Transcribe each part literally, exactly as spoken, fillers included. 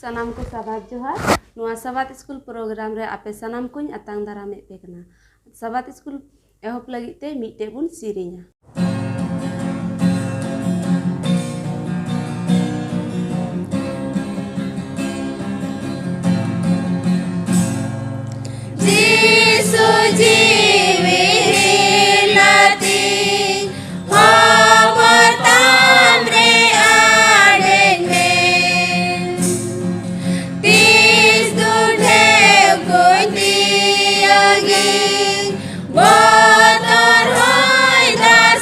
ᱥᱟᱱᱟᱢ ᱠᱚ ᱥᱟᱵᱟᱫ ᱡᱚᱦᱟᱨ᱾ ᱱᱚᱣᱟ ᱥᱟᱵᱟᱫ ᱥᱠᱩᱞ ᱯᱨᱳᱜᱨᱟᱢ ᱨᱮ ᱟᱯᱮ ᱥᱟᱱᱟᱢ ᱠᱚᱧ ᱟᱛᱟᱝ ᱫᱟᱨᱟᱢᱮᱫ ᱯᱮ ᱠᱟᱱᱟ᱾ ᱥᱟᱵᱟᱫ ᱥᱠᱩᱞ ᱮᱦᱚᱵ ᱞᱟᱹᱜᱤᱫ ᱛᱮ ᱢᱤᱫᱴᱮᱡ ᱵᱚᱱ ᱥᱮᱨᱮᱧᱟ᱾ ᱡᱤᱥᱩ ᱡᱤᱣᱤ ᱦᱤᱞᱟᱹᱛᱤ, ᱦᱚᱵᱚᱨ ᱛᱟᱢ ᱨᱮ ᱟᱲᱮ ᱢᱮ᱾ ᱛᱤᱥ ᱫᱩᱰᱷᱮᱣ ᱠᱚᱧ ᱛᱤᱭᱟᱹᱜᱤᱧ, ᱵᱚᱛᱚᱨ ᱦᱚᱭ ᱫᱟᱜ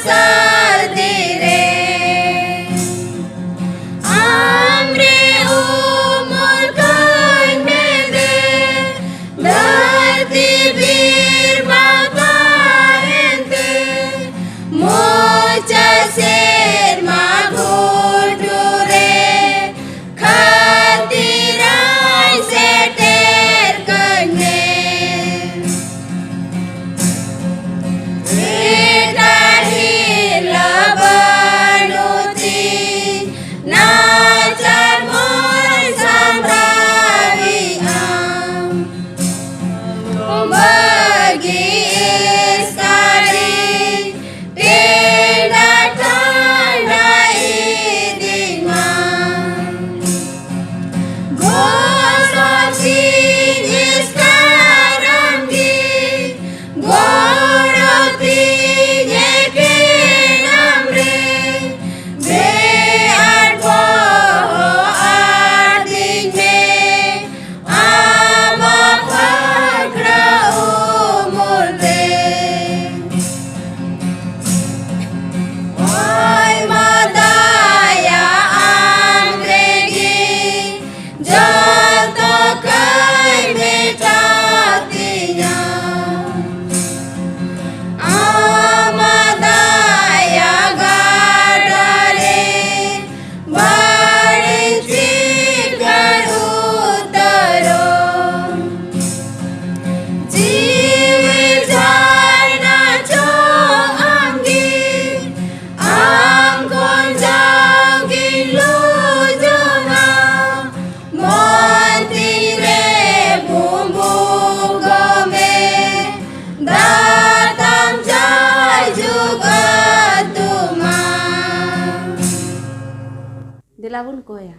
ᱵᱚᱱ ᱠᱚᱭᱟ᱾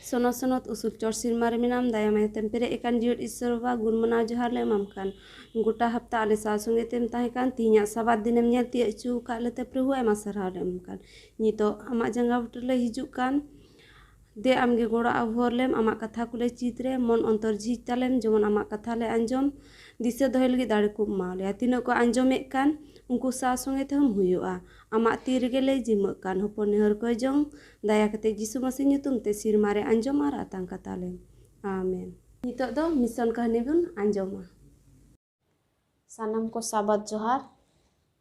ᱥᱚᱱᱚᱛ ᱥᱚᱱᱚᱛ ᱩᱥᱩᱞ ᱪᱚᱴ ᱥᱤᱨᱢᱟ ᱨᱮ ᱢᱮᱱᱟᱢ, ᱫᱟᱭᱟ ᱢᱟᱭᱟ ᱛᱮᱢ ᱯᱮᱨᱮᱡ ᱟᱠᱟᱱ ᱡᱤᱭᱚᱱ ᱤᱥᱥᱚᱨ ᱵᱟᱵᱟ, ᱜᱩᱱ ᱢᱟᱱᱟᱣ ᱡᱚᱦᱟᱨ ᱞᱮ ᱮᱢᱟᱢ ᱠᱟᱱ᱾ ᱜᱚᱴᱟ ᱦᱟᱯᱛᱟ ᱟᱞᱮ ᱥᱟᱶ ᱥᱚᱸᱜᱮ ᱛᱮᱢ ᱛᱟᱦᱮᱸ ᱠᱟᱱ, ᱛᱮᱦᱮᱧᱟᱜ ᱥᱟᱵᱟᱛ ᱫᱤᱱᱮᱢ ᱧᱮᱞ ᱛᱤᱭᱟᱹᱜ ᱦᱚᱪᱚ ᱟᱠᱟᱫ ᱞᱮᱛᱮ ᱯᱨᱚᱵᱷᱩ ᱟᱭᱢᱟ ᱥᱟᱨᱦᱟᱣ ᱞᱮ ᱮᱢᱟᱢ ᱠᱟᱱ᱾ ᱱᱤᱛᱚᱜ ᱟᱢᱟᱜ ᱡᱟᱸᱜᱟ ᱵᱩᱴᱟᱹ ᱞᱮ ᱦᱤᱡᱩᱜ ᱠᱟᱱ᱾ ᱫᱮ ᱟᱢᱜᱮ ᱜᱚᱲᱚ ᱟᱵᱷᱚᱨ ᱞᱮᱢ, ᱟᱢᱟᱜ ᱠᱟᱛᱷᱟ ᱠᱚᱞᱮ ᱪᱮᱫ ᱨᱮ, ᱢᱚᱱ ᱚᱱᱛᱚᱨ ᱡᱷᱤᱡ ᱛᱟᱞᱮᱢ, ᱡᱮᱢᱚᱱ ᱟᱢᱟᱜ ᱠᱟᱛᱷᱟ ᱞᱮ ᱟᱸᱡᱚᱢ, ᱫᱤᱥᱟᱹ ᱫᱚᱦᱚᱭ ᱞᱟᱹᱜᱤᱫ ᱫᱟᱲᱮ ᱠᱚ ᱮᱢᱟ ᱞᱮᱭᱟ᱾ ᱛᱤᱱᱟᱹᱜ ᱠᱚ ᱟᱸᱡᱚᱢᱮᱫ ᱠᱟᱱ, ᱩᱱᱠᱩ ᱥᱟᱶ ᱥᱚᱸᱜᱮ ᱛᱮᱦᱚᱸᱢ ᱦᱩᱭᱩᱜᱼᱟ᱾ ᱟᱢᱟᱜ ᱛᱤ ᱨᱮᱜᱮ ᱞᱮ ᱡᱤᱢᱟᱹᱜ ᱠᱟᱱ, ᱦᱚᱯᱚᱱ ᱱᱮᱦᱚᱨ ᱠᱚᱭ ᱡᱚᱝ, ᱫᱟᱭᱟ ᱠᱟᱛᱮ ᱡᱤᱥᱩ ᱢᱟᱹᱥᱤ ᱧᱩᱛᱩᱢ ᱛᱮ ᱥᱤᱨᱢᱟ ᱨᱮ ᱟᱸᱡᱚᱢ ᱟᱨ ᱟᱛᱟᱝ ᱠᱟᱛᱟ ᱞᱮᱢ᱾ ᱟᱢᱮᱱ᱾ ᱱᱤᱛᱚᱜ ᱫᱚ ᱢᱤᱥᱚᱱ ᱠᱟᱹᱦᱱᱤ ᱵᱚᱱ ᱟᱸᱡᱚᱢᱟ᱾ ᱥᱟᱱᱟᱢ ᱠᱚ ᱥᱟᱵᱟᱛ ᱡᱚᱦᱟᱨ᱾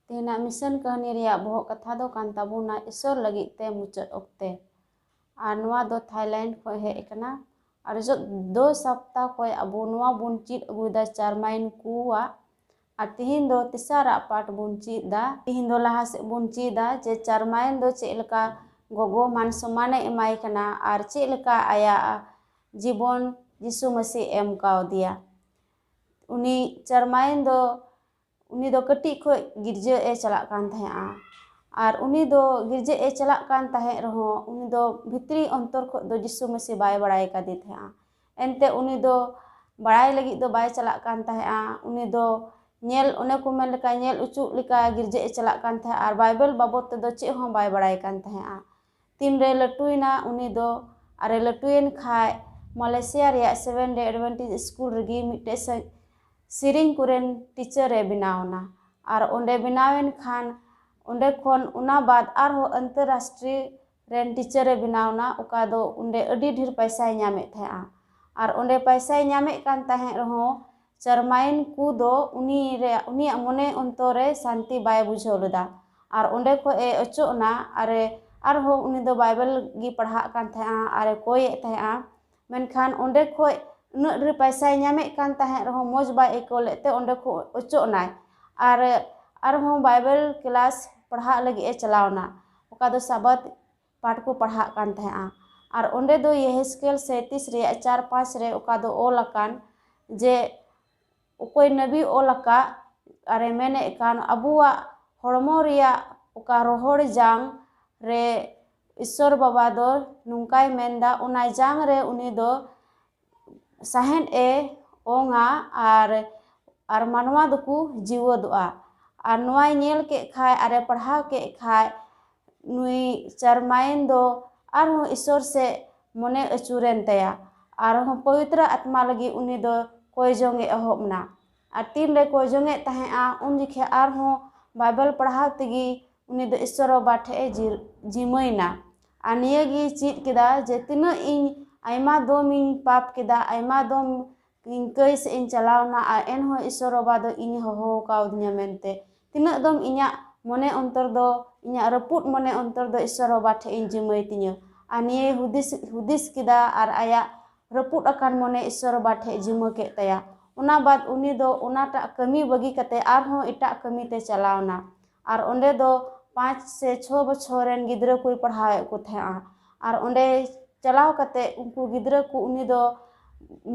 ᱛᱮᱦᱮᱧᱟᱜ ᱢᱤᱥᱚᱱ ᱠᱟᱹᱦᱱᱤ ᱨᱮᱭᱟᱜ ᱵᱚᱦᱚᱜ ᱠᱟᱛᱷᱟ ᱫᱚ ᱠᱟᱱ ᱛᱟᱵᱚᱱᱟ ᱤᱥᱚᱨ ᱞᱟᱹᱜᱤᱫ ᱛᱮ ᱢᱩᱪᱟᱹᱫ ᱚᱠᱛᱮ᱾ ᱟᱨ ᱱᱚᱣᱟ ᱫᱚ ᱛᱷᱟᱭᱞᱮᱱᱰ ᱠᱷᱚᱱ ᱦᱮᱡ ᱟᱠᱟᱱᱟ᱾ ᱟᱨ ᱡᱚ-, ᱫᱚ ᱥᱟᱯᱛᱟ ᱠᱷᱚᱱ ᱟᱵᱚ ᱱᱚᱣᱟ ᱵᱚᱱ ᱪᱮᱫ ᱟᱹᱜᱩᱭᱮᱫᱟ ᱪᱟᱨᱢᱟᱭᱤᱱ ᱠᱩᱣᱟᱜ᱾ ᱟᱨ ᱛᱤᱦᱤᱧ ᱫᱚ ᱛᱮᱥᱟᱨᱟᱜ ᱯᱟᱴ ᱵᱚᱱ ᱪᱮᱫ ᱮᱫᱟ᱾ ᱛᱤᱦᱤᱧ ᱫᱚ ᱞᱟᱦᱟ ᱥᱮᱫ ᱵᱚᱱ ᱪᱮᱫᱟ ᱡᱮ ᱪᱟᱨᱢᱟᱭᱤᱱ ᱫᱚ ᱪᱮᱫ ᱞᱮᱠᱟ ᱜᱚᱜᱚ ᱢᱟᱱ ᱥᱚᱢᱢᱟᱱᱮ ᱮᱢᱟᱭ ᱠᱟᱱᱟ ᱟᱨ ᱪᱮᱫ ᱞᱮᱠᱟ ᱟᱭᱟᱜ ᱡᱤᱵᱚᱱ ᱡᱤᱥᱩ ᱢᱟᱹᱥᱤ ᱮᱢ ᱠᱟᱣᱫᱮᱭᱟ᱾ ᱩᱱᱤ ᱪᱟᱨᱢᱟᱭᱤᱱ ᱫᱚ, ᱩᱱᱤ ᱫᱚ ᱠᱟᱹᱴᱤᱡ ᱠᱷᱚᱱ ᱜᱤᱨᱡᱟᱹ ᱮ ᱪᱟᱞᱟᱜ ᱠᱟᱱ ᱛᱟᱦᱮᱸᱫᱼᱟ᱾ ᱟᱨ ᱩᱱᱤ ᱫᱚ ᱜᱤᱨᱡᱟᱹ ᱮ ᱪᱟᱞᱟᱜ ᱠᱟᱱ ᱛᱟᱦᱮᱸᱫ ᱨᱮᱦᱚᱸ, ᱩᱱᱤ ᱫᱚ ᱵᱷᱤᱛᱨᱤ ᱚᱱᱛᱚᱨ ᱠᱷᱚᱱ ᱫᱚ ᱡᱤᱥᱩ ᱢᱟᱹᱥᱤ ᱵᱟᱭ ᱵᱟᱲᱟᱭ ᱠᱟᱫᱮ ᱛᱟᱦᱮᱸᱫᱼᱟ᱾ ᱮᱱᱛᱮ ᱩᱱᱤ ᱫᱚ ᱵᱟᱲᱟᱭ ᱞᱟᱹᱜᱤᱫ ᱫᱚ ᱵᱟᱭ ᱪᱟᱞᱟᱜ ᱠᱟᱱ ᱛᱟᱦᱮᱸᱫᱼᱟ᱾ ᱩᱱᱤ ᱫᱚ ᱧᱮᱞ, ᱚᱱᱮ ᱠᱚ ᱢᱮᱱ ᱞᱮᱠᱟ, ᱧᱮᱞ ᱚᱪᱚᱜ ᱞᱮᱠᱟ ᱜᱤᱨᱡᱟᱹ ᱮ ᱪᱟᱞᱟᱜ ᱠᱟᱱ ᱛᱟᱦᱮᱸᱫ ᱟᱨ ᱵᱟᱭᱵᱮᱞ ᱵᱟᱵᱚᱫ ᱛᱮᱫᱚ ᱪᱮᱫ ᱦᱚᱸ ᱵᱟᱭ ᱵᱟᱲᱟᱭ ᱠᱟᱱ ᱛᱟᱦᱮᱸᱫᱼᱟ᱾ ᱛᱤᱱᱨᱮ ᱞᱟᱹᱴᱩᱭᱮᱱᱟ ᱩᱱᱤ ᱫᱚ, ᱟᱨᱮ ᱞᱟᱹᱴᱩᱭᱮᱱ ᱠᱷᱟᱡ ᱢᱟᱞᱮᱥᱤᱭᱟ ᱨᱮᱭᱟᱜ ᱥᱮᱵᱷᱮᱱ ᱰᱮ ᱮᱰᱵᱷᱮᱱᱴᱤᱡᱽ ᱥᱠᱩᱞ ᱨᱮᱜᱮ ᱢᱤᱫᱴᱮᱡ ᱥᱮ-, ᱥᱮᱨᱮᱧ ᱠᱚᱨᱮᱱ ᱴᱤᱪᱟᱨ ᱮ ᱵᱮᱱᱟᱣ ᱮᱱᱟ᱾ ᱟᱨ ᱚᱸᱰᱮ ᱵᱮᱱᱟᱣᱮᱱ ᱠᱷᱟᱱ, ᱚᱸᱰᱮ ᱠᱷᱚᱱ ᱚᱱᱟ ᱵᱟᱫ ᱟᱨᱦᱚᱸ ᱟᱱᱛᱚᱨᱨᱟᱥᱴᱨᱤᱭᱚ ᱨᱮᱱ ᱴᱤᱪᱟᱨ ᱮ ᱵᱮᱱᱟᱣ ᱮᱱᱟ, ᱚᱠᱟ ᱫᱚ ᱚᱸᱰᱮ ᱟᱹᱰᱤ ᱰᱷᱮᱨ ᱯᱚᱭᱥᱟᱭ ᱧᱟᱢᱮᱫ ᱛᱟᱦᱮᱸᱫᱼᱟ᱾ ᱟᱨ ᱚᱸᱰᱮ ᱯᱚᱭᱥᱟᱭ ᱧᱟᱢᱮᱫ ᱠᱟᱱ ᱛᱟᱦᱮᱸᱫ ᱨᱮᱦᱚᱸ, ᱪᱟᱨᱢᱟᱭᱤᱱ ᱠᱩ ᱫᱚ ᱩᱱᱤ ᱨᱮ, ᱩᱱᱤᱭᱟᱜ ᱢᱚᱱᱮ ᱚᱱᱛᱚᱨ ᱨᱮ ᱥᱟᱱᱛᱤ ᱵᱟᱭ ᱵᱩᱡᱷᱟᱹᱣ ᱞᱮᱫᱟ᱾ ᱟᱨ ᱚᱸᱰᱮ ᱠᱷᱚᱱ ᱮ ᱚᱪᱚᱜ ᱮᱱᱟ᱾ ᱟᱨ ᱮ, ᱟᱨᱦᱚᱸ ᱩᱱᱤ ᱫᱚ ᱵᱟᱭᱵᱮᱞ ᱜᱮ ᱯᱟᱲᱦᱟᱜ ᱠᱟᱱ ᱛᱟᱦᱮᱸᱫᱼᱟ ᱟᱨ ᱮ ᱠᱚᱭᱮᱫ ᱛᱟᱦᱮᱸᱫᱼᱟ᱾ ᱢᱮᱱᱠᱷᱟᱱ ᱚᱸᱰᱮ ᱠᱷᱚᱱ ᱩᱱᱟᱹᱜ ᱰᱷᱮᱨ ᱯᱚᱭᱥᱟᱭ ᱧᱟᱢᱮᱫ ᱠᱟᱱ ᱛᱟᱦᱮᱸᱫ ᱨᱮᱦᱚᱸ ᱢᱚᱡᱽ ᱵᱟᱭ ᱟᱹᱭᱠᱟᱹᱣ ᱞᱮᱫ ᱛᱮ ᱚᱸᱰᱮ ᱠᱷᱚᱱ ᱚᱪᱚᱜ ᱮᱱᱟᱭ᱾ ᱟᱨ ᱟᱨᱦᱚᱸ ᱵᱟᱭᱵᱮᱞ ᱠᱞᱟᱥ ᱯᱟᱲᱦᱟᱜ ᱞᱟᱹᱜᱤᱫ ᱮ ᱪᱟᱞᱟᱣ ᱮᱱᱟ, ᱚᱠᱟ ᱫᱚ ᱥᱟᱵᱟᱛ ᱯᱟᱴ ᱠᱚ ᱯᱟᱲᱦᱟᱜ ᱠᱟᱱ ᱛᱟᱦᱮᱸᱫᱼᱟ᱾ ᱟᱨ ᱚᱸᱰᱮ ᱫᱚ ᱭᱮᱦᱮᱥᱠᱮᱞ ᱥᱟᱸᱭᱛᱨᱤᱥ ᱨᱮᱭᱟᱜ ᱪᱟᱨ ᱯᱟᱸᱪ ᱨᱮ, ᱚᱠᱟ ᱫᱚ ᱚᱞ ᱟᱠᱟᱱ ᱡᱮ ᱚᱠᱚᱭ ᱱᱟᱵᱤ ᱚᱞ ᱟᱠᱟᱫ ᱟᱨᱮ ᱢᱮᱱᱮᱫ ᱠᱟᱱ, ᱟᱵᱚᱣᱟᱜ ᱦᱚᱲᱢᱚ ᱨᱮᱭᱟᱜ ᱚᱠᱟ ᱨᱚᱦᱚᱲ ᱡᱟᱝ ᱨᱮ ᱤᱥᱥᱚᱨ ᱵᱟᱵᱟ ᱫᱚ ᱱᱚᱝᱠᱟᱭ ᱢᱮᱱᱫᱟ, ᱚᱱᱟ ᱡᱟᱝ ᱨᱮ ᱩᱱᱤ ᱫᱚ ᱥᱟᱦᱮᱸᱫ ᱮ ᱚᱝᱟ ᱟᱨ, ᱟᱨ ᱢᱟᱱᱣᱟ ᱫᱚᱠᱚ ᱡᱤᱣᱮᱫᱚᱜᱼᱟ᱾ ᱟᱨ ᱱᱚᱣᱟᱭ ᱧᱮᱞ ᱠᱮᱫ ᱠᱷᱟᱡ ᱟᱨᱮ ᱯᱟᱲᱦᱟᱣ ᱠᱮᱫ ᱠᱷᱟᱡ, ᱱᱩᱭ ᱪᱟᱨᱢᱟᱭᱮᱱ ᱫᱚ ᱟᱨᱦᱚᱸ ᱤᱥᱥᱚᱨ ᱥᱮᱫ ᱢᱚᱱᱮ ᱟᱹᱪᱩᱨᱮᱱ ᱛᱟᱭᱟ᱾ ᱟᱨᱦᱚᱸ ᱯᱚᱵᱤᱛᱨᱚ ᱟᱛᱢᱟ ᱞᱟᱹᱜᱤᱫ ᱩᱱᱤ ᱫᱚ ᱠᱚᱭ ᱡᱚᱝ ᱮ ᱮᱦᱚᱵ ᱮᱱᱟ᱾ ᱟᱨ ᱛᱤᱱ ᱨᱮ ᱠᱚᱭ ᱡᱚᱝ ᱮᱫ ᱛᱟᱦᱮᱸᱫᱼᱟ, ᱩᱱ ᱡᱚᱠᱷᱮᱡ ᱟᱨᱦᱚᱸ ᱵᱟᱭᱵᱮᱞ ᱯᱟᱲᱦᱟᱣ ᱛᱮᱜᱮ ᱩᱱᱤ ᱫᱚ ᱤᱥᱥᱚᱨ ᱵᱟᱵᱟ ᱴᱷᱮᱡ ᱮ ᱡᱤ-, ᱡᱤᱢᱟᱹᱭᱮᱱᱟ᱾ ᱟᱨ ᱱᱤᱭᱟᱹ ᱜᱮ ᱪᱮᱫ ᱠᱮᱫᱟ ᱡᱮ ᱛᱤᱱᱟᱹᱜ ᱤᱧ ᱟᱭᱢᱟ ᱫᱚᱢ ᱤᱧ ᱯᱟᱯ ᱠᱮᱫᱟ, ᱟᱭᱢᱟ ᱫᱚᱢ ᱤᱧ ᱠᱟᱹᱭ ᱥᱮᱫ ᱤᱧ ᱪᱟᱞᱟᱣ ᱮᱱᱟ, ᱟᱨ ᱮᱱᱦᱚᱸ ᱤᱥᱥᱚᱨ ᱵᱟᱵᱟ ᱫᱚ ᱤᱧ ᱦᱚᱦᱚ ᱟᱠᱟᱣᱫᱤᱧᱟ ᱢᱮᱱᱛᱮ᱾ ᱛᱤᱱᱟᱹᱜ ᱫᱚᱢ ᱤᱧᱟᱹᱜ ᱢᱚᱱᱮ ᱚᱱᱛᱚᱨ ᱫᱚ, ᱤᱧᱟᱹᱜ ᱨᱟᱹᱯᱩᱫ ᱢᱚᱱᱮ ᱚᱱᱛᱚᱨ ᱫᱚ ᱤᱥᱥᱚᱨ ᱵᱟᱵᱟ ᱴᱷᱮᱡ ᱤᱧ ᱡᱤᱢᱟᱹᱭ ᱛᱤᱧᱟᱹ᱾ ᱟᱨ ᱱᱤᱭᱟᱹᱭ ᱦᱩᱫᱤᱥ, ᱦᱩᱫᱤᱥ ᱠᱮᱫᱟ ᱟᱨ ᱟᱭᱟᱜ ᱨᱟᱹᱯᱩᱫ ᱟᱠᱟᱱ ᱢᱚᱱᱮ ᱤᱥᱥᱚᱨ ᱵᱟᱵᱟ ᱴᱷᱮᱡ ᱡᱤᱢᱟᱹ ᱠᱮᱫ ᱛᱟᱭᱟ᱾ ᱚᱱᱟ ᱵᱟᱫ ᱩᱱᱤ ᱫᱚ ᱚᱱᱟᱴᱟᱜ ᱠᱟᱹᱢᱤ ᱵᱟᱹᱜᱤ ᱠᱟᱛᱮ ᱟᱨᱦᱚᱸ ᱮᱴᱟᱜ ᱠᱟᱹᱢᱤ ᱛᱮ ᱪᱟᱞᱟᱣ ᱮᱱᱟ᱾ ᱟᱨ ᱚᱸᱰᱮ ᱫᱚ ᱯᱟᱸᱪ ᱥᱮ ᱪᱷᱚ ᱵᱚᱪᱷᱚᱨ ᱨᱮᱱ ᱜᱤᱫᱽᱨᱟᱹ ᱠᱚᱭ ᱯᱟᱲᱦᱟᱣᱮᱫ ᱠᱚ ᱛᱟᱦᱮᱸᱫᱼᱟ᱾ ᱟᱨ ᱚᱸᱰᱮ ᱪᱟᱞᱟᱣ ᱠᱟᱛᱮ ᱩᱱᱠᱩ ᱜᱤᱫᱽᱨᱟᱹ ᱠᱚ ᱩᱱᱤ ᱫᱚ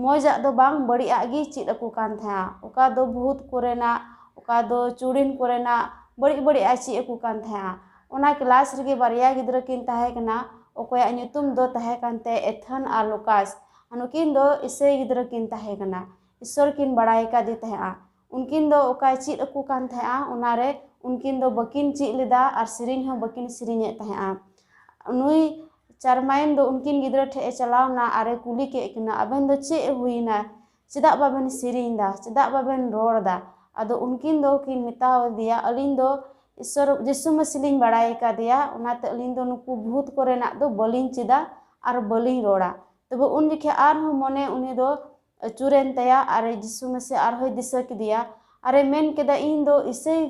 ᱢᱚᱡᱟᱜ ᱫᱚ ᱵᱟᱝ, ᱵᱟᱹᱲᱤᱡᱟᱜ ᱜᱮ ᱪᱮᱫ ᱟᱠᱚ ᱠᱟᱱ ᱛᱟᱦᱮᱸᱫᱼᱟ᱾ ᱚᱠᱟ ᱫᱚ ᱵᱷᱩᱛ ᱠᱚᱨᱮᱱᱟᱜ, ᱚᱠᱟ ᱫᱚ ᱪᱩᱲᱤᱱ ᱠᱚᱨᱮᱱᱟᱜ ᱵᱟᱹᱲᱤᱡ ᱵᱟᱹᱲᱤᱡ ᱮ ᱪᱮᱫ ᱟᱠᱚ ᱠᱟᱱ ᱛᱟᱦᱮᱸᱫᱼᱟ᱾ ᱚᱱᱟ ᱠᱞᱟᱥ ᱨᱮᱜᱮ ᱵᱟᱨᱭᱟ ᱜᱤᱫᱽᱨᱟᱹ ᱠᱤᱱ ᱛᱟᱦᱮᱸ ᱠᱟᱱᱟ, ᱚᱠᱚᱭᱟᱜ ᱧᱩᱛᱩᱢ ᱫᱚ ᱛᱟᱦᱮᱸ ᱠᱟᱱ ᱛᱟᱭᱟ ᱮᱛᱷᱟᱱ ᱟᱨ ᱞᱩᱠᱟᱥ᱾ ᱟᱨ ᱱᱩᱠᱤᱱ ᱫᱚ ᱤᱥᱟᱹᱭ ᱜᱤᱫᱽᱨᱟᱹ ᱠᱤᱱ ᱛᱟᱦᱮᱸ ᱠᱟᱱᱟ᱾ ᱤᱥᱥᱚᱨ ᱠᱤᱱ ᱵᱟᱲᱟᱭ ᱠᱟᱫᱮ ᱛᱟᱦᱮᱸᱫᱼᱟ᱾ ᱩᱱᱠᱤᱱ ᱫᱚ ᱚᱠᱟᱭ ᱪᱮᱫ ᱟᱠᱚ ᱠᱟᱱ ᱛᱟᱦᱮᱸᱫᱼᱟ, ᱚᱱᱟᱨᱮ ᱩᱱᱠᱤᱱ ᱫᱚ ᱵᱟᱹᱠᱤᱱ ᱪᱮᱫ ᱞᱮᱫᱟ ᱟᱨ ᱥᱮᱨᱮᱧ ᱦᱚᱸ ᱵᱟᱹᱠᱤᱱ ᱥᱮᱨᱮᱧᱮᱫ ᱛᱟᱦᱮᱸᱫᱼᱟ᱾ ᱱᱩᱭ ᱪᱟᱨᱢᱟᱭᱮᱱ ᱫᱚ ᱩᱱᱠᱤᱱ ᱜᱤᱫᱽᱨᱟᱹ ᱴᱷᱮᱡ ᱮ ᱪᱟᱞᱟᱣ ᱮᱱᱟ ᱟᱨ ᱮ ᱠᱩᱞᱤ ᱠᱮᱫ ᱠᱤᱱᱟ, "ᱟᱵᱮᱱ ᱫᱚ ᱪᱮᱫ ᱦᱩᱭᱱᱟ? ᱪᱮᱫᱟᱜ ᱵᱟᱵᱮᱱ ᱥᱮᱨᱮᱧ ᱮᱫᱟ? ᱪᱮᱫᱟᱜ ᱵᱟᱵᱮᱱ ᱨᱚᱲ ᱮᱫᱟ?" ᱟᱫᱚ ᱩᱱᱠᱤᱱ ᱫᱚ ᱠᱤᱱ ᱢᱮᱛᱟᱣ ᱫᱮᱭᱟ, "ᱟᱹᱞᱤᱧ ᱫᱚ ᱤᱥᱥᱚᱨ ᱡᱤᱥᱩ ᱢᱟᱹᱥᱤ ᱞᱤᱧ ᱵᱟᱲᱟᱭ ᱟᱠᱟᱫᱮᱭᱟ, ᱚᱱᱟᱛᱮ ᱟᱹᱞᱤᱧ ᱫᱚ ᱱᱩᱠᱩ ᱵᱷᱩᱛ ᱠᱚᱨᱮᱱᱟᱜ ᱫᱚ ᱵᱟᱹᱞᱤᱧ ᱪᱮᱫᱟ ᱟᱨ ᱵᱟᱹᱞᱤᱧ ᱨᱚᱲᱟ᱾" ᱛᱚᱵᱮ ᱩᱱ ᱡᱚᱠᱷᱮᱡ ᱟᱨᱦᱚᱸ ᱢᱚᱱᱮ ᱩᱱᱤ ᱫᱚ ᱟᱹᱪᱩᱨᱮᱱ ᱛᱟᱭᱟ ᱟᱨ ᱡᱤᱥᱩ ᱢᱟᱹᱥᱤ ᱟᱨᱦᱚᱸᱭ ᱫᱤᱥᱟᱹ ᱠᱮᱫᱮᱭᱟ᱾ ᱟᱨᱮ ᱢᱮᱱ ᱠᱮᱫᱟ, "ᱤᱧ ᱫᱚ ᱤᱥᱟᱹᱭ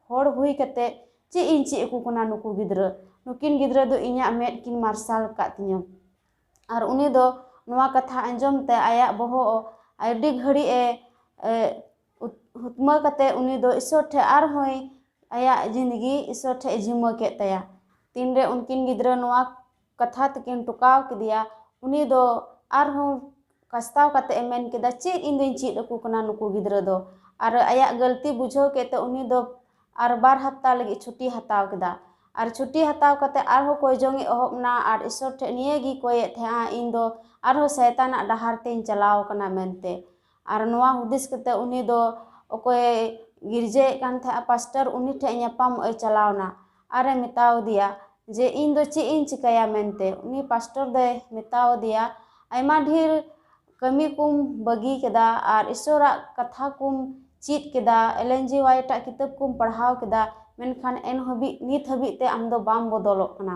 ᱦᱚᱲ ᱦᱩᱭ ᱠᱟᱛᱮ ᱪᱮᱫ ᱤᱧ ᱪᱮᱫ ᱟᱠᱚ ᱠᱟᱱᱟ ᱱᱩᱠᱩ ᱜᱤᱫᱽᱨᱟᱹ? ᱱᱩᱠᱤᱱ ᱜᱤᱫᱽᱨᱟᱹ ᱫᱚ ᱤᱧᱟᱹᱜ ᱢᱮᱫ ᱠᱤᱱ ᱢᱟᱨᱥᱟᱞ ᱟᱠᱟᱫ ᱛᱤᱧᱟᱹ᱾" ᱟᱨ ᱩᱱᱤ ᱫᱚ ᱱᱚᱣᱟ ᱠᱟᱛᱷᱟ ᱟᱸᱡᱚᱢ ᱛᱮ ᱟᱭᱟᱜ ᱵᱚᱦᱚᱜ ᱟᱹᱰᱤ ᱜᱷᱟᱹᱲᱤᱡ ᱮ, ᱮ, ᱦᱩᱛ-, ᱦᱩᱛᱢᱟᱹ ᱠᱟᱛᱮ ᱩᱱᱤ ᱫᱚ ᱤᱥᱥᱚᱨ ᱴᱷᱮᱡ ᱟᱨᱦᱚᱸᱭ, ᱟᱭᱟᱜ ᱡᱤᱱᱫᱮᱜᱤ ᱤᱥᱥᱚᱨ ᱴᱷᱮᱡ ᱮ ᱡᱤᱢᱟᱹ ᱠᱮᱫ ᱛᱟᱭᱟ᱾ ᱛᱤᱱᱨᱮ ᱩᱱᱠᱤᱱ ᱜᱤᱫᱽᱨᱟᱹ ᱱᱚᱣᱟ ᱠᱟᱛᱷᱟ ᱛᱮᱠᱤᱱ ᱴᱚᱠᱟᱣ ᱠᱮᱫᱮᱭᱟ, ᱩᱱᱤ ᱫᱚ ᱟᱨᱦᱚᱸ ᱠᱟᱥᱛᱟᱣ ᱠᱟᱛᱮ ᱮ ᱢᱮᱱ ᱠᱮᱫᱟ, "ᱪᱮᱫ ᱤᱧ ᱫᱚᱧ ᱪᱮᱫ ᱟᱠᱚ ᱠᱟᱱᱟ ᱱᱩᱠᱩ ᱜᱤᱫᱽᱨᱟᱹ ᱫᱚ?" ᱟᱨ ᱟᱭᱟᱜ ᱜᱟᱹᱞᱛᱤ ᱵᱩᱡᱷᱟᱹᱣ ᱠᱮᱫ ᱛᱮ ᱩᱱᱤ ᱫᱚ ᱟᱨ ᱵᱟᱨ ᱦᱟᱯᱛᱟ ᱞᱟᱹᱜᱤᱫ ᱪᱷᱩᱴᱤ ᱦᱟᱛᱟᱣ ᱠᱮᱫᱟ᱾ ᱟᱨ ᱪᱷᱩᱴᱤ ᱦᱟᱛᱟᱣ ᱠᱟᱛᱮ ᱟᱨᱦᱚᱸ ᱠᱚᱭ ᱡᱚᱝ ᱮ ᱮᱦᱚᱵ ᱮᱱᱟ ᱟᱨ ᱤᱥᱚᱨ ᱴᱷᱮᱱ ᱱᱤᱭᱟᱹ ᱜᱮ ᱠᱚᱭᱮᱫ ᱛᱟᱦᱮᱸᱜᱼᱟ, "ᱤᱧ ᱫᱚ ᱟᱨᱦᱚᱸ ᱥᱟᱭᱛᱟᱱᱟᱜ ᱰᱟᱦᱟᱨ ᱛᱮᱧ ᱪᱟᱞᱟᱣ ᱟᱠᱟᱱᱟ" ᱢᱮᱱᱛᱮ᱾ ᱟᱨ ᱱᱚᱣᱟ ᱦᱩᱫᱤᱥ ᱠᱟᱛᱮ ᱩᱱᱤ ᱫᱚ ᱚᱠᱚᱭ ᱜᱤᱨᱡᱟᱹᱭᱮᱫ ᱠᱟᱱ ᱛᱟᱦᱮᱸᱜᱼᱟ ᱯᱟᱥᱴᱚᱨ, ᱩᱱᱤ ᱴᱷᱮᱱ ᱧᱟᱯᱟᱢᱚᱜ ᱮ ᱪᱟᱞᱟᱣ ᱮᱱᱟ ᱟᱨ ᱮ ᱢᱮᱛᱟᱣ ᱫᱮᱭᱟ ᱡᱮ, "ᱤᱧ ᱫᱚ ᱪᱮᱫ ᱤᱧ ᱪᱤᱠᱟᱹᱭᱟ?" ᱢᱮᱱᱛᱮ᱾ ᱩᱱᱤ ᱯᱟᱥᱴᱚᱨ ᱫᱚᱭ ᱢᱮᱛᱟᱣ ᱫᱮᱭᱟ, ᱟᱭᱢᱟ ᱰᱷᱮᱨ ᱠᱟᱹᱢᱤ ᱠᱚᱢ ᱵᱟᱹᱜᱤ ᱠᱮᱫᱟ ᱟᱨ ᱤᱥᱚᱨᱟᱜ ᱠᱟᱛᱷᱟ ᱠᱚᱢ ᱪᱮᱫ ᱠᱮᱫᱟ, ᱮᱞ ᱮᱱ ᱡᱤ ᱣᱟᱭᱤᱴ ᱟᱜ ᱠᱤᱛᱟᱹᱵ ᱠᱚᱢ ᱯᱟᱲᱦᱟᱣ ᱠᱮᱫᱟ, ᱢᱮᱱᱠᱷᱟᱱ ᱮᱱ ᱦᱟᱹᱵᱤᱡ, ᱱᱤᱛ ᱦᱟᱹᱵᱤᱡ ᱛᱮ ᱟᱢ ᱫᱚ ᱵᱟᱢ ᱵᱚᱫᱚᱞᱚᱜ ᱠᱟᱱᱟ᱾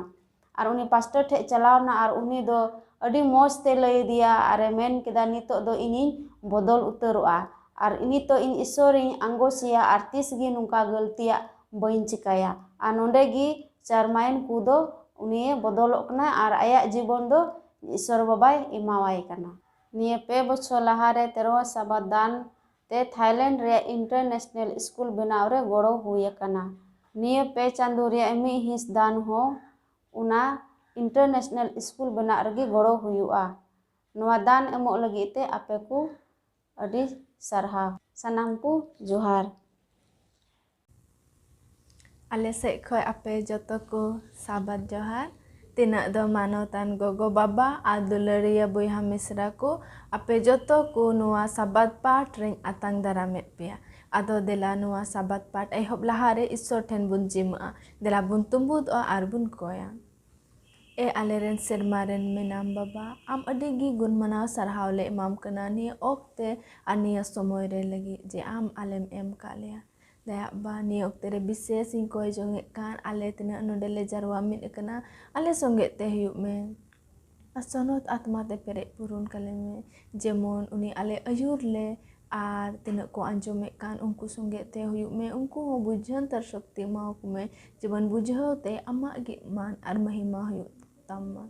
ᱟᱨ ᱩᱱᱤ ᱯᱟᱥᱴᱚᱨ ᱴᱷᱮᱡ ᱪᱟᱞᱟᱣ ᱮᱱᱟ ᱟᱨ ᱩᱱᱤ ᱫᱚ ᱟᱹᱰᱤ ᱢᱚᱡᱽ ᱛᱮ ᱞᱟᱹᱭ ᱟᱫᱮᱭᱟ ᱟᱨ ᱮ ᱢᱮᱱ ᱠᱮᱫᱟ, "ᱱᱤᱛᱚᱜ ᱫᱚ ᱤᱧᱤᱧ ᱵᱚᱫᱚᱞ ᱩᱛᱟᱹᱨᱚᱜᱼᱟ ᱟᱨ ᱱᱤᱛᱚᱜ ᱤᱧ ᱤᱥᱚᱨᱤᱧ ᱟᱸᱜᱚᱪᱮᱭᱟ ᱟᱨ ᱛᱤᱥ ᱜᱮ ᱱᱚᱝᱠᱟ ᱜᱟᱹᱞᱛᱤᱭᱟᱜ ᱵᱟᱹᱧ ᱪᱤᱠᱟᱹᱭᱟ᱾" ᱟᱨ ᱱᱚᱸᱰᱮ ᱜᱮ ᱪᱟᱨᱢᱟᱭᱮᱱ ᱠᱚ ᱫᱚ ᱩᱱᱤᱭᱮ ᱵᱚᱫᱚᱞᱚᱜ ᱠᱟᱱᱟ ᱟᱨ ᱟᱭᱟᱜ ᱡᱤᱵᱚᱱ ᱫᱚ ᱤᱥᱚᱨ ᱵᱟᱵᱟᱭ ᱮᱢᱟᱣᱟᱭ ᱠᱟᱱᱟ᱾ ᱱᱤᱭᱟᱹ ᱯᱮ ᱵᱚᱪᱷᱚᱨ ᱞᱟᱦᱟᱨᱮ ᱛᱮᱨᱚᱣᱟ ᱥᱟᱵᱟᱛ ᱫᱟᱱ ᱛᱮ ᱛᱷᱟᱭᱞᱮᱱᱰ ᱨᱮᱭᱟᱜ ᱤᱱᱴᱟᱨᱱᱮᱥᱱᱟᱞ ᱥᱠᱩᱞ ᱵᱮᱱᱟᱣ ᱨᱮ ᱜᱚᱲᱚ ᱦᱩᱭ ᱟᱠᱟᱱᱟ᱾ ᱱᱤᱭᱟᱹ ᱯᱮ ᱪᱟᱸᱫᱳ ᱨᱮᱭᱟᱜ ᱢᱤᱫ ᱦᱤᱸᱥ ᱫᱟᱱ ᱦᱚᱸ ᱚᱱᱟ ᱤᱱᱴᱟᱨᱱᱮᱥᱱᱟᱞ ᱥᱠᱩᱞ ᱵᱮᱱᱟᱣ ᱨᱮᱜᱮ ᱜᱚᱲᱚ ᱦᱩᱭᱩᱜᱼᱟ᱾ ᱱᱚᱣᱟ ᱫᱟᱱ ᱮᱢᱚᱜ ᱞᱟᱹᱜᱤᱫ ᱛᱮ ᱟᱯᱮ ᱠᱚ ᱟᱹᱰᱤ ᱥᱟᱨᱦᱟᱣ᱾ ᱥᱟᱱᱟᱢ ᱠᱚ ᱡᱚᱦᱟᱨ᱾ ᱟᱞᱮ ᱥᱮᱫ ᱠᱷᱚᱱ ᱟᱯᱮ ᱡᱚᱛᱚ ᱠᱚ ᱥᱟᱵᱟᱫ ᱡᱚᱦᱟᱨ᱾ ᱛᱤᱱᱟᱹᱜ ᱫᱚ ᱢᱟᱱᱚᱛᱟᱱ ᱜᱚᱜᱚ ᱵᱟᱵᱟ ᱟᱨ ᱫᱩᱞᱟᱹᱲᱤᱭᱟᱹ ᱵᱚᱭᱦᱟ ᱢᱤᱥᱨᱟ ᱠᱚ, ᱟᱯᱮ ᱡᱚᱛᱚ ᱠᱚ ᱱᱚᱣᱟ ᱥᱟᱵᱟᱫ ᱯᱟᱴ ᱨᱮᱧ ᱟᱛᱟᱝ ᱫᱟᱨᱟᱢᱮᱫ ᱯᱮᱭᱟ᱾ ᱟᱫᱚ ᱫᱮᱞᱟ ᱱᱚᱣᱟ ᱥᱟᱵᱟᱫ ᱯᱟᱴ ᱮᱦᱚᱵ ᱞᱟᱦᱟᱨᱮ ᱤᱥᱥᱚᱨ ᱴᱷᱮᱱ ᱵᱚᱱ ᱡᱤᱢᱟᱹᱜᱼᱟ᱾ ᱫᱮᱞᱟ ᱵᱚᱱ ᱛᱩᱸᱵᱩᱫᱚᱜᱼᱟ ᱟᱨ ᱵᱚᱱ ᱠᱚᱭᱟ᱾ ᱮ ᱟᱞᱮᱨᱮᱱ ᱥᱮᱨᱢᱟ ᱨᱮᱱ ᱢᱮᱱᱟᱢ ᱵᱟᱵᱟ, ᱟᱢ ᱟᱹᱰᱤ ᱜᱮ ᱜᱩᱱ ᱢᱟᱱᱟᱣ ᱥᱟᱨᱦᱟᱣ ᱞᱮ ᱮᱢᱟᱢ ᱠᱟᱱᱟ ᱱᱤᱭᱟᱹ ᱚᱠᱛᱮ ᱟᱨ ᱱᱤᱭᱟᱹ ᱥᱚᱢᱚᱭ ᱨᱮ ᱞᱟᱹᱜᱤᱫ ᱡᱮ ᱟᱢ ᱟᱞᱮᱢ ᱮᱢ ᱠᱟᱜ ᱞᱮᱭᱟ᱾ ᱫᱟᱭᱟ ᱵᱟ, ᱱᱤᱭᱟᱹ ᱚᱠᱛᱮ ᱨᱮ ᱵᱤᱥᱮᱥ ᱤᱧ ᱠᱚᱭ ᱡᱚᱝ ᱮᱫ ᱠᱟᱱ, ᱟᱞᱮ ᱛᱤᱱᱟᱹᱜ ᱱᱚᱰᱮ ᱞᱮ ᱡᱟᱨᱣᱟ ᱢᱤᱫ ᱟᱠᱟᱱᱟ, ᱟᱞᱮ ᱥᱚᱸᱜᱮ ᱛᱮ ᱦᱩᱭᱩᱜ ᱢᱮ᱾ ᱟᱨ ᱥᱚᱱᱚᱛ ᱟᱛᱢᱟ ᱛᱮ ᱯᱮᱨᱮᱡ ᱯᱩᱨᱩᱱ ᱠᱟᱞᱮ ᱢᱮ, ᱡᱮᱢᱚᱱ ᱩᱱᱤ ᱟᱞᱮ ᱟᱹᱭᱩᱨ ᱞᱮ ᱟᱨ ᱛᱤᱱᱟᱹᱜ ᱠᱚ ᱟᱸᱡᱚᱢᱮᱫ ᱠᱟᱱ ᱩᱱᱠᱩ ᱥᱚᱸᱜᱮ ᱛᱮ ᱦᱩᱭᱩᱜ ᱢᱮ, ᱩᱱᱠᱩ ᱦᱚᱸ ᱵᱩᱡᱷᱟᱹᱱ ᱛᱟᱨ ᱥᱚᱠᱛᱤ ᱮᱢᱟᱣᱟᱠᱚ ᱢᱮ, ᱡᱮᱢᱚᱱ ᱵᱩᱡᱷᱟᱹᱣ ᱛᱮ ᱟᱢᱟᱜ ᱜᱮ ᱢᱟᱱ ᱟᱨ ᱢᱟᱹᱦᱤᱢᱟ ᱦᱩᱭᱩᱜ ᱛᱟᱢ ᱢᱟ᱾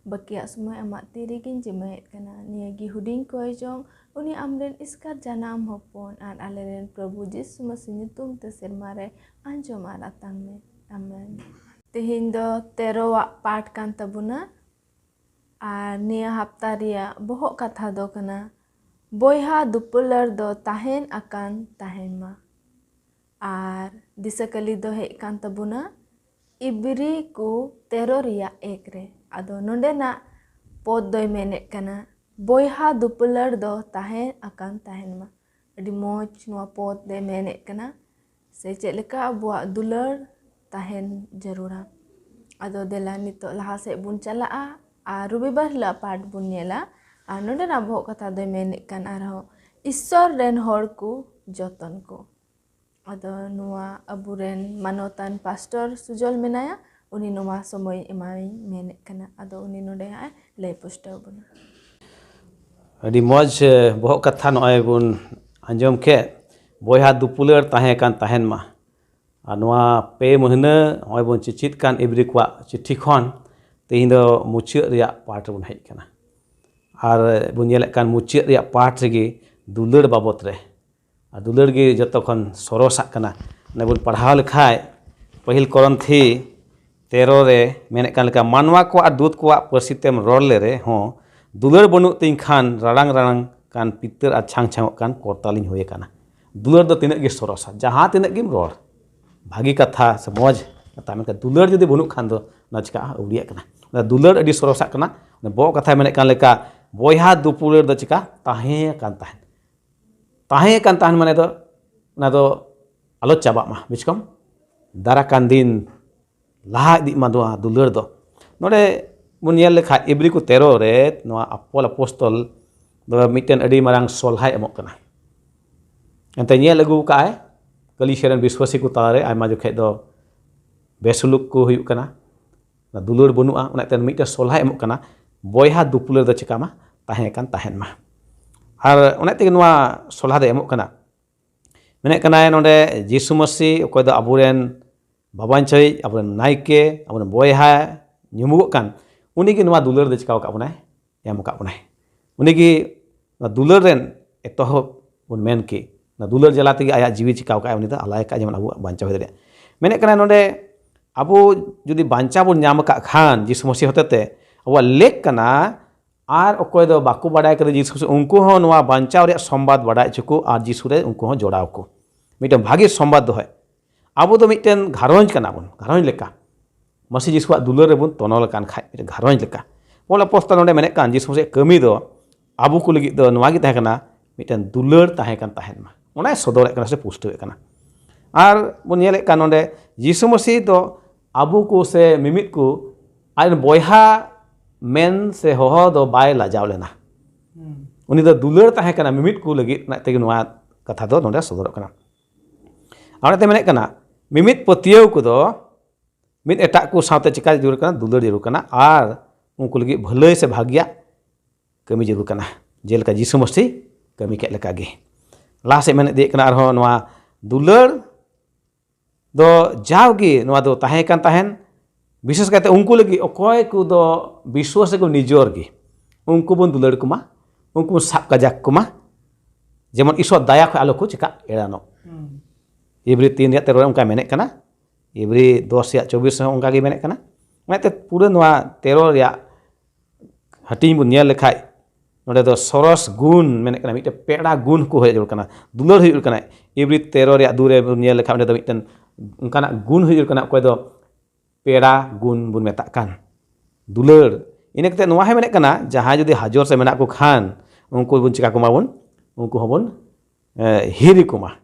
ᱵᱟᱹᱠᱤᱭᱟᱜ ᱥᱚᱢᱚᱭ ᱟᱢᱟᱜ ᱛᱤ ᱨᱮᱜᱮᱧ ᱡᱤᱢᱟᱹᱭᱮᱫ ᱠᱟᱱᱟ᱾ ᱱᱤᱭᱟᱹ ᱜᱮ ᱦᱩᱰᱤᱧ ᱠᱚᱭ ᱡᱚᱝ, ᱩᱱᱤ ᱟᱢᱨᱮᱱ ᱮᱥᱠᱟᱨ ᱡᱟᱱᱟᱢ ᱦᱚᱯᱚᱱ ᱟᱨ ᱟᱞᱮᱨᱮᱱ ᱯᱨᱚᱵᱷᱩ ᱡᱤᱥᱩ ᱢᱟᱥᱤ ᱧᱩᱛᱩᱢ ᱛᱮ ᱥᱮᱨᱢᱟ ᱨᱮ ᱟᱸᱡᱚᱢ ᱟᱨ ᱟᱛᱟᱝ ᱢᱮ᱾ ᱟᱢᱮᱱ᱾ ᱛᱮᱦᱮᱧ ᱫᱚ ᱛᱮᱨᱚᱣᱟᱜ ᱯᱟᱴ ᱠᱟᱱ ᱛᱟᱵᱚᱱᱟ ᱟᱨ ᱱᱤᱭᱟᱹ ᱦᱟᱯᱛᱟ ᱨᱮᱭᱟᱜ ᱵᱚᱦᱚᱜ ᱠᱟᱛᱷᱟ ᱫᱚ ᱠᱟᱱᱟ, ᱵᱚᱭᱦᱟ ᱫᱩᱯᱩᱞᱟᱹᱲ ᱫᱚ ᱛᱟᱦᱮᱱ ᱟᱠᱟᱱ ᱛᱟᱦᱮᱱ ᱢᱟ᱾ ᱟᱨ ᱫᱤᱥᱟᱹ ᱠᱟᱹᱞᱤ ᱫᱚ ᱦᱮᱡ ᱠᱟᱱ ᱛᱟᱵᱚᱱᱟ, ᱤᱵᱨᱤ ᱠᱚ ᱛᱮᱨᱚ ᱨᱮᱭᱟᱜ ᱮᱠ ᱨᱮ᱾ ᱟᱫᱚ ᱱᱚᱰᱮᱱᱟᱜ ᱯᱚᱫ ᱫᱚᱭ ᱢᱮᱱᱮᱫ ᱠᱟᱱᱟ, ᱵᱚᱭᱦᱟ ᱫᱩᱯᱩᱞᱟᱹᱲ ᱫᱚ ᱛᱟᱦᱮᱸ ᱟᱠᱟᱱ ᱛᱟᱦᱮᱱ ᱢᱟ᱾ ᱟᱹᱰᱤ ᱢᱚᱡᱽ ᱱᱚᱣᱟ ᱯᱚᱫ ᱫᱚᱭ ᱢᱮᱱᱮᱫ ᱠᱟᱱᱟ, ᱥᱮ ᱪᱮᱫ ᱞᱮᱠᱟ ᱟᱵᱚᱣᱟᱜ ᱫᱩᱞᱟᱹᱲ ᱛᱟᱦᱮᱱ ᱡᱟᱹᱨᱩᱲᱟ᱾ ᱟᱫᱚ ᱫᱮᱞᱟ ᱱᱤᱛᱚᱜ ᱞᱟᱦᱟ ᱥᱮᱫ ᱵᱚᱱ ᱪᱟᱞᱟᱜᱼᱟ ᱟᱨ ᱨᱚᱵᱤᱵᱟᱨ ᱦᱤᱞᱳᱜ ᱯᱟᱴ ᱵᱚᱱ ᱧᱮᱞᱟ᱾ ᱟᱨ ᱱᱚᱰᱮᱱᱟᱜ ᱵᱚᱦᱚᱜ ᱠᱟᱛᱷᱟ ᱫᱚᱭ ᱢᱮᱱᱮᱫ ᱠᱟᱱ ᱟᱨᱦᱚᱸ, ᱤᱥᱥᱚᱨ ᱨᱮᱱ ᱦᱚᱲ ᱠᱚ ᱡᱚᱛᱚᱱ ᱠᱚ᱾ ᱟᱫᱚ ᱱᱚᱣᱟ ᱟᱵᱚᱨᱮᱱ ᱢᱟᱱᱚᱛᱟᱱ ᱯᱟᱥᱴᱚᱨ ᱥᱩᱡᱚᱞ ᱢᱮᱱᱟᱭᱟ, ᱩᱱᱤ ᱱᱚᱣᱟ ᱥᱚᱢᱚᱭ ᱮᱢᱟᱭ ᱢᱮᱱᱮᱫ ᱠᱟᱱᱟ᱾ ᱟᱫᱚ ᱩᱱᱤ ᱱᱚᱰᱮ ᱦᱟᱸᱜ ᱮ ᱞᱟᱹᱭ ᱯᱩᱥᱴᱟᱹᱣ ᱵᱚᱱᱟ᱾ ᱟᱹᱰᱤ ᱢᱚᱡᱽ ᱮ, ᱵᱚᱦᱚᱜ ᱠᱟᱛᱷᱟ ᱱᱚᱜᱼᱚᱭ ᱵᱚᱱ ᱟᱸᱡᱚᱢ ᱠᱮᱫ, ᱵᱚᱭᱦᱟ ᱫᱩᱯᱩᱞᱟᱹᱲ ᱛᱟᱦᱮᱸ ᱠᱟᱱ ᱛᱟᱦᱮᱱ ᱢᱟ᱾ ᱟᱨ ᱱᱚᱣᱟ ᱯᱮ ᱢᱟᱹᱦᱱᱟᱹ ᱱᱚᱜᱼᱚᱭ ᱵᱚᱱ ᱪᱮᱪᱮᱫ ᱠᱟᱱ ᱤᱵᱨᱤ ᱠᱚᱣᱟᱜ ᱪᱤᱴᱷᱤ ᱠᱷᱚᱱ ᱛᱮᱦᱮᱧ ᱫᱚ ᱢᱩᱪᱟᱹᱫ ᱨᱮᱭᱟᱜ ᱯᱟᱴ ᱨᱮᱵᱚᱱ ᱦᱮᱡ ᱠᱟᱱᱟ᱾ ᱟᱨ ᱵᱚᱱ ᱧᱮᱞᱮᱫ ᱠᱟᱱ ᱢᱩᱪᱟᱹᱫ ᱨᱮᱭᱟᱜ ᱯᱟᱴ ᱨᱮᱜᱮ ᱫᱩᱞᱟᱹᱲ ᱵᱟᱵᱚᱛ ᱨᱮ, ᱟᱨ ᱫᱩᱞᱟᱹᱲ ᱜᱮ ᱡᱚᱛᱚ ᱠᱷᱚᱱ ᱥᱚᱨᱚᱥᱟᱜ ᱠᱟᱱᱟ᱾ ᱚᱱᱟ ᱵᱚᱱ ᱯᱟᱲᱦᱟᱣ ᱞᱮᱠᱷᱟᱡ, ᱯᱟᱹᱦᱤᱞ ᱠᱚᱨᱚᱱᱛᱷᱤ ᱛᱮᱨᱚ ᱨᱮ ᱢᱮᱱᱮᱫ ᱠᱟᱱ ᱞᱮᱠᱟ, ᱢᱟᱱᱣᱟ ᱠᱚ ᱟᱨ ᱫᱩᱛ ᱠᱚᱣᱟᱜ ᱯᱟᱹᱨᱥᱤ ᱛᱮᱢ ᱨᱚᱲ ᱞᱮ ᱨᱮᱦᱚᱸ, ᱫᱩᱞᱟᱹᱲ ᱵᱟᱹᱱᱩᱜ ᱛᱤᱧ ᱠᱷᱟᱱ ᱨᱟᱲᱟᱝ ᱨᱟᱲᱟᱝ ᱠᱟᱱ ᱯᱤᱛᱟᱹᱨ ᱟᱨ ᱪᱷᱟᱝ ᱪᱷᱟᱝᱚᱜ ᱠᱟᱱ ᱠᱚᱨᱛᱟᱞᱤᱧ ᱦᱩᱭ ᱟᱠᱟᱱᱟ᱾ ᱫᱩᱞᱟᱹᱲ ᱫᱚ ᱛᱤᱱᱟᱹᱜ ᱜᱮ ᱥᱚᱨᱚᱥᱟ, ᱡᱟᱦᱟᱸ ᱛᱤᱱᱟᱹᱜ ᱜᱮᱢ ᱨᱚᱲ, ᱵᱷᱟᱹᱜᱤ ᱠᱟᱛᱷᱟ ᱥᱮ ᱢᱚᱡᱽ ᱠᱟᱛᱷᱟ, ᱢᱮᱱᱠᱷᱟᱱ ᱫᱩᱞᱟᱹᱲ ᱡᱩᱫᱤ ᱵᱟᱹᱱᱩᱜ ᱠᱷᱟᱱ ᱫᱚ ᱚᱱᱟ ᱪᱤᱠᱟᱹᱜᱼᱟ? ᱟᱹᱣᱲᱤᱭᱟᱜ ᱠᱟᱱᱟ᱾ ᱚᱱᱟ ᱫᱩᱞᱟᱹᱲ ᱟᱹᱰᱤ ᱥᱚᱨᱚᱥᱟᱜ ᱠᱟᱱᱟ᱾ ᱚᱱᱟ ᱵᱚᱦᱚᱜ ᱠᱟᱛᱷᱟᱭ ᱢᱮᱱᱮᱫ ᱠᱟᱱ ᱞᱮᱠᱟ, ᱵᱚᱭᱦᱟ ᱫᱩᱯᱩᱞᱟᱹᱲ ᱫᱚ ᱪᱤᱠᱟ ᱛᱟᱦᱮᱸ ᱠᱟᱱ ᱛᱟᱦᱮᱸᱫ᱾ ᱛᱟᱦᱮᱸ ᱠᱟᱱ ᱛᱟᱦᱮᱸᱫ ᱢᱟᱱᱮ ᱫᱚ ᱚᱱᱟ ᱫᱚ ᱟᱞᱚ ᱪᱟᱵᱟᱜ ᱢᱟ, ᱵᱩᱡᱽ ᱠᱚᱢ᱾ ᱫᱟᱨᱟ ᱠᱟᱱ ᱫᱤᱱ ᱞᱟᱦᱟ ᱤᱫᱤᱜ ᱢᱟ ᱱᱚᱣᱟ ᱫᱩᱞᱟᱹᱲ ᱫᱚ᱾ ᱱᱚᱰᱮ ᱵᱚᱱ ᱧᱮᱞ ᱞᱮᱠᱷᱟᱡ ᱤᱵᱨᱤ ᱠᱚ ᱛᱮᱨᱚ ᱨᱮ ᱱᱚᱣᱟ ᱟᱯᱚᱞ ᱟᱯᱚᱥᱛᱚᱞ ᱫᱚ ᱢᱤᱫᱴᱮᱱ ᱟᱹᱰᱤ ᱢᱟᱨᱟᱝ ᱥᱚᱞᱦᱟᱭ ᱮᱢᱚᱜ ᱠᱟᱱᱟ᱾ ᱮᱱᱛᱮ ᱧᱮᱞ ᱟᱹᱜᱩ ᱠᱟᱜᱼᱟᱭ, ᱠᱟᱹᱞᱤᱥᱤᱭᱟ ᱨᱮᱱ ᱵᱤᱥᱣᱟᱥᱤ ᱠᱚ ᱛᱟᱞᱟᱨᱮ ᱟᱭᱢᱟ ᱡᱚᱠᱷᱮᱡ ᱫᱚ ᱵᱮᱥᱩᱞᱩᱠ ᱠᱚ ᱦᱩᱭᱩᱜ ᱠᱟᱱᱟ, ᱚᱱᱟ ᱫᱩᱞᱟᱹᱲ ᱵᱟᱹᱱᱩᱜᱼᱟ᱾ ᱚᱱᱟ ᱛᱮ ᱢᱤᱫᱴᱮᱱ ᱥᱚᱞᱦᱟᱭ ᱮᱢᱚᱜ ᱠᱟᱱᱟ, ᱵᱚᱭᱦᱟ ᱫᱩᱯᱩᱞᱟᱹᱲ ᱫᱚ ᱪᱤᱠᱟ ᱢᱟ ᱛᱟᱦᱮᱸ ᱠᱟᱱ ᱛᱟᱦᱮᱱ ᱢᱟ᱾ ᱟᱨ ᱚᱱᱟ ᱛᱮᱜᱮ ᱱᱚᱣᱟ ᱥᱚᱞᱦᱟ ᱫᱚᱭ ᱮᱢᱚᱜ ᱠᱟᱱᱟ᱾ ᱢᱮᱱᱮᱫ ᱠᱟᱱᱟᱭ ᱱᱚᱰᱮ, ᱡᱤᱥᱩ ᱢᱟᱹᱥᱤ ᱚᱠᱚᱭ ᱫᱚ ᱟᱵᱚᱨᱮᱱ ᱵᱟᱵᱟᱧᱪᱟᱹᱭᱤᱡ, ᱟᱵᱚᱨᱮᱱ ᱱᱟᱭᱠᱮ, ᱟᱵᱚᱨᱮᱱ ᱵᱚᱭᱦᱟ ᱧᱩᱢᱩᱜᱚᱜ ᱠᱟᱱ, ᱩᱱᱤᱜᱮ ᱱᱚᱣᱟ ᱫᱩᱞᱟᱹᱲ ᱫᱚ ᱪᱤᱠᱟᱹ ᱟᱠᱟᱫ ᱵᱚᱱᱟᱭ? ᱮᱢ ᱟᱠᱟᱫ ᱵᱚᱱᱟᱭ᱾ ᱩᱱᱤᱜᱮ ᱱᱚᱣᱟ ᱫᱩᱞᱟᱹᱲ ᱨᱮᱱ ᱮᱛᱚᱦᱚᱵ ᱵᱚᱱ ᱢᱮᱱ ᱠᱮ, ᱚᱱᱟ ᱫᱩᱞᱟᱹᱲ ᱡᱟᱞᱟ ᱛᱮᱜᱮ ᱟᱭᱟᱜ ᱡᱤᱣᱤ ᱪᱤᱠᱟᱹ ᱟᱠᱟᱫ, ᱩᱱᱤ ᱫᱚ ᱟᱞᱟᱭ ᱟᱠᱟᱫ, ᱡᱮᱢᱚᱱ ᱟᱵᱚᱣᱟᱜ ᱵᱟᱧᱪᱟᱣ ᱦᱩᱭ ᱫᱟᱲᱮᱭᱟᱜᱼᱟ᱾ ᱢᱮᱱᱮᱫ ᱠᱟᱱᱟᱭ ᱱᱚᱰᱮ, ᱟᱵᱚ ᱡᱩᱫᱤ ᱵᱟᱧᱪᱟᱣ ᱵᱚᱱ ᱧᱟᱢ ᱟᱠᱟᱫ ᱠᱷᱟᱱ ᱡᱤᱥᱩ ᱢᱟᱹᱥᱤ ᱦᱚᱛᱮᱛᱮ, ᱟᱵᱚᱣᱟᱜ ᱞᱮᱠ ᱠᱟᱱᱟ ᱟᱨ ᱚᱠᱚᱭ ᱫᱚ ᱵᱟᱠᱚ ᱵᱟᱰᱟᱭ ᱠᱟᱫᱟ ᱡᱤᱥᱩ ᱢᱟᱹᱥᱤ, ᱩᱱᱠᱩ ᱦᱚᱸ ᱱᱚᱣᱟ ᱵᱟᱧᱪᱟᱣ ᱨᱮᱭᱟᱜ ᱥᱚᱢᱵᱟᱫ ᱵᱟᱰᱟᱭ ᱦᱚᱪᱚ ᱠᱚ ᱟᱨ ᱡᱤᱥᱩ ᱨᱮ ᱩᱱᱠᱩ ᱦᱚᱸ ᱡᱚᱲᱟᱣ ᱠᱚ᱾ ᱢᱤᱫᱴᱮᱱ ᱵᱷᱟᱜᱮ ᱥᱚᱢᱵᱟᱫ ᱫᱚᱦᱚᱭ᱾ ᱟᱵᱚ ᱫᱚ ᱢᱤᱫᱴᱮᱱ ᱜᱷᱟᱨᱚᱸᱡᱽ ᱠᱟᱱᱟ ᱵᱚᱱ, ᱜᱷᱟᱨᱚᱸᱡᱽ ᱞᱮᱠᱟ᱾ ᱢᱟᱹᱥᱤ ᱡᱤᱥᱩᱣᱟᱜ ᱫᱩᱞᱟᱹᱲ ᱨᱮᱵᱚᱱ ᱛᱚᱱᱚᱞ ᱟᱠᱟᱱ ᱠᱷᱟᱡ, ᱢᱤᱫᱴᱮᱱ ᱜᱷᱟᱨᱚᱸᱡᱽ ᱞᱮᱠᱟ᱾ ᱯᱚᱞ ᱟᱯᱚᱥᱛᱚᱞ ᱱᱚᱰᱮ ᱢᱮᱱᱮᱫ ᱠᱟᱱ, ᱡᱤᱥᱩ ᱢᱟᱹᱥᱤᱭᱟᱜ ᱠᱟᱹᱢᱤ ᱫᱚ ᱟᱵᱚ ᱠᱚ ᱞᱟᱹᱜᱤᱫ ᱫᱚ ᱱᱚᱣᱟ ᱜᱮ ᱛᱟᱦᱮᱸ ᱠᱟᱱᱟ, ᱢᱤᱫᱴᱮᱱ ᱫᱩᱞᱟᱹᱲ ᱛᱟᱦᱮᱸ ᱠᱟᱱ ᱛᱟᱦᱮᱱ ᱢᱟ, ᱚᱱᱟᱭ ᱥᱚᱫᱚᱨᱮᱫ ᱠᱟᱱᱟ ᱥᱮ ᱯᱩᱥᱴᱟᱹᱣᱮᱫ ᱠᱟᱱᱟ᱾ ᱟᱨ ᱵᱚᱱ ᱧᱮᱞᱮᱫ ᱠᱟᱱ ᱱᱚᱰᱮ, ᱡᱤᱥᱩ ᱢᱟᱹᱥᱤ ᱫᱚ ᱟᱵᱚ ᱠᱚ ᱥᱮ ᱢᱤᱢᱤᱫ ᱠᱚ ᱟᱡ ᱨᱮᱱ ᱵᱚᱭᱦᱟ ᱢᱮᱱ ᱥᱮ ᱦᱚᱦᱚ ᱫᱚ ᱵᱟᱭ ᱞᱟᱡᱟᱣ ᱞᱮᱱᱟ᱾ ᱩᱱᱤ ᱫᱚ ᱫᱩᱞᱟᱹᱲ ᱛᱟᱦᱮᱸ ᱠᱟᱱᱟ ᱢᱤᱢᱤᱫ ᱠᱚ ᱞᱟᱹᱜᱤᱫ, ᱚᱱᱟ ᱛᱮᱜᱮ ᱱᱚᱣᱟ ᱠᱟᱛᱷᱟ ᱫᱚ ᱱᱚᱰᱮ ᱥᱚᱫᱚᱨᱚᱜ ᱠᱟᱱᱟ᱾ ᱟᱨ ᱚᱱᱟᱛᱮ ᱢᱮᱱᱮᱫ ᱠᱟᱱᱟ, ᱢᱤᱢᱤᱫ ᱯᱟᱹᱛᱭᱟᱹᱣ ᱠᱚᱫᱚ ᱢᱤᱫ ᱮᱴᱟᱜ ᱠᱚ ᱥᱟᱶᱛᱮ ᱪᱤᱠᱟ ᱡᱟᱹᱨᱩᱲ ᱠᱟᱱᱟ? ᱫᱩᱞᱟᱹᱲ ᱡᱟᱹᱨᱩᱲ ᱠᱟᱱᱟ ᱟᱨ ᱩᱱᱠᱩ ᱞᱟᱹᱜᱤᱫ ᱵᱷᱟᱹᱞᱟᱹᱭ ᱥᱮ ᱵᱷᱟᱹᱜᱤᱭᱟᱜ ᱠᱟᱹᱢᱤ ᱡᱟᱹᱨᱩᱲ ᱠᱟᱱᱟ, ᱡᱮᱞᱮᱠᱟ ᱡᱤᱥᱩ ᱢᱟᱹᱥᱤ ᱠᱟᱹᱢᱤ ᱠᱮᱫ ᱞᱮᱠᱟᱜᱮ᱾ ᱞᱟᱦᱟ ᱥᱮᱫ ᱢᱮᱱ ᱤᱫᱤᱭᱮᱫ ᱠᱟᱱᱟ ᱟᱨᱦᱚᱸ ᱱᱚᱣᱟ ᱫᱩᱞᱟᱹᱲ ᱫᱚ ᱡᱟᱣᱜᱮ ᱱᱚᱣᱟ ᱫᱚ ᱛᱟᱦᱮᱸ ᱠᱟᱱ ᱛᱟᱦᱮᱱ, ᱵᱤᱥᱮᱥ ᱠᱟᱭᱛᱮ ᱩᱱᱠᱩ ᱞᱟᱹᱜᱤᱫ ᱚᱠᱚᱭ ᱠᱚᱫᱚ ᱵᱤᱥᱣᱟᱥ ᱨᱮᱠᱚ ᱱᱤᱡᱚᱨ ᱜᱮ, ᱩᱱᱠᱩ ᱵᱚᱱ ᱫᱩᱞᱟᱹᱲ ᱠᱚᱢᱟ, ᱩᱱᱠᱩ ᱵᱚᱱ ᱥᱟᱵ ᱠᱟᱡᱟᱠ ᱠᱚᱢᱟ, ᱡᱮᱢᱚᱱ ᱤᱥᱚᱨ ᱫᱟᱭᱟ ᱠᱷᱚᱱ ᱟᱞᱚ ᱠᱚ ᱪᱮᱠᱟ ᱮᱲᱟᱱᱚᱜ᱾ ᱤᱵᱨᱤ ᱛᱤᱱ ᱨᱮᱭᱟᱜ ᱛᱮᱨᱚ ᱨᱮ ᱚᱱᱠᱟ ᱢᱮᱱᱮᱫ ᱠᱟᱱᱟ, ᱤᱵᱨᱤ ᱫᱚᱥ ᱨᱮᱭᱟᱜ ᱪᱚᱵᱵᱤᱥ ᱨᱮᱦᱚᱸ ᱚᱱᱠᱟ ᱜᱮ ᱢᱮᱱᱮᱫ ᱠᱟᱱᱟ᱾ ᱚᱱᱟᱛᱮ ᱯᱩᱨᱟᱹ ᱱᱚᱣᱟ ᱛᱮᱨᱚ ᱨᱮᱭᱟᱜ ᱦᱟᱹᱴᱤᱧ ᱵᱚᱱ ᱧᱮᱞ ᱞᱮᱠᱷᱟᱡ, ᱱᱚᱰᱮ ᱫᱚ ᱥᱚᱨᱚᱥ ᱜᱩᱱ ᱢᱮᱱᱮᱫ ᱠᱟᱱᱟ, ᱢᱤᱫᱴᱮᱱ ᱯᱮᱲᱟ ᱜᱩᱱ ᱠᱚ ᱦᱩᱭ ᱡᱟᱹᱨᱩᱲ ᱠᱟᱱᱟ, ᱫᱩᱞᱟᱹᱲ ᱦᱩᱭᱩᱜ ᱠᱟᱱᱟ᱾ ᱤᱵᱨᱤ ᱛᱮᱨᱚ ᱨᱮᱭᱟᱜ ᱫᱩ ᱨᱮ ᱵᱚᱱ ᱧᱮᱞ ᱞᱮᱠᱷᱟᱡ, ᱚᱸᱰᱮ ᱫᱚ ᱢᱤᱫᱴᱮᱱ ᱚᱱᱠᱟᱱᱟᱜ ᱜᱩᱱ ᱦᱩᱭᱩᱜ ᱠᱟᱱᱟ, ᱚᱠᱚᱭ ᱫᱚ ᱯᱮᱲᱟ ᱜᱩᱱ ᱵᱚᱱ ᱢᱮᱛᱟᱜ ᱠᱟᱱ, ᱫᱩᱞᱟᱹᱲ᱾ ᱤᱱᱟᱹ ᱠᱟᱛᱮ ᱱᱚᱣᱟ ᱦᱚᱸᱭ ᱢᱮᱱᱮᱫ ᱠᱟᱱᱟ, ᱡᱟᱦᱟᱸᱭ ᱡᱩᱫᱤ ᱦᱟᱡᱚᱨ ᱥᱮ ᱢᱮᱱᱟᱜ ᱠᱚ ᱠᱷᱟᱱ, ᱩᱱᱠᱩ ᱵᱚᱱ ᱪᱤᱠᱟ ᱠᱚᱢᱟ ᱵᱚᱱ, ᱩᱱᱠᱩ ᱦᱚᱸᱵᱚᱱ, ᱮ, ᱦᱤᱨᱤ ᱠᱚᱢᱟ᱾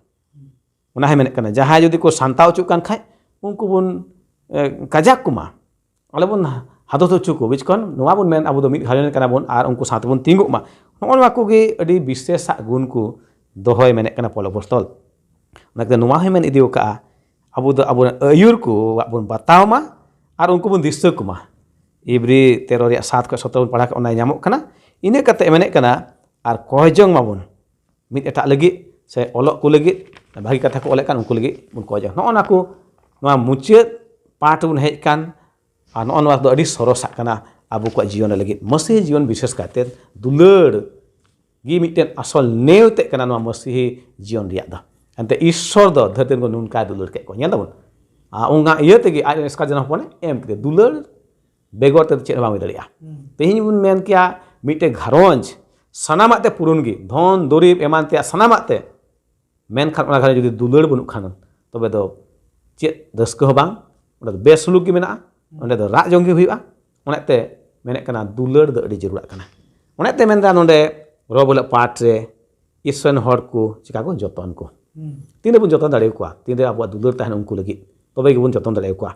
ᱚᱱᱟ ᱦᱚᱸᱭ ᱢᱮᱱᱮᱫ ᱠᱟᱱᱟ, ᱡᱟᱦᱟᱸᱭ ᱡᱩᱫᱤ ᱠᱚ ᱥᱟᱱᱛᱟᱣ ᱦᱚᱪᱚᱜ ᱠᱟᱱ ᱠᱷᱟᱡ, ᱩᱱᱠᱩ ᱵᱚᱱ, ᱮ, ᱠᱟᱡᱟᱠ ᱠᱚᱢᱟ, ᱟᱞᱚ ᱵᱚᱱ ᱦᱟᱫᱚᱥ ᱦᱚᱪᱚ ᱠᱚ᱾ ᱵᱩᱡᱽ ᱠᱷᱚᱱ ᱱᱚᱣᱟ ᱵᱚᱱ ᱢᱮᱱ, ᱟᱵᱚ ᱫᱚ ᱢᱤᱫ ᱜᱷᱟᱨᱚᱸᱡᱽ ᱨᱮᱱ ᱠᱟᱱᱟ ᱵᱚᱱ ᱟᱨ ᱩᱱᱠᱩ ᱥᱟᱶ ᱛᱮᱵᱚᱱ ᱛᱤᱸᱜᱩᱜ ᱢᱟ᱾ ᱱᱚᱜᱼᱚ ᱱᱚᱣᱟ ᱠᱚᱜᱮ ᱟᱹᱰᱤ ᱵᱤᱥᱮᱥᱟᱜ ᱜᱩᱱ ᱠᱚ ᱫᱚᱦᱚᱭ ᱢᱮᱱᱮᱫ ᱠᱟᱱᱟ ᱯᱚᱞ ᱟᱯᱚᱥᱛᱚᱞ᱾ ᱚᱱᱟ ᱠᱟᱛᱮ ᱱᱚᱣᱟ ᱦᱚᱸᱭ ᱢᱮᱱ ᱤᱫᱤ ᱟᱠᱟᱫᱼᱟ, ᱟᱵᱚ ᱫᱚ ᱟᱵᱚᱨᱮᱱ ᱟᱹᱭᱩᱨ ᱠᱚᱣᱟᱜ ᱵᱚᱱ ᱵᱟᱛᱟᱣ ᱢᱟ ᱟᱨ ᱩᱱᱠᱩ ᱵᱚᱱ ᱫᱤᱥᱟᱹ ᱠᱚᱢᱟ᱾ ᱤᱵᱨᱤ ᱛᱮᱨᱚ ᱨᱮᱭᱟᱜ ᱥᱟᱛ ᱠᱷᱚᱱ ᱥᱚᱛᱨᱚ ᱵᱚᱱ ᱯᱟᱲᱦᱟᱣ ᱠᱟᱜ, ᱚᱱᱟ ᱧᱟᱢᱚᱜ ᱠᱟᱱᱟ᱾ ᱤᱱᱟᱹ ᱠᱟᱛᱮ ᱢᱮᱱᱮᱫ ᱠᱟᱱᱟ, ᱟᱨ ᱠᱚᱭ ᱡᱚᱝ ᱢᱟᱵᱚᱱ ᱢᱤᱫ ᱮᱴᱟᱜ ᱞᱟᱹᱜᱤᱫ ᱥᱮ ᱚᱞᱚᱜ ᱠᱚ ᱞᱟᱹᱜᱤᱫ, ᱵᱷᱟᱹᱜᱤ ᱠᱟᱛᱷᱟ ᱠᱚ ᱚᱞᱮᱫ ᱠᱟᱱ ᱩᱱᱠᱩ ᱞᱟᱹᱜᱤᱫ ᱵᱚᱱ ᱠᱚᱭ ᱡᱚᱝ᱾ ᱱᱚᱜᱼᱚ ᱱᱟ ᱠᱚ, ᱱᱚᱣᱟ ᱢᱩᱪᱟᱹᱫ ᱯᱟᱴ ᱵᱚᱱ ᱦᱮᱡ ᱠᱟᱱ, ᱟᱨ ᱱᱚᱜᱼᱚ ᱱᱚᱣᱟ ᱫᱚ ᱟᱹᱰᱤ ᱥᱚᱨᱚᱥᱟᱜ ᱠᱟᱱᱟ ᱟᱵᱚ ᱠᱚᱣᱟᱜ ᱡᱤᱭᱚᱱ ᱨᱮ ᱞᱟᱹᱜᱤᱫ᱾ ᱢᱟᱹᱥᱤᱦᱤ ᱡᱤᱭᱚᱱ ᱵᱤᱥᱮᱥ ᱠᱟᱭᱛᱮ ᱫᱩᱞᱟᱹᱲ ᱜᱮ ᱢᱤᱫᱴᱮᱱ ᱟᱥᱚᱞ ᱱᱮᱣ ᱛᱮᱫ ᱠᱟᱱᱟ ᱱᱚᱣᱟ ᱢᱟᱹᱥᱤᱦᱤ ᱡᱤᱭᱚᱱ ᱨᱮᱭᱟᱜ ᱫᱚ᱾ ᱮᱱᱛᱮ ᱤᱥᱥᱚᱨ ᱫᱚ ᱫᱷᱟᱹᱨᱛᱤ ᱨᱮᱱ ᱠᱚ ᱱᱚᱝᱠᱟᱭ ᱫᱩᱞᱟᱹᱲ ᱠᱮᱫ ᱠᱚᱣᱟ, ᱧᱮᱞ ᱫᱟᱵᱚᱱ᱾ ᱟᱨ ᱚᱱᱟ ᱤᱭᱟᱹ ᱛᱮᱜᱮ ᱟᱡ ᱨᱮᱱ ᱮᱥᱠᱟᱨ ᱡᱟᱱᱟᱢ ᱦᱚᱯᱚᱱᱮ ᱮᱢ ᱠᱮᱫᱮᱭᱟ᱾ ᱫᱩᱞᱟᱹᱲ ᱵᱮᱜᱚᱨ ᱛᱮᱫᱚ ᱪᱮᱫ ᱦᱚᱸ ᱵᱟᱝ ᱦᱩᱭ ᱫᱟᱲᱮᱭᱟᱜᱼᱟ᱾ ᱛᱮᱦᱮᱧ ᱵᱚᱱ ᱢᱮᱱ ᱠᱮᱭᱟ, ᱢᱤᱫᱴᱮᱱ ᱜᱷᱟᱨᱚᱸᱡᱽ ᱥᱟᱱᱟᱢᱟᱜ ᱛᱮ ᱯᱩᱨᱩᱱ ᱜᱮ, ᱫᱷᱚᱱ ᱫᱩᱨᱤᱵᱽ ᱮᱢᱟᱱ ᱛᱮᱭᱟᱜ ᱥᱟᱱᱟᱢᱟᱜ ᱛᱮ, ᱢᱮᱱᱠᱷᱟᱱ ᱚᱱᱟ ᱜᱷᱟᱨᱚᱸᱡᱽ ᱡᱩᱫᱤ ᱫᱩᱞᱟᱹᱲ ᱵᱟᱹᱱᱩᱜ ᱠᱷᱟᱱ, ᱛᱚᱵᱮ ᱫᱚ ᱪᱮᱫ ᱨᱟᱹᱥᱠᱟᱹ ᱦᱚᱸ ᱵᱟᱝ, ᱚᱸᱰᱮ ᱫᱚ ᱵᱮᱥᱩᱞᱩᱠ ᱜᱮ ᱢᱮᱱᱟᱜᱼᱟ᱾ ᱚᱸᱰᱮ ᱫᱚ ᱨᱟᱜ ᱡᱚᱝ ᱜᱮ ᱦᱩᱭᱩᱜᱼᱟ᱾ ᱚᱱᱟᱛᱮ ᱢᱮᱱᱮᱫ ᱠᱟᱱᱟ, ᱫᱩᱞᱟᱹᱲ ᱫᱚ ᱟᱹᱰᱤ ᱡᱟᱹᱨᱩᱲᱟᱜ ᱠᱟᱱᱟ᱾ ᱚᱱᱟᱛᱮ ᱢᱮᱱᱫᱟ ᱱᱚᱰᱮ ᱨᱚ ᱵᱚᱞᱮ ᱯᱟᱴ ᱨᱮ, ᱤᱥᱥᱚᱨ ᱨᱮᱱ ᱦᱚᱲ ᱠᱚ ᱪᱤᱠᱟ ᱠᱚ ᱡᱚᱛᱚᱱ ᱠᱚ᱾ ᱛᱤᱱᱟᱹᱜ ᱵᱚᱱ ᱡᱚᱛᱚᱱ ᱫᱟᱲᱮᱭᱟᱠᱚᱣᱟ, ᱛᱤᱱᱨᱮ ᱟᱵᱚᱣᱟᱜ ᱫᱩᱞᱟᱹᱲ ᱛᱟᱦᱮᱱᱟ ᱩᱱᱠᱩ ᱞᱟᱹᱜᱤᱫ, ᱛᱚᱵᱮ ᱜᱮᱵᱚᱱ ᱡᱚᱛᱚᱱ ᱫᱟᱲᱮᱭᱟᱠᱚᱣᱟ᱾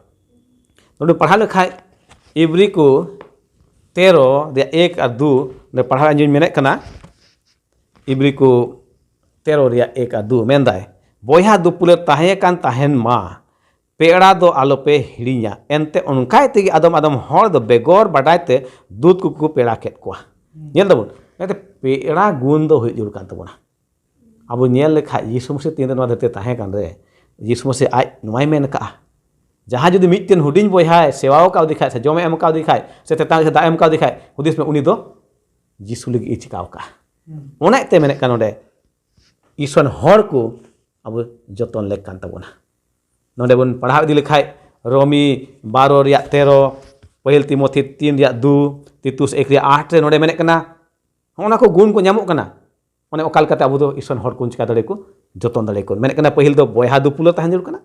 ᱱᱚᱰᱮ ᱯᱟᱲᱦᱟᱣ ᱞᱮᱠᱷᱟᱡ ᱤᱵᱨᱤ ᱠᱚ ᱛᱮᱨᱚ ᱨᱮᱭᱟᱜ ᱮᱠ ᱟᱨ ᱫᱩ, ᱱᱚᱰᱮ ᱯᱟᱲᱦᱟᱣ ᱤᱧ ᱢᱮᱱᱮᱫ ᱠᱟᱱᱟ, ᱤᱵᱨᱤ ᱠᱚ ᱛᱮᱨᱚ ᱨᱮᱭᱟᱜ ᱮᱠ ᱟᱨ ᱫᱩ ᱢᱮᱱᱫᱟᱭ, ᱵᱚᱭᱦᱟ ᱫᱩᱯᱩᱞᱟᱹ ᱛᱟᱦᱮᱸ ᱠᱟᱱ ᱛᱟᱦᱮᱱ ᱢᱟ, ᱯᱮᱲᱟ ᱫᱚ ᱟᱞᱚᱯᱮ ᱦᱤᱲᱤᱧᱟ᱾ ᱮᱱᱛᱮ ᱚᱱᱠᱟᱭ ᱛᱮᱜᱮ ᱟᱫᱚᱢ ᱟᱫᱚᱢ ᱦᱚᱲ ᱫᱚ ᱵᱮᱜᱚᱨ ᱵᱟᱰᱟᱭ ᱛᱮ ᱫᱩᱛ ᱠᱚᱠᱚ ᱯᱮᱲᱟ ᱠᱮᱫ ᱠᱚᱣᱟ᱾ ᱧᱮᱞ ᱫᱟᱵᱚᱱ, ᱚᱱᱟᱛᱮ ᱯᱮᱲᱟ ᱜᱩᱱ ᱫᱚ ᱦᱩᱭᱩᱜ ᱡᱟᱹᱨᱩᱲ ᱠᱟᱱ ᱛᱟᱵᱚᱱᱟ᱾ ᱟᱵᱚ ᱧᱮᱞ ᱞᱮᱠᱷᱟᱡ ᱡᱤᱥᱩ ᱢᱟᱹᱥᱤ ᱛᱤᱱ ᱨᱮ ᱱᱚᱣᱟ ᱫᱷᱟᱹᱨᱛᱤ ᱨᱮ ᱛᱟᱦᱮᱸ ᱠᱟᱱ ᱨᱮ, ᱡᱤᱥᱩ ᱢᱟᱹᱥᱤ ᱟᱡ ᱱᱚᱣᱟᱭ ᱢᱮᱱ ᱠᱟᱜᱼᱟ, ᱡᱟᱦᱟᱸ ᱡᱩᱫᱤ ᱢᱤᱫᱴᱮᱱ ᱦᱩᱰᱤᱧ ᱵᱚᱭᱦᱟᱭ ᱥᱮᱵᱟᱣ ᱠᱟᱣᱫᱮ ᱠᱷᱟᱡ, ᱥᱮ ᱡᱚᱢᱮ ᱮᱢ ᱠᱟᱣᱫᱮ ᱠᱷᱟᱡ, ᱥᱮ ᱛᱮᱛᱟᱝ ᱥᱮ ᱫᱟᱜ ᱮ ᱮᱢ ᱠᱟᱣᱫᱮ ᱠᱷᱟᱡ, ᱦᱩᱫᱤᱥ ᱢᱮ, ᱩᱱᱤ ᱫᱚ ᱡᱤᱥᱩ ᱞᱟᱹᱜᱤᱫ ᱮ ᱪᱤᱠᱟᱣ ᱠᱟᱜᱼᱟ᱾ ᱚᱱᱟ ᱤᱭᱟᱹᱛᱮ ᱢᱮᱱᱮᱫ ᱠᱟᱱ ᱱᱚᱰᱮ ᱤᱥᱚᱨ ᱦᱚᱲ ᱠᱚ ᱟᱵᱚ ᱡᱚᱛᱚᱱ ᱞᱮᱠ ᱠᱟᱱ ᱛᱟᱵᱚᱱᱟ᱾ ᱱᱚᱰᱮ ᱵᱚᱱ ᱯᱟᱲᱦᱟᱣ ᱤᱫᱤ ᱞᱮᱠᱷᱟᱡ ᱨᱳᱢᱤ ᱵᱟᱨᱚ ᱨᱮᱭᱟᱜ ᱛᱮᱨᱚ, ᱯᱟᱹᱦᱤᱞ ᱛᱤᱢᱳᱛᱷᱤ ᱛᱤᱱ ᱨᱮᱭᱟᱜ ᱫᱩ, ᱛᱤᱛᱩᱥ ᱮᱠ ᱨᱮᱭᱟᱜ ᱟᱴ ᱨᱮ ᱱᱚᱰᱮ ᱢᱮᱱᱮᱫ ᱠᱟᱱᱟ, ᱦᱚᱸᱜᱼᱚ ᱱᱟ ᱠᱚ ᱜᱩᱱ ᱠᱚ ᱧᱟᱢᱚᱜ ᱠᱟᱱᱟ᱾ ᱢᱟᱱᱮ ᱚᱠᱟ ᱞᱮᱠᱟᱛᱮ ᱟᱵᱚ ᱫᱚ ᱤᱥᱚᱨ ᱦᱚᱲ ᱠᱚ ᱪᱤᱠᱟ ᱫᱟᱲᱮᱭᱟᱠᱚ, ᱡᱚᱛᱚᱱ ᱫᱟᱲᱮᱭᱟᱠᱚ᱾ ᱢᱮᱱᱮᱫ ᱠᱟᱱᱟ ᱯᱟᱹᱦᱤᱞ ᱫᱚ ᱵᱚᱭᱦᱟ ᱫᱩᱯᱩᱞᱟᱹ ᱛᱟᱦᱮᱱ ᱡᱟᱹᱨᱩᱲ ᱠᱟᱱᱟ,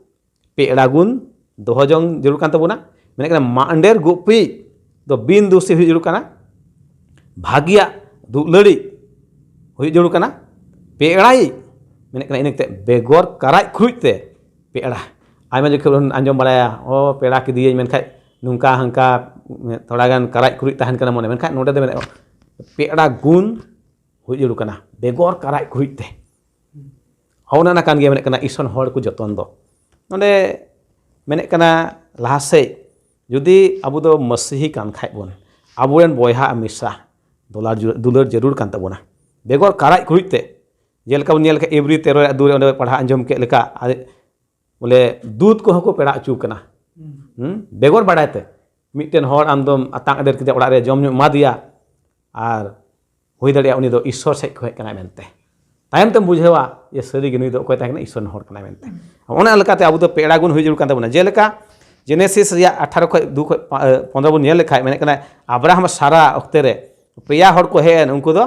ᱯᱮᱲᱟ ᱜᱩᱱ ᱫᱚᱦᱚ ᱡᱚᱝ ᱡᱟᱹᱨᱩᱲ ᱠᱟᱱ ᱛᱟᱵᱚᱱᱟ᱾ ᱢᱮᱱᱮᱫ ᱠᱟᱱᱟ ᱢᱟᱱᱰᱮᱨ ᱜᱩᱯᱤ ᱫᱚ ᱵᱤᱱ ᱫᱩᱥᱤ ᱦᱩᱭᱩᱜ ᱡᱟᱹᱨᱩᱲ ᱠᱟᱱᱟ, ᱵᱷᱟᱹᱜᱤᱭᱟᱜ ᱫᱩᱞᱟᱹᱲᱤᱡ ᱦᱩᱭᱩᱜ ᱡᱟᱹᱨᱩᱲ ᱠᱟᱱᱟ, ᱯᱮᱲᱟᱭᱤᱡ ᱢᱮᱱᱮᱫ ᱠᱟᱱᱟ ᱤᱱᱟᱹ ᱠᱟᱛᱮ ᱵᱮᱜᱚᱨ ᱠᱟᱨᱟᱡ ᱠᱷᱩᱨᱩᱡ ᱛᱮ ᱯᱮᱲᱟ᱾ ᱟᱭᱢᱟ ᱡᱚᱠᱷᱮᱡ ᱵᱚᱱ ᱟᱸᱡᱚᱢ ᱵᱟᱲᱟᱭᱟ, ᱚ ᱯᱮᱲᱟ ᱠᱮᱫᱮᱭᱟᱹᱧ, ᱢᱮᱱᱠᱷᱟᱡ ᱱᱚᱝᱠᱟ ᱦᱟᱱᱠᱟ ᱛᱷᱚᱲᱟ ᱜᱟᱱ ᱠᱟᱨᱟᱡ ᱠᱷᱩᱨᱩᱡ ᱛᱟᱦᱮᱱ ᱠᱟᱱᱟ ᱢᱚᱱᱮ, ᱢᱮᱱᱠᱷᱟᱡ ᱱᱚᱰᱮ ᱫᱚ ᱢᱮᱱᱮᱫ ᱯᱮᱲᱟ ᱜᱩᱱ ᱦᱩᱭ ᱡᱟᱹᱨᱩᱲ ᱠᱟᱱᱟ, ᱵᱮᱜᱚᱨ ᱠᱟᱨᱟᱡ ᱠᱷᱩᱨᱩᱡ ᱛᱮ᱾ ᱦᱚᱸ, ᱚᱱᱟ ᱚᱱᱟ ᱠᱟᱱ ᱜᱮᱭᱟ, ᱢᱮᱱᱮᱫ ᱠᱟᱱᱟ ᱤᱥᱚᱨ ᱦᱚᱲ ᱠᱚ ᱡᱚᱛᱚᱱ ᱫᱚ᱾ ᱱᱚᱰᱮ ᱢᱮᱱᱮᱫ ᱠᱟᱱᱟ ᱞᱟᱦᱟ ᱥᱮᱫ, ᱡᱩᱫᱤ ᱟᱵᱚ ᱫᱚ ᱢᱟᱹᱥᱤᱦᱤ ᱠᱟᱱ ᱠᱷᱟᱡ ᱵᱚᱱ, ᱟᱵᱚᱨᱮᱱ ᱵᱚᱭᱦᱟ ᱟᱨ ᱢᱤᱥᱨᱟ ᱫᱩᱞᱟᱲ ᱡᱩ-, ᱫᱩᱞᱟᱹᱲ ᱡᱟᱹᱨᱩᱲ ᱠᱟᱱ ᱛᱟᱵᱚᱱᱟ, ᱵᱮᱜᱚᱨ ᱠᱟᱨᱟᱡ ᱠᱷᱩᱨᱩᱡ ᱛᱮ᱾ ᱡᱮᱞᱮᱠᱟ ᱵᱚᱱ ᱧᱮᱞ ᱞᱮᱠᱷᱟᱡ ᱤᱵᱨᱤ ᱛᱮᱨᱚ ᱨᱮᱭᱟᱜ ᱫᱩ ᱨᱮ ᱚᱸᱰᱮ ᱯᱟᱲᱦᱟᱣ ᱟᱸᱡᱚᱢ ᱠᱮᱫ ᱞᱮᱠᱟ, ᱟᱨ ᱵᱚᱞᱮ ᱫᱩᱛ ᱠᱚᱦᱚᱸ ᱠᱚ ᱯᱮᱲᱟ ᱦᱚᱪᱚ ᱠᱟᱱᱟ᱾ ᱦᱩᱸ᱾ ᱦᱩᱸ? ᱵᱮᱜᱚᱨ ᱵᱟᱲᱟᱭ ᱛᱮ ᱢᱤᱫᱴᱮᱱ ᱦᱚᱲ ᱟᱢ ᱫᱚᱢ ᱟᱛᱟᱝ ᱟᱫᱮᱨ ᱠᱮᱫᱮᱭᱟ, ᱚᱲᱟᱜ ᱨᱮ ᱡᱚᱢ ᱧᱩ ᱮᱢᱟ ᱫᱮᱭᱟ, ᱟᱨ ᱦᱩᱭ ᱫᱟᱲᱮᱭᱟᱜᱼᱟ ᱩᱱᱤ ᱫᱚ ᱤᱥᱥᱚᱨ ᱥᱮᱫ ᱠᱷᱚᱱ ᱦᱮᱡ ᱠᱟᱱᱟᱭ ᱢᱮᱱᱛᱮ᱾ ᱛᱟᱭᱚᱢ ᱛᱮᱢ ᱵᱩᱡᱷᱟᱹᱣᱟ ᱡᱮ ᱥᱟᱹᱨᱤ ᱜᱮ ᱱᱩᱭ ᱫᱚ ᱚᱠᱚᱭ ᱛᱟᱦᱮᱸ ᱠᱟᱱᱟ, ᱤᱥᱥᱚᱨ ᱨᱮᱱ ᱦᱚᱲ ᱠᱟᱱᱟᱭ ᱢᱮᱱᱛᱮ᱾ ᱚᱱᱟ ᱞᱮᱠᱟᱛᱮ ᱟᱵᱚ ᱫᱚ ᱯᱮᱲᱟ ᱜᱩᱱ ᱦᱩᱭ ᱡᱟᱹᱨᱩᱲ ᱠᱟᱱ ᱛᱟᱵᱚᱱᱟ᱾ ᱡᱮᱞᱮᱠᱟ ᱡᱮᱱᱮᱥᱤᱥ ᱨᱮᱭᱟᱜ ᱟᱴᱷᱟᱨᱚ ᱠᱷᱚᱱ ᱫᱩ ᱠᱷᱚᱱ ᱯᱚ-, ᱮ, ᱯᱚᱱᱨᱚ ᱵᱚᱱ ᱧᱮᱞ ᱞᱮᱠᱷᱟᱡ, ᱢᱮᱱᱮᱫ ᱠᱟᱱᱟ ᱟᱵᱨᱟᱦᱟᱢ ᱟᱨ ᱥᱟᱨᱟ ᱚᱠᱛᱮ ᱨᱮ ᱯᱮᱭᱟ ᱦᱚᱲ ᱠᱚ ᱦᱮᱡ ᱮᱱ, ᱩᱱᱠᱩ ᱫᱚ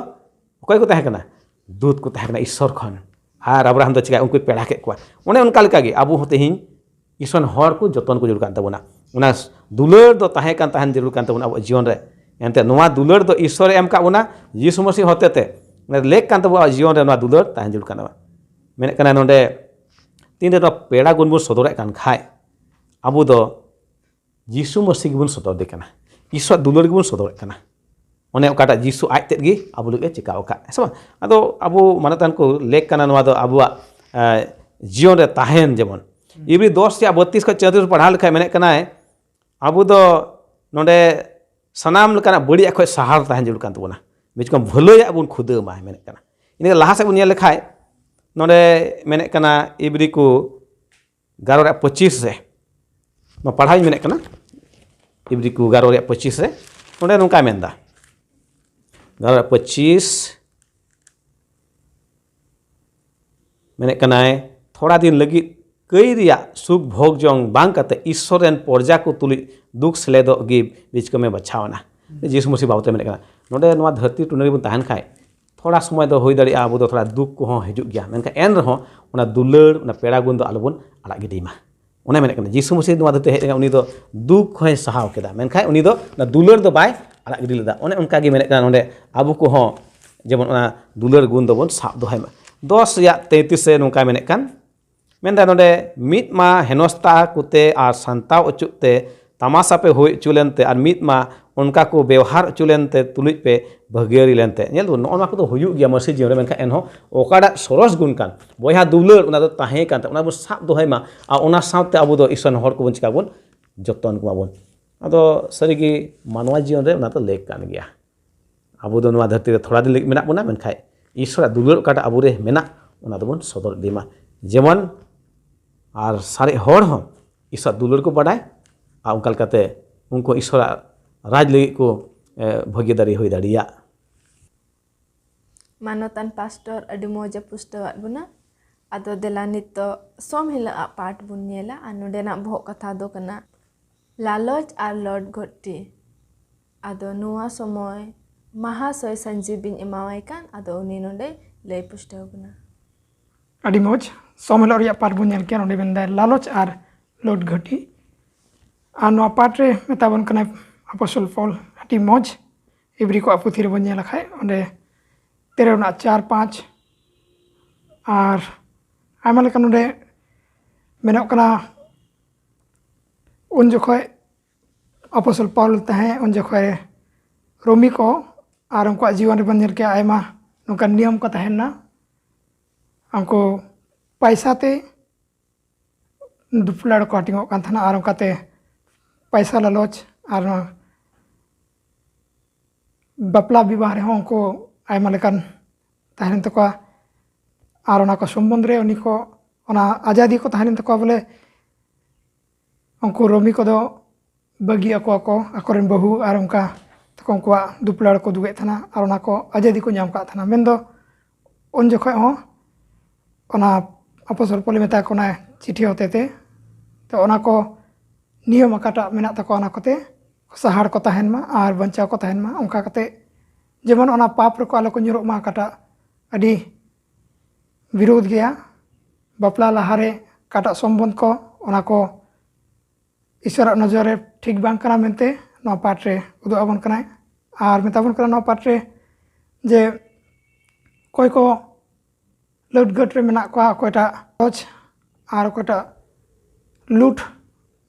ᱚᱠᱚᱭ ᱠᱚ ᱛᱟᱦᱮᱸ ᱠᱟᱱᱟ? ᱫᱩᱛ ᱠᱚ ᱛᱟᱦᱮᱸ ᱠᱟᱱᱟ ᱤᱥᱥᱚᱨ ᱠᱷᱚᱱ᱾ ᱟᱨ ᱟᱵᱨᱟᱦᱟᱢ ᱫᱚ ᱪᱤᱠᱟ? ᱩᱱᱠᱩᱭ ᱯᱮᱲᱟ ᱠᱮᱫ ᱠᱚᱣᱟ᱾ ᱚᱱᱮ ᱚᱱᱠᱟ ᱞᱮᱠᱟᱜᱮ ᱟᱵᱚ ᱦᱚᱸ ᱛᱮᱦᱮᱧ ᱤᱥᱚᱨ ᱦᱚᱲ ᱠᱚ ᱡᱚᱛᱚᱱ ᱠᱚ ᱡᱟᱹᱨᱩᱲ ᱠᱟᱱ ᱛᱟᱵᱚᱱᱟ᱾ ᱚᱱᱟ ᱫᱩᱞᱟᱹᱲ ᱫᱚ ᱛᱟᱦᱮᱸ ᱠᱟᱱ, ᱛᱟᱦᱮᱱ ᱡᱟᱹᱨᱩᱲ ᱠᱟᱱ ᱛᱟᱵᱚᱱᱟ ᱟᱵᱚᱣᱟᱜ ᱡᱤᱭᱚᱱ ᱨᱮ᱾ ᱮᱱᱛᱮ ᱱᱚᱣᱟ ᱫᱩᱞᱟᱹᱲ ᱫᱚ ᱤᱥᱥᱚᱨᱮ ᱮᱢ ᱠᱟᱜ ᱵᱚᱱᱟ, ᱡᱤᱥᱩ ᱢᱟᱹᱥᱤ ᱦᱚᱛᱮᱛᱮ ᱞᱮᱠ ᱠᱟᱱ ᱛᱟᱵᱚᱱᱟ ᱟᱵᱚᱣᱟᱜ ᱡᱤᱭᱚᱱ ᱨᱮ, ᱱᱚᱣᱟ ᱫᱩᱞᱟᱹᱲ ᱛᱟᱦᱮᱱ ᱡᱟᱹᱨᱩᱲ ᱠᱟᱱ ᱛᱟᱵᱚᱱᱟ᱾ ᱢᱮᱱᱮᱫ ᱠᱟᱱᱟ ᱱᱚᱰᱮ, ᱛᱤᱱᱨᱮ ᱱᱚᱣᱟ ᱯᱮᱲᱟ ᱜᱩᱱ ᱵᱚᱱ ᱥᱚᱫᱚᱨᱮᱫ ᱠᱟᱱ ᱠᱷᱟᱡ, ᱟᱵᱚ ᱫᱚ ᱡᱤᱥᱩ ᱢᱟᱹᱥᱤ ᱜᱮᱵᱚᱱ ᱥᱚᱫᱚᱨ ᱫᱮ ᱠᱟᱱᱟ, ᱤᱥᱥᱚᱨᱟᱜ ᱫᱩᱞᱟᱹᱲ ᱜᱮᱵᱚᱱ ᱥᱚᱫᱚᱨᱮᱫ ᱠᱟᱱᱟ᱾ ᱚᱱᱮ ᱚᱠᱟᱴᱟᱜ ᱡᱤᱥᱩ ᱟᱡ ᱛᱮᱫ ᱜᱮ ᱟᱵᱚ ᱞᱟᱹᱜᱤᱫ ᱮ ᱪᱮᱠᱟᱣ ᱟᱠᱟᱫ, ᱦᱮᱸ ᱥᱮ ᱵᱟᱝ? ᱟᱫᱚ ᱟᱵᱚ ᱢᱟᱱᱚᱛᱟᱱ ᱠᱚ ᱞᱮᱠ ᱠᱟᱱᱟ, ᱱᱚᱣᱟ ᱫᱚ ᱟᱵᱚᱣᱟᱜ ᱮ, ᱡᱤᱭᱚᱱ ᱨᱮ ᱛᱟᱦᱮᱱ᱾ ᱡᱮᱢᱚᱱ ᱤᱵᱨᱤ ᱫᱚᱥ ᱨᱮᱭᱟᱜ ᱵᱚᱛᱤᱥ ᱠᱷᱚᱱ ᱪᱚᱣᱛᱤᱥ ᱯᱟᱲᱦᱟᱣ ᱞᱮᱠᱷᱟᱡ ᱢᱮᱱᱮᱫ ᱠᱟᱱᱟᱭ, ᱟᱵᱚ ᱫᱚ ᱱᱚᱰᱮ ᱥᱟᱱᱟᱢ ᱞᱮᱠᱟᱱᱟᱜ ᱵᱟᱹᱲᱤᱡᱟᱜ ᱠᱷᱚᱱ ᱥᱟᱦᱟ ᱨᱮ ᱛᱟᱦᱮᱱ ᱡᱟᱹᱨᱩᱲ ᱠᱟᱱ ᱛᱟᱵᱚᱱᱟ᱾ ᱢᱤᱫ ᱨᱚᱠᱚᱢ ᱵᱷᱟᱹᱞᱟᱹᱭᱟᱜ ᱵᱚᱱ ᱠᱷᱩᱫᱟᱹᱣ ᱢᱟ ᱢᱮᱱᱮᱫ ᱠᱟᱱᱟ᱾ ᱤᱱᱟᱹ ᱞᱟᱦᱟ ᱥᱮᱫ ᱵᱚᱱ ᱧᱮᱞ ᱞᱮᱠᱷᱟᱡ, ᱱᱚᱰᱮ ᱢᱮᱱᱮᱫ ᱠᱟᱱᱟ ᱤᱵᱨᱤ ᱠᱚ ᱜᱟᱨᱚ ᱨᱮᱭᱟᱜ ᱯᱚᱸᱪᱤᱥ ᱨᱮ, ᱱᱚᱣᱟ ᱯᱟᱲᱦᱟᱣ ᱤᱧ ᱢᱮᱱᱮᱫ ᱠᱟᱱᱟ, ᱤᱵᱨᱤ ᱠᱚ ᱜᱟᱨᱚ ᱨᱮᱭᱟᱜ ᱯᱚᱸᱪᱤᱥ ᱨᱮ, ᱱᱚᱰᱮ ᱱᱚᱝᱠᱟᱭ ᱢᱮᱱᱫᱟ, ᱜᱟᱨᱚ ᱨᱮᱭᱟᱜ ᱯᱚᱸᱪᱤᱥ, ᱢᱮᱱᱮᱫ ᱠᱟᱱᱟᱭ, ᱛᱷᱚᱲᱟ ᱫᱤᱱ ᱞᱟᱹᱜᱤᱫ ᱠᱟᱹᱭ ᱨᱮᱭᱟᱜ ᱥᱩᱠ ᱵᱷᱳᱜᱽ ᱡᱚᱝ ᱵᱟᱝ ᱠᱟᱛᱮ ᱤᱥᱥᱚᱨ ᱨᱮᱱ ᱯᱨᱚᱡᱟ ᱠᱚ ᱛᱩᱞᱩᱡ ᱫᱩᱠ ᱥᱮᱞᱮᱫᱚᱜ ᱜᱮ ᱵᱤᱪᱠᱚᱢᱮ ᱵᱟᱪᱷᱟᱣ ᱮᱱᱟ᱾ ᱡᱤᱥᱩ ᱢᱟᱹᱥᱤ ᱵᱟᱵᱚᱛ ᱛᱮ ᱢᱮᱱᱮᱫ ᱠᱟᱱᱟ, ᱱᱚᱰᱮ ᱱᱚᱣᱟ ᱫᱷᱟᱹᱨᱛᱤ ᱴᱩᱱᱟᱹ ᱨᱮᱵᱚᱱ ᱛᱟᱦᱮᱱ ᱠᱷᱟᱡ, ᱛᱷᱚᱲᱟ ᱥᱚᱢᱚᱭ ᱫᱚ ᱦᱩᱭ ᱫᱟᱲᱮᱭᱟᱜᱼᱟ ᱟᱵᱚ ᱫᱚ ᱛᱷᱚᱲᱟ ᱫᱩᱠ ᱠᱚᱦᱚᱸ ᱦᱤᱡᱩᱜ ᱜᱮᱭᱟ, ᱢᱮᱱᱠᱷᱟᱱ ᱮᱱ ᱨᱮᱦᱚᱸ ᱚᱱᱟ ᱫᱩᱞᱟᱹᱲ, ᱚᱱᱟ ᱯᱮᱲᱟ ᱜᱩᱱ ᱫᱚ ᱟᱞᱚᱵᱚᱱ ᱟᱲᱟᱜ ᱜᱤᱰᱤᱭ ᱢᱟ᱾ ᱚᱱᱮ ᱢᱮᱱᱮᱫ ᱠᱟᱱᱟ, ᱡᱤᱥᱩ ᱢᱟᱹᱥᱤ ᱱᱚᱣᱟ ᱫᱷᱟᱹᱨᱛᱤ ᱦᱮᱡ ᱞᱮᱱᱟ, ᱩᱱᱤ ᱫᱚ ᱫᱩᱠ ᱦᱚᱸᱭ ᱥᱟᱦᱟᱣ ᱠᱮᱫᱟ, ᱢᱮᱱᱠᱷᱟᱱ ᱩᱱᱤ ᱫᱚ ᱚᱱᱟ ᱫᱩᱞᱟᱹᱲ ᱫᱚ ᱵᱟᱭ ᱟᱲᱟᱜ ᱜᱤᱰᱤ ᱞᱮᱫᱟ᱾ ᱚᱱᱮ ᱚᱱᱠᱟ ᱜᱮ ᱢᱮᱱᱮᱫ ᱠᱟᱱᱟ ᱱᱚᱰᱮ, ᱟᱵᱚ ᱠᱚᱦᱚᱸ ᱡᱮᱢᱚᱱ ᱚᱱᱟ ᱫᱩᱞᱟᱹᱲ ᱜᱩᱱ ᱫᱚᱵᱚᱱ ᱥᱟᱵ ᱫᱚᱦᱚᱭ ᱢᱟ᱾ ᱫᱚᱥ ᱨᱮᱭᱟᱜ ᱛᱮᱸᱭᱛᱨᱤᱥ ᱨᱮ ᱱᱚᱝᱠᱟᱭ ᱢᱮᱱᱮᱫ ᱠᱟᱱ, ᱢᱮᱱᱫᱟ ᱱᱚᱰᱮ, ᱢᱤᱫ ᱢᱟ ᱦᱮᱱᱚᱥᱛᱟ ᱠᱚᱛᱮ ᱟᱨ ᱥᱟᱱᱛᱟᱣ ᱚᱪᱚᱜ ᱛᱮ ᱛᱟᱢᱟᱥᱟ ᱯᱮ ᱦᱩᱭ ᱦᱚᱪᱚ ᱞᱮᱱᱛᱮ, ᱟᱨ ᱢᱤᱫ ᱢᱟ ᱚᱱᱠᱟ ᱠᱚ ᱵᱮᱣᱦᱟᱨ ᱦᱚᱪᱚ ᱞᱮᱱᱛᱮ ᱛᱩᱞᱩᱡ ᱯᱮ ᱵᱷᱟᱹᱜᱤᱭᱟᱹᱨᱤ ᱞᱮᱱᱛᱮ᱾ ᱧᱮᱞ ᱛᱟᱵᱚᱱ, ᱱᱚᱜᱼᱚ ᱱᱚᱣᱟ ᱠᱚᱫᱚ ᱦᱩᱭᱩᱜ ᱜᱮᱭᱟ ᱢᱟᱹᱥᱤ ᱡᱤᱭᱚᱱ ᱨᱮ, ᱢᱮᱱᱠᱷᱟᱱ ᱮᱱᱦᱚᱸ ᱚᱠᱟᱴᱟᱜ ᱥᱚᱨᱚᱥ ᱜᱩᱱ ᱠᱟᱱ, ᱵᱚᱭᱦᱟ ᱫᱩᱞᱟᱹᱲ, ᱚᱱᱟ ᱫᱚ ᱛᱟᱦᱮᱸ ᱠᱟᱱ ᱛᱟᱵᱚᱱᱟ, ᱚᱱᱟ ᱵᱚᱱ ᱥᱟᱵ ᱫᱚᱦᱚᱭ ᱢᱟ᱾ ᱟᱨ ᱚᱱᱟ ᱥᱟᱶᱛᱮ ᱟᱵᱚ ᱫᱚ ᱤᱥᱚᱨ ᱨᱮᱱ ᱦᱚᱲ ᱠᱚᱵᱚᱱ ᱪᱤᱠᱟ ᱵᱚᱱ ᱡᱚᱛᱚᱱ ᱠᱚᱢᱟ ᱵᱚᱱ᱾ ᱟᱫᱚ ᱥᱟᱹᱨᱤᱜᱮ ᱢᱟᱱᱣᱟ ᱡᱤᱭᱚᱱ ᱨᱮ ᱚᱱᱟ ᱫᱚ ᱞᱮᱠ ᱠᱟᱱ ᱜᱮᱭᱟ᱾ ᱟᱵᱚ ᱫᱚ ᱱᱚᱣᱟ ᱫᱷᱟᱹᱨᱛᱤ ᱨᱮ ᱛᱷᱚᱲᱟ ᱫᱤᱱ ᱞᱟᱹᱜᱤᱫ ᱢᱮᱱᱟᱜ ᱵᱚᱱᱟ, ᱢᱮᱱᱠᱷᱟᱱ ᱤᱥᱚᱨᱟᱜ ᱫᱩᱞᱟᱹᱲ ᱚᱠᱟᱴᱟᱜ ᱟᱵᱚᱨᱮ ᱢᱮᱱᱟᱜ, ᱚᱱᱟ ᱫᱚᱵᱚᱱ ᱥᱚᱫᱚᱨ ᱤᱫᱤ ᱢᱟ᱾ ᱡᱮᱢᱚᱱ ᱟᱨ ᱥᱟᱨᱮᱡ ᱦᱚᱲ ᱦᱚᱸ ᱤᱥᱚᱨᱟᱜ ᱫᱩᱞᱟᱹᱲ ᱠᱚ ᱵᱟᱰᱟᱭ, ᱟᱨ ᱚᱱᱠᱟ ᱞᱮᱠᱟᱛᱮ ᱩᱱᱠᱩ ᱤᱥᱚᱨᱟᱜ ᱨᱟᱡᱽ ᱞᱟᱹᱜᱤᱫ ᱠᱚ, ᱮ, ᱵᱷᱟᱹᱜᱤᱫᱟᱨᱤ ᱦᱩᱭ ᱫᱟᱲᱮᱭᱟᱜ᱾ ᱢᱟᱱᱚᱛᱟᱱ ᱯᱟᱥᱴᱚᱨ ᱟᱹᱰᱤ ᱢᱚᱡᱽ ᱮ ᱯᱩᱥᱴᱟᱹᱣᱟᱫ ᱵᱚᱱᱟ᱾ ᱟᱫᱚ ᱫᱮᱞᱟ ᱱᱤᱛᱚᱜ ᱥᱚᱢ ᱦᱤᱞᱳᱜ ᱟᱜ ᱯᱟᱴ ᱵᱚᱱ ᱧᱮᱞᱟ᱾ ᱟᱨ ᱱᱚᱰᱮᱱᱟᱜ ᱵᱚᱦᱚᱜ ᱠᱟᱛᱷᱟ ᱫᱚ ᱠᱟᱱᱟ ᱞᱟᱞᱚᱪ ᱟᱨ ᱞᱚᱴ ᱜᱷᱚᱴᱤ᱾ ᱟᱫᱚ ᱱᱚᱣᱟ ᱥᱚᱢᱚᱭ ᱢᱟᱦᱟᱥᱚᱭ ᱥᱟᱹᱧᱡᱤᱵᱤᱧ ᱮᱢᱟᱣᱟᱭ ᱠᱟᱱ, ᱟᱫᱚ ᱩᱱᱤ ᱱᱚᱰᱮ ᱞᱟᱹᱭ ᱯᱩᱥᱴᱟᱹᱣ ᱵᱚᱱᱟ᱾ ᱟᱹᱰᱤ ᱢᱚᱡᱽ᱾ ᱥᱚᱢ ᱦᱤᱞᱳᱜ ᱨᱮᱭᱟᱜ ᱯᱟᱴ ᱵᱚᱱ ᱧᱮᱞ ᱠᱮᱭᱟ᱾ ᱱᱚᱰᱮ ᱢᱮᱱᱫᱟᱭ ᱞᱟᱞᱚᱪ ᱟᱨ ᱞᱚᱴ ᱜᱷᱟᱹᱴᱤ᱾ ᱟᱨ ᱱᱚᱣᱟ ᱯᱟᱴ ᱨᱮ ᱢᱮᱛᱟ ᱵᱚᱱ ᱠᱟᱱᱟᱭ ᱟᱯᱚᱥᱚᱞ ᱯᱚᱞ, ᱟᱹᱰᱤ ᱢᱚᱡᱽ ᱮᱵᱽᱨᱤ ᱠᱚᱣᱟᱜ ᱯᱩᱛᱷᱤ ᱨᱮᱵᱚᱱ ᱧᱮᱞ ᱞᱮᱠᱷᱟᱡ ᱚᱸᱰᱮ ᱛᱮᱨᱚ ᱨᱮᱱᱟᱜ ᱪᱟᱨ ᱯᱟᱸᱪ᱾ ᱟᱨ ᱟᱭᱢᱟ ᱞᱮᱠᱟ ᱱᱚᱰᱮ ᱢᱮᱱᱚᱜ ᱠᱟᱱᱟ, ᱩᱱ ᱡᱚᱠᱷᱚᱡ ᱟᱯᱚᱥᱚᱞ ᱯᱟᱣᱞ ᱛᱟᱦᱮᱸ, ᱩᱱ ᱡᱚᱠᱷᱚᱡ ᱨᱳᱢᱤ ᱠᱚ ᱟᱨ ᱩᱱᱠᱩᱣᱟᱜ ᱡᱤᱭᱚᱱ ᱨᱮᱵᱚᱱ ᱧᱮᱞ ᱠᱮᱜᱼᱟ, ᱟᱭᱢᱟ ᱱᱚᱝᱠᱟᱱ ᱱᱤᱭᱚᱢ ᱠᱚ ᱛᱟᱦᱮᱸ ᱞᱮᱱᱟ᱾ ᱩᱱᱠᱩ ᱯᱟᱭᱥᱟ ᱛᱮ ᱫᱩᱯᱞᱟᱹᱲ ᱠᱚ ᱦᱟᱹᱴᱤᱧᱚᱜ ᱠᱟᱱ ᱛᱟᱦᱮᱱᱟ ᱟᱨ ᱚᱱᱠᱟᱛᱮ ᱯᱟᱭᱥᱟ ᱞᱟᱞᱚᱪ ᱟᱨ ᱱᱚᱣᱟ ᱵᱟᱯᱞᱟ ᱵᱤᱵᱟᱦ ᱨᱮᱦᱚᱸ ᱩᱱᱠᱩ ᱟᱭᱢᱟ ᱞᱮᱠᱟᱱ ᱛᱟᱦᱮᱸ ᱞᱮᱱ ᱛᱟᱠᱚᱣᱟ᱾ ᱟᱨ ᱚᱱᱟ ᱠᱚ ᱥᱚᱢᱵᱚᱱᱫᱷ ᱨᱮ ᱩᱱᱤ ᱠᱚ, ᱚᱱᱟ ᱟᱡᱟᱫᱤ ᱠᱚ ᱛᱟᱦᱮᱸ ᱞᱮᱱ ᱛᱟᱠᱚᱣᱟ ᱵᱚᱞᱮ, ᱩᱱᱠᱩ ᱨᱳᱢᱤ ᱠᱚᱫᱚ ᱵᱟᱹᱜᱤ ᱟᱠᱚᱣᱟ ᱠᱚ ᱟᱠᱚᱨᱮᱱ ᱵᱟᱹᱦᱩ ᱟᱨ ᱚᱱᱠᱟ ᱛᱟᱠᱚ ᱩᱱᱠᱩᱣᱟᱜ ᱫᱩᱯᱞᱟᱹᱲ ᱠᱚ ᱩᱫᱩᱜᱮᱫ ᱛᱟᱦᱮᱱᱟ ᱟᱨ ᱚᱱᱟ ᱠᱚ ᱟᱡᱟᱫᱤ ᱠᱚ ᱧᱟᱢ ᱠᱟᱜ ᱛᱟᱦᱮᱱᱟ᱾ ᱢᱮᱱᱫᱚ ᱩᱱ ᱡᱚᱠᱷᱚᱡ ᱦᱚᱸ ᱚᱱᱟ ᱟᱯᱚᱥᱚᱞ ᱯᱚᱞᱮ ᱢᱮᱛᱟ ᱠᱚ ᱠᱟᱱᱟ ᱪᱤᱴᱷᱤ ᱦᱚᱛᱮ ᱛᱮ, ᱛᱚ ᱚᱱᱟ ᱠᱚ ᱱᱤᱭᱚᱢ ᱚᱠᱟᱴᱟᱜ ᱢᱮᱱᱟᱜ ᱛᱟᱠᱚᱣᱟ ᱚᱱᱟ ᱠᱚᱛᱮ ᱥᱟᱦᱟᱲ ᱠᱚ ᱛᱟᱦᱮᱱ ᱢᱟ ᱟᱨ ᱵᱟᱧᱪᱟᱣ ᱠᱚ ᱛᱟᱦᱮᱱ ᱢᱟ, ᱚᱱᱠᱟ ᱠᱟᱛᱮ ᱡᱮᱢᱚᱱ ᱚᱱᱟ ᱯᱟᱯ ᱨᱮᱠᱚ ᱟᱞᱚ ᱠᱚ ᱧᱩᱨᱩᱜ ᱢᱟ, ᱚᱠᱟᱴᱟᱜ ᱟᱹᱰᱤ ᱵᱤᱨᱳᱫᱷ ᱜᱮᱭᱟ᱾ ᱵᱟᱯᱞᱟ ᱞᱟᱦᱟᱨᱮ ᱚᱠᱟᱴᱟᱜ ᱥᱚᱢᱵᱚᱱᱫᱷ ᱠᱚ, ᱚᱱᱟ ᱠᱚ ᱤᱥᱚᱨᱟᱜ ᱱᱚᱡᱚᱨ ᱨᱮ ᱴᱷᱤᱠ ᱵᱟᱝ ᱠᱟᱱᱟ ᱢᱮᱱᱛᱮ ᱱᱚᱣᱟ ᱯᱟᱴ ᱨᱮ ᱩᱫᱩᱜ ᱟᱵᱚᱱ ᱠᱟᱱᱟᱭ᱾ ᱟᱨ ᱢᱮᱛᱟ ᱵᱚᱱ ᱠᱟᱱᱟ ᱱᱚᱣᱟ ᱯᱟᱴ ᱨᱮ ᱡᱮ ᱚᱠᱚᱭ ᱠᱚ ᱞᱟᱹᱴᱜᱟᱹᱴ ᱨᱮ ᱢᱮᱱᱟᱜ ᱠᱚᱣᱟ, ᱚᱠᱚᱭᱴᱟᱜ ᱨᱚᱡᱽ ᱟᱨ ᱚᱠᱚᱭᱴᱟᱜ ᱞᱩᱴ,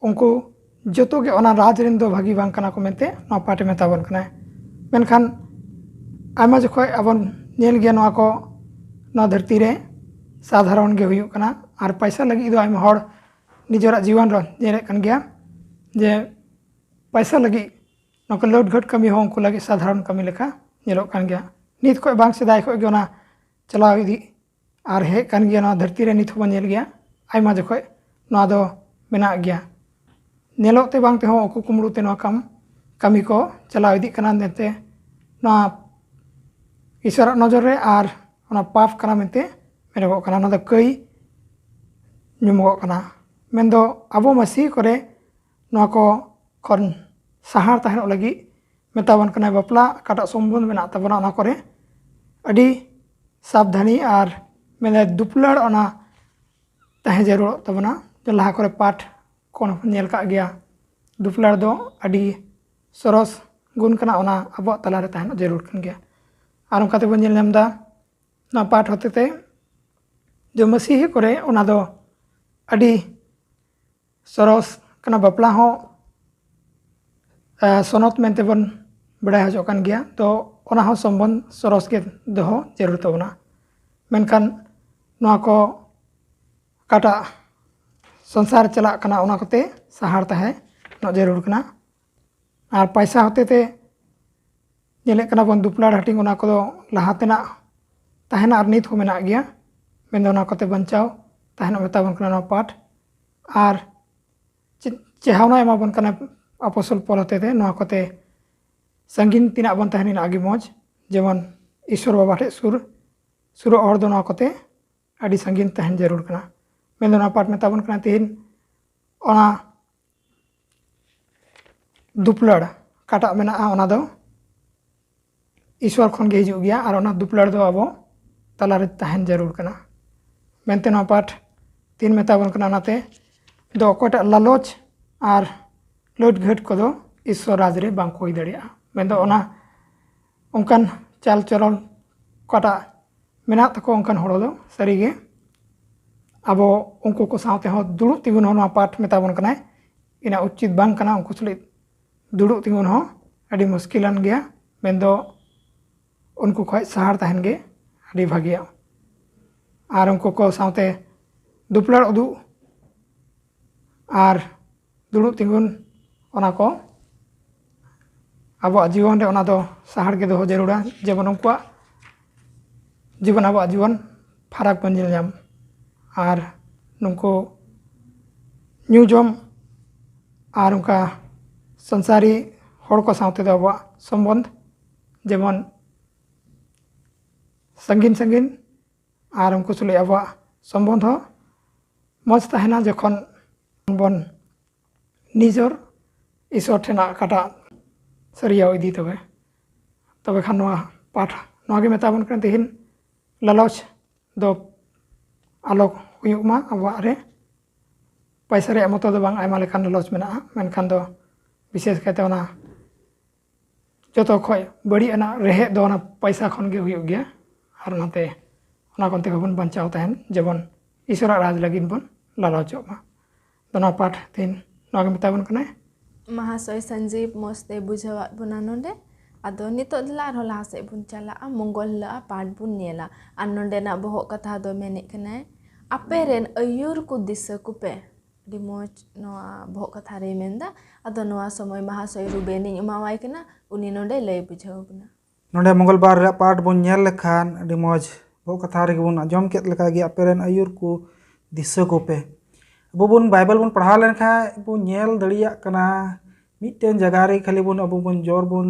ᱩᱱᱠᱩ ᱡᱚᱛᱚ ᱜᱮ ᱚᱱᱟ ᱨᱟᱡᱽ ᱨᱮᱱ ᱫᱚ ᱵᱷᱟᱹᱜᱤ ᱵᱟᱝ ᱠᱟᱱᱟ ᱠᱚ ᱢᱮᱱᱛᱮ ᱱᱚᱣᱟ ᱯᱟᱴᱮ ᱢᱮᱛᱟ ᱵᱚᱱ ᱠᱟᱱᱟᱭ᱾ ᱢᱮᱱᱠᱷᱟᱱ ᱟᱭᱢᱟ ᱡᱚᱠᱷᱚᱡ ᱟᱵᱚᱱ ᱧᱮᱞ ᱜᱮᱭᱟ ᱱᱚᱣᱟ ᱠᱚ, ᱱᱚᱣᱟ ᱫᱷᱟᱹᱨᱛᱤ ᱨᱮ ᱥᱟᱫᱷᱟᱨᱚᱱ ᱜᱮ ᱦᱩᱭᱩᱜ ᱠᱟᱱᱟ᱾ ᱟᱨ ᱯᱟᱭᱥᱟ ᱞᱟᱹᱜᱤᱫ ᱫᱚ ᱟᱭᱢᱟ ᱦᱚᱲ ᱱᱤᱡᱮᱨᱟᱜ ᱡᱤᱭᱚᱱ ᱨᱮ ᱧᱮᱞᱮᱫ ᱠᱟᱱ ᱜᱮᱭᱟ ᱡᱮ ᱯᱟᱭᱥᱟ ᱞᱟᱹᱜᱤᱫ ᱱᱚᱝᱠᱟ ᱞᱟᱹᱴᱜᱟᱹᱴ ᱠᱟᱹᱢᱤ ᱦᱚᱸ ᱩᱱᱠᱩ ᱞᱟᱹᱜᱤᱫ ᱥᱟᱫᱷᱟᱨᱚᱱ ᱠᱟᱹᱢᱤ ᱞᱮᱠᱟ ᱧᱮᱞᱚᱜ ᱠᱟᱱ ᱜᱮᱭᱟ᱾ ᱱᱤᱛ ᱠᱷᱚᱡ ᱵᱟᱝ, ᱥᱮᱫᱟᱭ ᱠᱷᱚᱡ ᱜᱮ ᱚᱱᱟ ᱪᱟᱞᱟᱣ ᱤᱫᱤᱜ ᱟᱨ ᱦᱮᱡ ᱠᱟᱱ ᱜᱮᱭᱟ᱾ ᱱᱚᱣᱟ ᱫᱷᱟᱹᱨᱛᱤ ᱨᱮ ᱱᱤᱛ ᱦᱚᱸᱵᱚᱱ ᱧᱮᱞ ᱜᱮᱭᱟ, ᱟᱭᱢᱟ ᱡᱚᱠᱷᱚᱡ ᱱᱚᱣᱟ ᱫᱚ ᱢᱮᱱᱟᱜ ᱜᱮᱭᱟ᱾ ᱧᱮᱞᱚᱜ ᱛᱮ ᱵᱟᱝ ᱛᱮᱦᱚᱸ ᱩᱠᱩ ᱠᱩᱢᱲᱩ ᱛᱮ ᱱᱚᱣᱟ ᱠᱟᱢ, ᱠᱟᱹᱢᱤ ᱠᱚ ᱪᱟᱞᱟᱣ ᱤᱫᱤᱜ ᱠᱟᱱᱟ᱾ ᱮᱱᱛᱮ ᱱᱚᱣᱟ ᱤᱥᱚᱨᱟᱜ ᱱᱚᱡᱚᱨ ᱨᱮ ᱟᱨ ᱚᱱᱟ ᱯᱟᱯ ᱠᱟᱱᱟ ᱢᱮᱱᱛᱮ ᱢᱮᱱᱚᱜᱚᱜ ᱠᱟᱱᱟ᱾ ᱚᱱᱟ ᱫᱚ ᱠᱟᱹᱭ ᱧᱩᱢᱚᱜᱚᱜ ᱠᱟᱱᱟ᱾ ᱢᱮᱱᱫᱚ ᱟᱵᱚ ᱢᱟᱹᱥᱤ ᱠᱚᱨᱮ ᱱᱚᱣᱟ ᱠᱚ ᱠᱷᱚᱱ ᱥᱟᱦᱟᱨ ᱛᱟᱦᱮᱱᱚᱜ ᱞᱟᱹᱜᱤᱫ ᱢᱮᱛᱟ ᱵᱚᱱ ᱠᱟᱱᱟᱭ᱾ ᱵᱟᱯᱞᱟ ᱚᱠᱟᱴᱟᱜ ᱥᱚᱢᱵᱚᱱᱫᱷ ᱢᱮᱱᱟᱜ ᱛᱟᱵᱚᱱᱟ, ᱚᱱᱟ ᱠᱚᱨᱮ ᱟᱹᱰᱤ ᱥᱟᱵᱫᱷᱟᱱᱤ ᱟᱨ ᱢᱮᱱᱫᱚ ᱫᱩᱯᱞᱟᱹᱲ ᱚᱱᱟ ᱛᱟᱦᱮᱸ ᱡᱟᱹᱨᱩᱲᱚᱜ ᱛᱟᱵᱚᱱᱟ᱾ ᱡᱮ ᱞᱟᱦᱟ ᱠᱚᱨᱮ ᱯᱟᱴ ᱠᱚ ᱧᱮᱞ ᱠᱟᱜ ᱜᱮᱭᱟ, ᱫᱩᱯᱞᱟᱹᱲ ᱫᱚ ᱟᱹᱰᱤ ᱥᱚᱨᱚᱥ ᱜᱩᱱ ᱠᱟᱱᱟ, ᱚᱱᱟ ᱟᱵᱚᱣᱟᱜ ᱛᱟᱞᱟᱨᱮ ᱛᱟᱦᱮᱱ ᱡᱟᱹᱨᱩᱲ ᱠᱟᱱ ᱜᱮᱭᱟ᱾ ᱟᱨ ᱚᱱᱠᱟ ᱛᱮᱵᱚᱱ ᱧᱮᱞ ᱧᱟᱢ ᱮᱫᱟ, ᱱᱚᱣᱟ ᱯᱟᱴ ᱦᱚᱛᱮᱛᱮ ᱡᱮ ᱢᱟᱹᱥᱤᱦᱤ ᱠᱚᱨᱮ ᱚᱱᱟ ᱫᱚ ᱟᱹᱰᱤ ᱥᱚᱨᱚᱥ ᱠᱟᱱᱟ, ᱵᱟᱯᱞᱟ ᱦᱚᱸ ᱥᱚᱱᱚᱛ ᱢᱮᱱᱛᱮ ᱵᱚᱱ ᱵᱟᱲᱟᱭ ᱦᱚᱪᱚᱜ ᱠᱟᱱ ᱜᱮᱭᱟ᱾ ᱛᱚ ᱚᱱᱟ ᱦᱚᱸ ᱥᱚᱢᱵᱚᱱᱫᱷ ᱥᱚᱨᱚᱥ ᱜᱮ ᱫᱚᱦᱚ ᱡᱟᱹᱨᱩᱲ ᱛᱟᱵᱚᱱᱟ᱾ ᱢᱮᱱᱠᱷᱟᱱ ᱱᱚᱣᱟ ᱠᱚ ᱚᱠᱟᱴᱟᱜ ᱥᱚᱝᱥᱟᱨ ᱪᱟᱞᱟᱜ ᱠᱟᱱᱟ, ᱚᱱᱟ ᱠᱚᱛᱮ ᱥᱟᱦᱟᱲ ᱛᱟᱦᱮᱸ ᱧᱚᱜ ᱡᱟᱹᱨᱩᱲ ᱠᱟᱱᱟ᱾ ᱟᱨ ᱯᱟᱭᱥᱟ ᱦᱚᱛᱮᱛᱮ ᱧᱮᱞᱮᱫ ᱠᱟᱱᱟ ᱵᱚᱱ ᱫᱩᱯᱞᱟᱹᱲ ᱦᱟᱹᱴᱤᱧ, ᱚᱱᱟ ᱠᱚᱫᱚ ᱞᱟᱦᱟ ᱛᱮᱱᱟᱜ ᱛᱟᱦᱮᱱᱟ ᱟᱨ ᱱᱤᱛ ᱦᱚᱸ ᱢᱮᱱᱟᱜ ᱜᱮᱭᱟ᱾ ᱢᱮᱱᱫᱚ ᱚᱱᱟ ᱠᱚᱛᱮ ᱵᱟᱧᱪᱟᱣ ᱛᱟᱦᱮᱱ ᱢᱮᱛᱟ ᱵᱚᱱ ᱠᱟᱱᱟ ᱱᱚᱣᱟ ᱯᱟᱴ᱾ ᱟᱨ ᱪᱮ- ᱪᱮᱦᱟᱣᱱᱟ ᱮᱢᱟ ᱵᱚᱱ ᱠᱟᱱᱟ ᱟᱯᱚᱥᱚᱞ ᱯᱚᱞ ᱦᱚᱛᱮᱛᱮ᱾ ᱱᱚᱣᱟ ᱠᱚᱛᱮ ᱥᱟᱺᱜᱤᱧ ᱛᱤᱱᱟᱹᱜ ᱵᱚᱱ ᱛᱟᱦᱮᱱ, ᱤᱱᱟᱹᱜ ᱜᱮ ᱢᱚᱡᱽ᱾ ᱡᱮᱢᱚᱱ ᱤᱥᱚᱨ ᱵᱟᱵᱟ ᱴᱷᱮᱱ ᱥᱩᱨ ᱥᱩᱨᱚᱜ ᱦᱚᱲ ᱫᱚ ᱱᱚᱣᱟ ᱠᱚᱛᱮ ᱟᱹᱰᱤ ᱥᱟᱺᱜᱤᱧ ᱛᱟᱦᱮᱱ ᱡᱟᱹᱨᱩᱲ ᱠᱟᱱᱟ᱾ ᱢᱮᱱᱫᱚ ᱱᱚᱣᱟ ᱯᱟᱴ ᱢᱮᱛᱟ ᱵᱚᱱ ᱠᱟᱱᱟ ᱛᱮᱦᱮᱧ ᱚᱱᱟ ᱫᱩᱯᱞᱟᱹᱲ ᱚᱠᱟᱴᱟᱜ ᱢᱮᱱᱟᱜᱼᱟ, ᱚᱱᱟ ᱫᱚ ᱤᱥᱚᱨ ᱠᱷᱚᱱ ᱜᱮ ᱦᱤᱡᱩᱜ ᱜᱮᱭᱟ᱾ ᱟᱨ ᱚᱱᱟ ᱫᱩᱯᱞᱟᱹᱲ ᱫᱚ ᱟᱵᱚ ᱛᱟᱞᱟᱨᱮ ᱛᱟᱦᱮᱱ ᱡᱟᱹᱨᱩᱲ ᱠᱟᱱᱟ᱾ ᱢᱮᱱᱛᱮ ᱱᱚᱣᱟ ᱯᱟᱴ ᱛᱤᱱ ᱢᱮᱛᱟ ᱵᱚᱱ ᱠᱟᱱᱟ᱾ ᱚᱱᱟᱛᱮ ᱫᱚ ᱚᱠᱚᱭᱴᱟᱜ ᱞᱟᱞᱚᱪ ᱟᱨ ᱞᱟᱹᱴ ᱜᱷᱟᱹᱴ ᱠᱚᱫᱚ ᱤᱥᱚᱨ ᱨᱟᱡᱽ ᱨᱮ ᱵᱟᱝ ᱠᱚ ᱦᱩᱭ ᱫᱟᱲᱮᱭᱟᱜᱼᱟ᱾ ᱢᱮᱱᱫᱚ ᱚᱱᱟ ᱚᱱᱠᱟᱱ ᱪᱟᱞ ᱪᱚᱞᱚᱱ ᱚᱠᱟᱴᱟᱜ ᱢᱮᱱᱟᱜ ᱛᱟᱠᱚ ᱚᱱᱠᱟᱱ ᱦᱚᱲ ᱫᱚ ᱥᱟᱹᱨᱤᱜᱮ ᱟᱵᱚ ᱩᱱᱠᱩ ᱠᱚ ᱥᱟᱶᱛᱮ ᱦᱚᱸ ᱫᱩᱲᱩᱵ ᱛᱤᱸᱜᱩᱱ ᱦᱚᱸ ᱱᱚᱣᱟ ᱯᱟᱴ ᱢᱮᱛᱟ ᱵᱚᱱ ᱠᱟᱱᱟᱭ᱾ ᱤᱱᱟᱹ ᱩᱪᱤᱛ ᱵᱟᱝ ᱠᱟᱱᱟ᱾ ᱩᱱᱠᱩ ᱥᱟᱞᱟᱜ ᱫᱩᱲᱩᱵ ᱛᱤᱸᱜᱩᱱ ᱦᱚᱸ ᱟᱹᱰᱤ ᱢᱩᱥᱠᱤᱞᱟᱱ ᱜᱮᱭᱟ᱾ ᱢᱮᱱᱫᱚ ᱩᱱᱠᱩ ᱠᱷᱚᱱ ᱥᱟᱦᱟᱲ ᱛᱟᱦᱮᱱ ᱜᱮ ᱟᱹᱰᱤ ᱵᱷᱟᱹᱜᱤᱭᱟ᱾ ᱟᱨ ᱩᱱᱠᱩ ᱠᱚ ᱥᱟᱶᱛᱮ ᱫᱩᱯᱞᱟᱹᱲ ᱩᱫᱩᱜ ᱟᱨ ᱫᱩᱲᱩᱵ ᱛᱤᱸᱜᱩᱱ, ᱚᱱᱟ ᱠᱚ ᱟᱵᱚᱣᱟᱜ ᱡᱤᱭᱚᱱ ᱨᱮ ᱚᱱᱟ ᱫᱚ ᱥᱟᱦᱟᱲ ᱜᱮ ᱫᱚᱦᱚ ᱡᱟᱹᱨᱩᱲᱟ᱾ ᱡᱮᱢᱚᱱ ᱩᱱᱠᱩᱣᱟᱜ ᱡᱤᱵᱚᱱ ᱟᱵᱚᱣᱟᱜ ᱡᱤᱵᱚᱱ ᱯᱷᱟᱨᱟᱠ ᱵᱚᱱ ᱧᱮᱞ ᱧᱟᱢ᱾ ᱟᱨ ᱱᱩᱠᱩ ᱧᱩ ᱡᱚᱢ ᱟᱨ ᱚᱱᱠᱟ ᱥᱚᱝᱥᱟᱨᱤ ᱦᱚᱲ ᱠᱚ ᱥᱟᱶ ᱛᱮᱫᱚ ᱟᱵᱚᱣᱟᱜ ᱥᱚᱢᱵᱚᱱᱫᱷ ᱡᱮᱢᱚᱱ ᱥᱟᱺᱜᱤᱧ ᱥᱟᱺᱜᱤᱧ, ᱟᱨ ᱩᱱᱠᱩ ᱥᱟᱞᱟᱜ ᱟᱵᱚᱣᱟᱜ ᱥᱚᱢᱵᱚᱱᱫᱷ ᱦᱚᱸ ᱢᱚᱡᱽ ᱛᱟᱦᱮᱱᱟ᱾ ᱡᱚᱠᱷᱚᱱ ᱵᱚᱱ ᱱᱤᱡᱚᱨ ᱤᱥᱚᱨ ᱴᱷᱮᱱᱟᱜ ᱚᱠᱟᱴᱟᱜ ᱥᱟᱹᱨᱭᱟᱹᱣ ᱤᱫᱤ, ᱛᱚᱵᱮ ᱛᱚᱵᱮ ᱠᱷᱟᱱ ᱱᱚᱣᱟ ᱯᱟᱴ ᱱᱚᱣᱟ ᱜᱮ ᱢᱮᱛᱟ ᱵᱚᱱ ᱠᱟᱱᱟ ᱛᱮᱦᱮᱧ, ᱞᱟᱞᱚᱪ ᱫᱚ ᱟᱞᱚ ᱦᱩᱭᱩᱜ ᱢᱟ ᱟᱵᱚᱣᱟᱜ ᱨᱮ᱾ ᱯᱚᱭᱥᱟ ᱨᱮᱭᱟᱜ ᱢᱚᱛᱚ ᱫᱚ ᱵᱟᱝ, ᱟᱭᱢᱟ ᱞᱮᱠᱟᱱ ᱞᱟᱞᱚᱪ ᱢᱮᱱᱟᱜᱼᱟ, ᱢᱮᱱᱠᱷᱟᱱ ᱫᱚ ᱵᱤᱥᱮᱥ ᱠᱟᱭᱛᱮ ᱚᱱᱟ ᱡᱚᱛᱚ ᱠᱷᱚᱱ ᱵᱟᱹᱲᱤᱡ ᱟᱱᱟᱜ ᱨᱮᱦᱮᱫ ᱫᱚ ᱚᱱᱟ ᱯᱚᱭᱥᱟ ᱠᱷᱚᱱ ᱜᱮ ᱦᱩᱭᱩᱜ ᱜᱮᱭᱟ᱾ ᱟᱨ ᱚᱱᱟᱛᱮ ᱚᱱᱟ ᱠᱷᱚᱱ ᱛᱮᱜᱮ ᱵᱚᱱ ᱵᱟᱧᱪᱟᱣ ᱛᱟᱦᱮᱱ, ᱡᱮᱢᱚᱱ ᱤᱥᱚᱨᱟᱜ ᱨᱟᱡᱽ ᱞᱟᱹᱜᱤᱫ ᱵᱚᱱ ᱞᱟᱞᱚᱪᱚᱜ ᱢᱟ᱾ ᱫᱚ ᱱᱚᱣᱟ ᱯᱟᱴ ᱛᱮᱦᱮᱧ ᱱᱚᱣᱟ ᱜᱮ ᱢᱮᱛᱟ ᱵᱚᱱ ᱠᱟᱱᱟᱭ᱾ ᱢᱟᱦᱟᱥᱚᱭ ᱥᱚᱧᱡᱤᱵ ᱢᱚᱸᱡᱽ ᱛᱮ ᱵᱩᱡᱷᱟᱹᱣᱟᱫ ᱵᱚᱱᱟ ᱱᱚᱰᱮ᱾ ᱟᱫᱚ ᱱᱤᱛᱚᱜ ᱫᱚ ᱟᱨᱦᱚᱸ ᱞᱟᱦᱟ ᱥᱮᱫ ᱵᱚᱱ ᱪᱟᱞᱟᱜᱼᱟ, ᱢᱚᱝᱜᱚᱞ ᱦᱤᱞᱳᱜ ᱟᱜ ᱯᱟᱴ ᱵᱚᱱ ᱧᱮᱞᱟ᱾ ᱟᱨ ᱱᱚᱰᱮᱱᱟᱜ ᱵᱚᱦᱚᱜ ᱠᱟᱛᱷᱟ ᱫᱚ ᱢᱮᱱᱮᱫ ᱠᱟᱱᱟᱭ, ᱟᱯᱮ ᱨᱮᱱ ᱟᱹᱭᱩᱨ ᱠᱚ ᱫᱤᱥᱟᱹ ᱠᱚᱯᱮ᱾ ᱟᱹᱰᱤ ᱢᱚᱡᱽ ᱱᱚᱣᱟ ᱵᱚᱦᱚᱜ ᱠᱟᱛᱷᱟ ᱨᱮᱭ ᱢᱮᱱᱫᱟ᱾ ᱟᱫᱚ ᱱᱚᱣᱟ ᱥᱚᱢᱚᱭ ᱢᱟᱦᱟᱥᱚᱭ ᱨᱩᱵᱮᱱᱤᱧ ᱮᱢᱟᱣᱟᱭ ᱠᱟᱱᱟ, ᱩᱱᱤ ᱱᱚᱰᱮ ᱞᱟᱹᱭ ᱵᱩᱡᱷᱟᱹᱣ ᱵᱚᱱᱟ᱾ ᱱᱚᱰᱮ ᱢᱚᱝᱜᱚᱞ ᱵᱟᱨ ᱨᱮᱭᱟᱜ ᱯᱟᱴ ᱵᱚᱱ ᱧᱮᱞ ᱞᱮᱠᱷᱟᱱ ᱟᱹᱰᱤ ᱢᱚᱡᱽ ᱵᱚᱦᱚᱜ ᱠᱟᱛᱷᱟ ᱨᱮᱜᱮ ᱵᱚᱱ ᱟᱸᱡᱚᱢ ᱠᱮᱫ ᱞᱮᱠᱟ ᱜᱮ, ᱟᱯᱮ ᱨᱮᱱ ᱟᱹᱭᱩᱨ ᱠᱚ ᱫᱤᱥᱟᱹ ᱠᱚᱯᱮ᱾ ᱟᱵᱚ ᱵᱚᱱ ᱵᱟᱭᱵᱮᱞ ᱵᱚᱱ ᱯᱟᱲᱦᱟᱣ ᱞᱮᱱᱠᱷᱟᱱ ᱵᱚᱱ ᱧᱮᱞ ᱫᱟᱲᱮᱭᱟᱜ ᱠᱟᱱᱟ, ᱢᱤᱫᱴᱮᱱ ᱡᱟᱭᱜᱟ ᱨᱮ ᱠᱷᱟᱹᱞᱤ ᱵᱚᱱ ᱟᱵᱚ ᱵᱚᱱ ᱡᱚᱨ ᱵᱚᱱ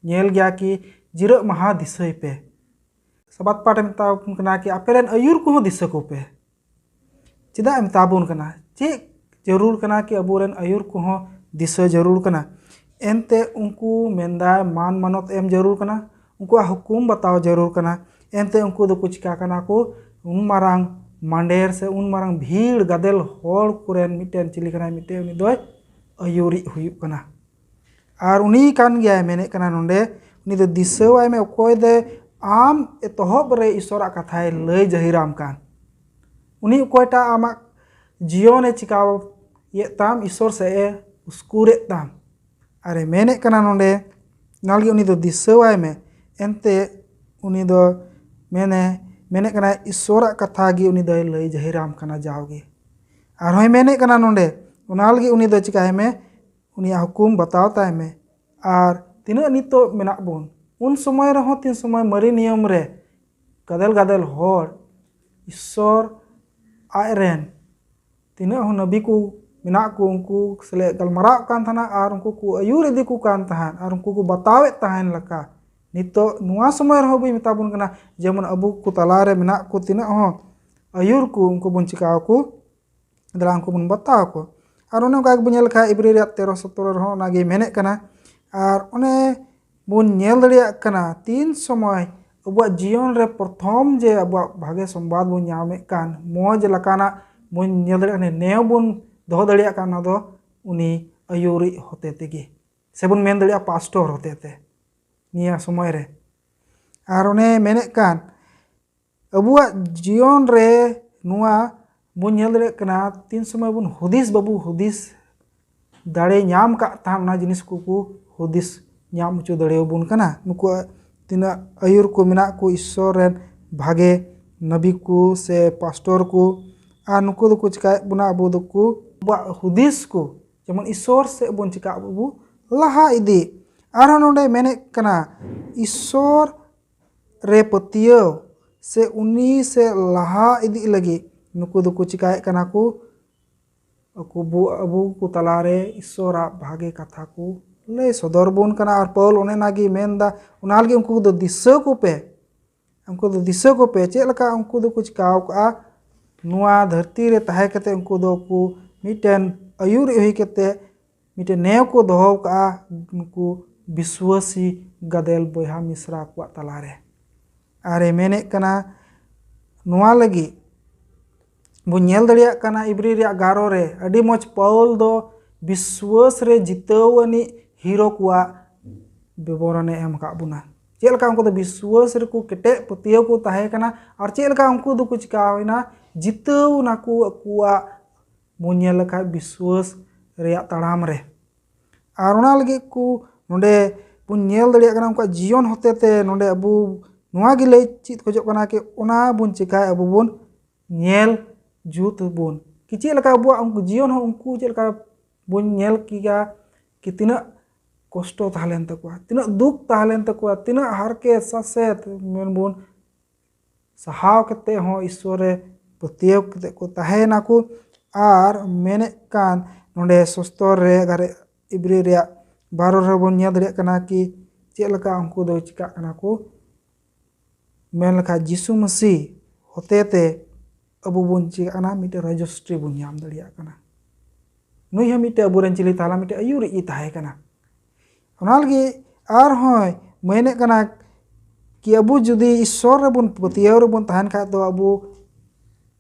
ᱧᱮᱞ ᱜᱮᱭᱟ ᱠᱤ, ᱡᱤᱨᱟᱹᱜ ᱢᱟᱦᱟ ᱫᱤᱥᱟᱹᱭ ᱯᱮ᱾ ᱥᱟᱵᱟᱛ ᱯᱟᱴ ᱮ ᱢᱮᱛᱟ ᱵᱚᱱ ᱠᱟᱱᱟ ᱠᱤ ᱟᱯᱮ ᱨᱮᱱ ᱟᱹᱭᱩᱨ ᱠᱚᱦᱚᱸ ᱫᱤᱥᱟᱹ ᱠᱚᱯᱮ᱾ ᱪᱮᱫᱟᱜ ᱮ ᱢᱮᱛᱟ ᱵᱚᱱ ᱠᱟᱱᱟ? ᱪᱮᱫ ᱡᱟᱹᱨᱩᱲ ᱠᱟᱱᱟ ᱠᱤ ᱟᱵᱚᱨᱮᱱ ᱟᱹᱭᱩᱨ ᱠᱚᱦᱚᱸ ᱫᱤᱥᱟᱹ ᱡᱟᱹᱨᱩᱲ ᱠᱟᱱᱟ? ᱮᱱᱛᱮ ᱩᱱᱠᱩ ᱢᱮᱱᱫᱟ ᱢᱟᱱ ᱢᱟᱱᱚᱛ ᱮᱢ ᱡᱟᱹᱨᱩᱲ ᱠᱟᱱᱟ, ᱩᱱᱠᱩᱣᱟᱜ ᱦᱩᱠᱩᱢ ᱵᱟᱛᱟᱣ ᱡᱟᱹᱨᱩᱲ ᱠᱟᱱᱟ᱾ ᱮᱱᱛᱮ ᱩᱱᱠᱩ ᱫᱚᱠᱚ ᱪᱤᱠᱟ ᱠᱟᱱᱟ ᱠᱚ? ᱩᱱ ᱢᱟᱨᱟᱝ ᱢᱟᱸᱰᱮᱨ ᱥᱮ ᱩᱱ ᱢᱟᱨᱟᱝ ᱵᱷᱤᱲ ᱜᱟᱫᱮᱞ ᱦᱚᱲ ᱠᱚᱨᱮᱱ ᱢᱤᱫᱴᱮᱱ ᱪᱤᱞᱤ ᱠᱟᱱᱟᱭ? ᱢᱤᱫᱴᱮᱱ ᱩᱱᱤ ᱫᱚᱭ ᱟᱹᱭᱩᱨᱤᱡ ᱦᱩᱭᱩᱜ ᱠᱟᱱᱟ᱾ ᱟᱨ ᱩᱱᱤ ᱠᱟᱱ ᱜᱮᱭᱟᱭ, ᱢᱮᱱᱮᱫ ᱠᱟᱱᱟ ᱱᱚᱰᱮ, ᱩᱱᱤ ᱫᱚ ᱫᱤᱥᱟᱹᱣᱟᱭ ᱢᱮ, ᱚᱠᱚᱭ ᱫᱚ ᱟᱢ ᱮᱛᱚᱦᱚᱵ ᱨᱮ ᱤᱥᱚᱨᱟᱜ ᱠᱟᱛᱷᱟᱭ ᱞᱟᱹᱭ ᱡᱟᱹᱦᱤᱨᱟᱢ ᱠᱟᱱ᱾ ᱩᱱᱤ ᱚᱠᱚᱭᱴᱟᱜ ᱟᱢᱟᱜ ᱡᱤᱭᱚᱱᱮ ᱪᱤᱠᱟᱣ ᱭᱮᱫ ᱛᱟᱢ, ᱤᱥᱚᱨ ᱥᱮᱫ ᱮ ᱩᱥᱠᱩᱨᱮᱫ ᱛᱟᱢ᱾ ᱟᱨᱮ ᱢᱮᱱᱮᱫ ᱠᱟᱱᱟ ᱱᱚᱰᱮ, ᱚᱱᱟ ᱞᱟᱹᱜᱤᱫ ᱩᱱᱤ ᱫᱚ ᱫᱤᱥᱟᱹᱣᱟᱭ ᱢᱮ᱾ ᱮᱱᱛᱮ ᱩᱱᱤ ᱫᱚ ᱢᱮᱱᱮ, ᱢᱮᱱᱮᱫ ᱠᱟᱱᱟᱭ, ᱤᱥᱚᱨᱟᱜ ᱠᱟᱛᱷᱟ ᱜᱮ ᱩᱱᱤ ᱫᱚᱭ ᱞᱟᱹᱭ ᱡᱟᱹᱦᱤᱨᱟᱢ ᱠᱟᱱᱟ ᱡᱟᱣᱜᱮ᱾ ᱟᱨᱦᱚᱸᱭ ᱢᱮᱱᱮᱫ ᱠᱟᱱᱟ ᱱᱚᱰᱮ, ᱚᱱᱟ ᱞᱟᱹᱜᱤᱫ ᱩᱱᱤ ᱫᱚ ᱪᱤᱠᱟᱭ ᱢᱮ, ᱩᱱᱤᱭᱟᱜ ᱦᱩᱠᱩᱢ ᱵᱟᱛᱟᱣ ᱛᱟᱭ ᱢᱮ᱾ ᱟᱨ ᱛᱤᱱᱟᱹᱜ ᱱᱤᱛᱚᱜ ᱢᱮᱱᱟᱜ ᱵᱚᱱ, ᱩᱱ ᱥᱚᱢᱚᱭ ᱨᱮᱦᱚᱸ ᱛᱤᱱ ᱥᱚᱢᱚᱭ ᱢᱟᱨᱮ ᱱᱤᱭᱚᱢ ᱨᱮ ᱜᱟᱫᱮᱞ ᱜᱟᱫᱮᱞ ᱦᱚᱲ ᱤᱥᱥᱚᱨ ᱟᱡ ᱨᱮᱱ ᱛᱤᱱᱟᱹᱜ ᱦᱚᱸ ᱱᱟᱹᱵᱤ ᱠᱚ ᱢᱮᱱᱟᱜ ᱠᱚ, ᱩᱱᱠᱩ ᱥᱟᱞᱟᱜ ᱜᱟᱞᱢᱟᱨᱟᱣ ᱠᱟᱱ ᱛᱟᱦᱮᱱᱟ ᱟᱨ ᱩᱱᱠᱩ ᱠᱚ ᱟᱹᱭᱩᱨ ᱤᱫᱤ ᱠᱚ ᱠᱟᱱ ᱛᱟᱦᱮᱸᱫ ᱟᱨ ᱩᱱᱠᱩ ᱠᱚ ᱵᱟᱛᱟᱣᱮᱫ ᱛᱟᱦᱮᱱ ᱞᱮᱠᱟ᱾ ᱱᱤᱛᱚᱜ ᱱᱚᱣᱟ ᱥᱚᱢᱚᱭ ᱨᱮᱦᱚᱸ ᱵᱚᱱ ᱢᱮᱛᱟ ᱵᱚᱱ ᱠᱟᱱᱟ, ᱡᱮᱢᱚᱱ ᱟᱵᱚ ᱠᱚ ᱛᱟᱞᱟᱨᱮ ᱢᱮᱱᱟᱜ ᱠᱚ ᱛᱤᱱᱟᱹᱜ ᱦᱚᱸ ᱟᱹᱭᱩᱨ ᱠᱚ, ᱩᱱᱠᱩ ᱵᱚᱱ ᱪᱤᱠᱟᱹ ᱟᱠᱚ? ᱫᱮᱞᱟ ᱩᱱᱠᱩ ᱵᱚᱱ ᱵᱟᱛᱟᱣ ᱟᱠᱚ᱾ ᱟᱨ ᱚᱱᱮ ᱚᱱᱠᱟ ᱜᱮᱵᱚᱱ ᱧᱮᱞ ᱞᱮᱠᱷᱟᱱ ᱤᱵᱨᱤ ᱨᱮᱭᱟᱜ ᱛᱮᱨᱚ ᱥᱚᱛᱨᱚ ᱨᱮᱦᱚᱸ ᱚᱱᱟᱜᱮ ᱢᱮᱱᱮᱫ ᱠᱟᱱᱟ᱾ ᱟᱨ ᱚᱱᱮ ᱵᱚᱱ ᱧᱮᱞ ᱫᱟᱲᱮᱭᱟᱜ ᱠᱟᱱᱟ ᱛᱤᱱ ᱥᱚᱢᱚᱭ ᱟᱵᱚᱣᱟᱜ ᱡᱤᱭᱚᱱ ᱨᱮ ᱯᱨᱚᱛᱷᱚᱢ ᱡᱮ ᱟᱵᱚᱣᱟᱜ ᱵᱷᱟᱜᱮ ᱥᱚᱢᱵᱟᱫ ᱵᱚᱱ ᱧᱟᱢᱮᱫ ᱠᱟᱱ, ᱢᱚᱡᱽ ᱞᱮᱠᱟᱱᱟᱜ ᱵᱚᱱ ᱧᱮᱞ ᱫᱟᱲᱮᱭᱟᱜ ᱠᱟᱱᱟ, ᱱᱮᱭᱟᱣ ᱵᱚᱱ ᱫᱚᱦᱚ ᱫᱟᱲᱮᱭᱟᱜ ᱠᱟᱱᱟ, ᱚᱱᱟ ᱫᱚ ᱩᱱᱤ ᱟᱹᱭᱩᱨᱤᱡ ᱦᱚᱛᱮ ᱛᱮᱜᱮ, ᱥᱮᱵᱚᱱ ᱢᱮᱱ ᱫᱟᱲᱮᱭᱟᱜᱼᱟ ᱯᱟᱥᱴᱚᱨ ᱦᱚᱛᱮ ᱛᱮ ᱱᱤᱭᱟᱹ ᱥᱚᱢᱚᱭ ᱨᱮ᱾ ᱟᱨ ᱚᱱᱮ ᱢᱮᱱᱮᱫ ᱠᱟᱱ, ᱟᱵᱚᱣᱟᱜ ᱡᱤᱭᱚᱱ ᱨᱮ ᱱᱚᱣᱟ ᱵᱚᱱ ᱧᱮᱞ ᱫᱟᱲᱮᱭᱟᱜ ᱠᱟᱱᱟ, ᱛᱤᱱ ᱥᱚᱢᱚᱭ ᱵᱚᱱ ᱦᱩᱫᱤᱥ, ᱵᱟᱵᱚ ᱦᱩᱫᱤᱥ ᱫᱟᱲᱮ ᱧᱟᱢ ᱠᱟᱜ ᱛᱟᱦᱮᱸ, ᱚᱱᱟ ᱡᱤᱱᱤᱥ ᱠᱚᱠᱚ ᱦᱩᱫᱤᱥ ᱧᱟᱢ ᱦᱚᱪᱚ ᱫᱟᱲᱮᱭᱟᱵᱚᱱ ᱠᱟᱱᱟ᱾ ᱱᱩᱠᱩ ᱛᱤᱱᱟᱹᱜ ᱟᱹᱭᱩᱨ ᱠᱚ ᱢᱮᱱᱟᱜ ᱠᱚ, ᱤᱥᱥᱚᱨ ᱨᱮᱱ ᱵᱷᱟᱜᱮ ᱱᱟᱵᱤ ᱠᱚ ᱥᱮ ᱯᱟᱥᱴᱚᱨ ᱠᱚ, ᱟᱨ ᱱᱩᱠᱩ ᱫᱚᱠᱚ ᱪᱤᱠᱟᱭᱮᱫ ᱵᱚᱱᱟ, ᱟᱵᱚ ᱫᱚᱠᱚ, ᱟᱵᱚᱣᱟᱜ ᱦᱩᱫᱤᱥ ᱠᱚ ᱡᱮᱢᱚᱱ ᱤᱥᱥᱚᱨ ᱥᱮᱫ ᱵᱚᱱ ᱪᱤᱠᱟ, ᱟᱵᱚ ᱵᱚ ᱞᱟᱦᱟ ᱤᱫᱤ᱾ ᱟᱨᱦᱚᱸ ᱱᱚᱰᱮ ᱢᱮᱱᱮᱫ ᱠᱟᱱᱟ, ᱤᱥᱥᱚᱨ ᱨᱮ ᱯᱟᱹᱛᱭᱟᱹᱣ ᱥᱮ ᱩᱱᱤ ᱥᱮ ᱞᱟᱦᱟ ᱤᱫᱤᱜ ᱞᱟᱹᱜᱤᱫ ᱱᱩᱠᱩ ᱫᱚᱠᱚ ᱪᱤᱠᱟᱭᱮᱫ ᱠᱟᱱᱟ ᱠᱚ, ᱟᱠᱚ ᱵᱚ-, ᱟᱵᱚ ᱠᱚ ᱛᱟᱞᱟᱨᱮ ᱤᱥᱥᱚᱨᱟᱜ ᱵᱷᱟᱜᱮ ᱠᱟᱛᱷᱟ ᱠᱚ ᱞᱟᱹᱭ ᱥᱚᱫᱚᱨ ᱵᱚᱱ ᱠᱟᱱᱟ᱾ ᱟᱨ ᱯᱟᱹᱣᱩᱞ ᱚᱱᱮ ᱚᱱᱟᱜᱮ ᱢᱮᱱᱫᱟ, ᱚᱱᱟ ᱞᱟᱹᱜᱤᱫ ᱩᱱᱠᱩ ᱫᱚ ᱫᱤᱥᱟᱹ ᱠᱚᱯᱮ, ᱩᱱᱠᱩ ᱫᱚ ᱫᱤᱥᱟᱹ ᱠᱚᱯᱮ, ᱪᱮᱫ ᱞᱮᱠᱟ ᱩᱱᱠᱩ ᱫᱚᱠᱚ ᱪᱤᱠᱟᱣ ᱠᱟᱜᱼᱟ, ᱱᱚᱣᱟ ᱫᱷᱟᱹᱨᱛᱤ ᱨᱮ ᱛᱟᱦᱮᱸ ᱠᱟᱛᱮ ᱩᱱᱠᱩ ᱫᱚ ᱠᱚ ᱢᱤᱫᱴᱮᱱ ᱟᱹᱭᱩᱨᱤᱡ ᱦᱩᱭ ᱠᱟᱛᱮ ᱢᱤᱫᱴᱮᱱ ᱱᱮᱭᱟᱣ ᱠᱚ ᱫᱚᱦᱚ ᱠᱟᱜᱼᱟ ᱱᱩᱠᱩ ᱵᱤᱥᱣᱟᱹᱥᱤ ᱜᱟᱫᱮᱞ ᱵᱚᱭᱦᱟ ᱢᱤᱥᱨᱟ ᱠᱚᱣᱟᱜ ᱛᱟᱞᱟᱨᱮ᱾ ᱟᱨᱮ ᱢᱮᱱᱮᱫ ᱠᱟᱱᱟ, ᱱᱚᱣᱟ ᱞᱟᱹᱜᱤᱫ ᱵᱚᱱ ᱧᱮᱞ ᱫᱟᱲᱮᱭᱟᱜ ᱠᱟᱱᱟ ᱤᱵᱨᱤ ᱨᱮᱭᱟᱜ ᱜᱟᱨᱚ ᱨᱮ ᱟᱹᱰᱤ ᱢᱚᱡᱽ ᱯᱟᱹᱣᱩᱞ ᱫᱚ ᱵᱤᱥᱣᱟᱹᱥ ᱨᱮ ᱡᱤᱛᱟᱹᱣ ᱟᱹᱱᱤᱡ ᱦᱤᱨᱳ ᱠᱚᱣᱟᱜ ᱵᱤᱵᱚᱨᱚᱱᱮ ᱮᱢ ᱟᱠᱟᱫ ᱵᱚᱱᱟ᱾ ᱪᱮᱫ ᱞᱮᱠᱟ ᱩᱱᱠᱩ ᱫᱚ ᱵᱤᱥᱣᱟᱹᱥ ᱨᱮᱠᱚ ᱠᱮᱴᱮᱡ ᱯᱟᱹᱛᱭᱟᱹᱣ ᱠᱚ ᱛᱟᱦᱮᱸ ᱠᱟᱱᱟ, ᱟᱨ ᱪᱮᱫ ᱞᱮᱠᱟ ᱩᱱᱠᱩ ᱫᱚᱠᱚ ᱪᱤᱠᱟᱣ ᱮᱱᱟ, ᱡᱤᱛᱟᱹᱣ ᱱᱟᱠᱚ ᱟᱠᱚᱣᱟᱜ, ᱵᱚᱱ ᱧᱮᱞ ᱞᱮᱠᱷᱟᱡ, ᱵᱤᱥᱣᱟᱹᱥ ᱨᱮᱭᱟᱜ ᱛᱟᱲᱟᱢ ᱨᱮ᱾ ᱟᱨ ᱚᱱᱟ ᱞᱟᱹᱜᱤᱫ ᱠᱚ ᱱᱚᱰᱮ ᱵᱚᱱ ᱧᱮᱞ ᱫᱟᱲᱮᱭᱟᱜ ᱠᱟᱱᱟ, ᱩᱱᱠᱩᱣᱟᱜ ᱡᱤᱭᱚᱱ ᱦᱚᱛᱮ ᱛᱮ ᱱᱚᱰᱮ ᱟᱵᱚ ᱱᱚᱣᱟ ᱜᱮ ᱞᱟᱹᱭ ᱪᱮᱫ ᱠᱷᱚᱡᱚᱜ ᱠᱟᱱᱟ ᱠᱤ ᱚᱱᱟ ᱵᱚᱱ ᱪᱮᱠᱟᱭᱟ, ᱟᱵᱚ ᱵᱚᱱ ᱧᱮᱞ ᱡᱩᱛ ᱵᱚᱱ ᱠᱤ ᱪᱮᱫ ᱞᱮᱠᱟ ᱟᱵᱚᱣᱟᱜ ᱩᱱᱠᱩ ᱡᱤᱭᱚᱱ ᱦᱚᱸ ᱩᱱᱠᱩ ᱪᱮᱫ ᱞᱮᱠᱟ ᱵᱚᱱ ᱧᱮᱞ ᱠᱮᱭᱟ ᱠᱤ ᱛᱤᱱᱟᱹᱜ ᱠᱚᱥᱴᱚ ᱛᱟᱦᱮᱸ ᱞᱮᱱ ᱛᱟᱠᱚᱣᱟ, ᱛᱤᱱᱟᱹᱜ ᱫᱩᱠ ᱛᱟᱦᱮᱸ ᱞᱮᱱ ᱛᱟᱠᱚᱣᱟ, ᱛᱤᱱᱟᱹᱜ ᱦᱟᱨᱠᱮᱛ ᱥᱟᱥᱮᱛ ᱢᱮᱱ ᱵᱚᱱ ᱥᱟᱦᱟᱣ ᱠᱟᱛᱮ ᱦᱚᱸ ᱤᱥᱥᱚᱨ ᱨᱮ ᱯᱟᱹᱛᱭᱟᱹᱣ ᱠᱟᱛᱮ ᱠᱚ ᱛᱟᱦᱮᱸᱭᱮᱱᱟ ᱠᱚ᱾ ᱟᱨ ᱢᱮᱱᱮᱫ ᱠᱟᱱ ᱱᱚᱰᱮ ᱥᱚᱥᱛᱚᱨ ᱨᱮ ᱟᱨ ᱤᱵᱨᱤ ᱨᱮᱭᱟᱜ ᱵᱟᱨᱚ ᱨᱮᱵᱚᱱ ᱧᱮᱞ ᱫᱟᱲᱮᱭᱟᱜ ᱠᱟᱱᱟ ᱠᱤ ᱪᱮᱫ ᱞᱮᱠᱟ ᱩᱱᱠᱩ ᱫᱚ ᱪᱤᱠᱟᱜ ᱠᱟᱱᱟ ᱠᱚ, ᱢᱮᱱ ᱞᱮᱠᱷᱟᱡ ᱡᱤᱥᱩ ᱢᱟᱹᱥᱤ ᱦᱚᱛᱮ ᱛᱮ ᱟᱵᱚ ᱵᱚᱱ ᱪᱤᱠᱟᱜ ᱠᱟᱱᱟ, ᱢᱤᱫᱴᱮᱱ ᱨᱮᱡᱤᱥᱴᱨᱤ ᱵᱚᱱ ᱧᱟᱢ ᱫᱟᱲᱮᱭᱟᱜ ᱠᱟᱱᱟ᱾ ᱱᱩᱭ ᱦᱚᱸ ᱢᱤᱫᱴᱮᱱ ᱟᱵᱚᱨᱮᱱ ᱪᱤᱞᱤ ᱛᱟᱦᱮᱸ ᱞᱮᱱᱟ, ᱢᱤᱫᱴᱮᱱ ᱟᱹᱭᱩᱨᱤᱡ ᱮ ᱛᱟᱦᱮᱸ ᱠᱟᱱᱟ᱾ ᱚᱱᱟ ᱞᱟᱹᱜᱤᱫ ᱟᱨᱦᱚᱸᱭ ᱢᱮᱱᱮᱫ ᱠᱟᱱᱟ ᱠᱤ ᱟᱵᱚ ᱡᱩᱫᱤ ᱤᱥᱥᱚᱨ ᱨᱮᱵᱚᱱ ᱯᱟᱹᱛᱭᱟᱹᱣ ᱨᱮᱵᱚᱱ ᱛᱟᱦᱮᱱ ᱠᱷᱟᱡ ᱫᱚ ᱟᱵᱚ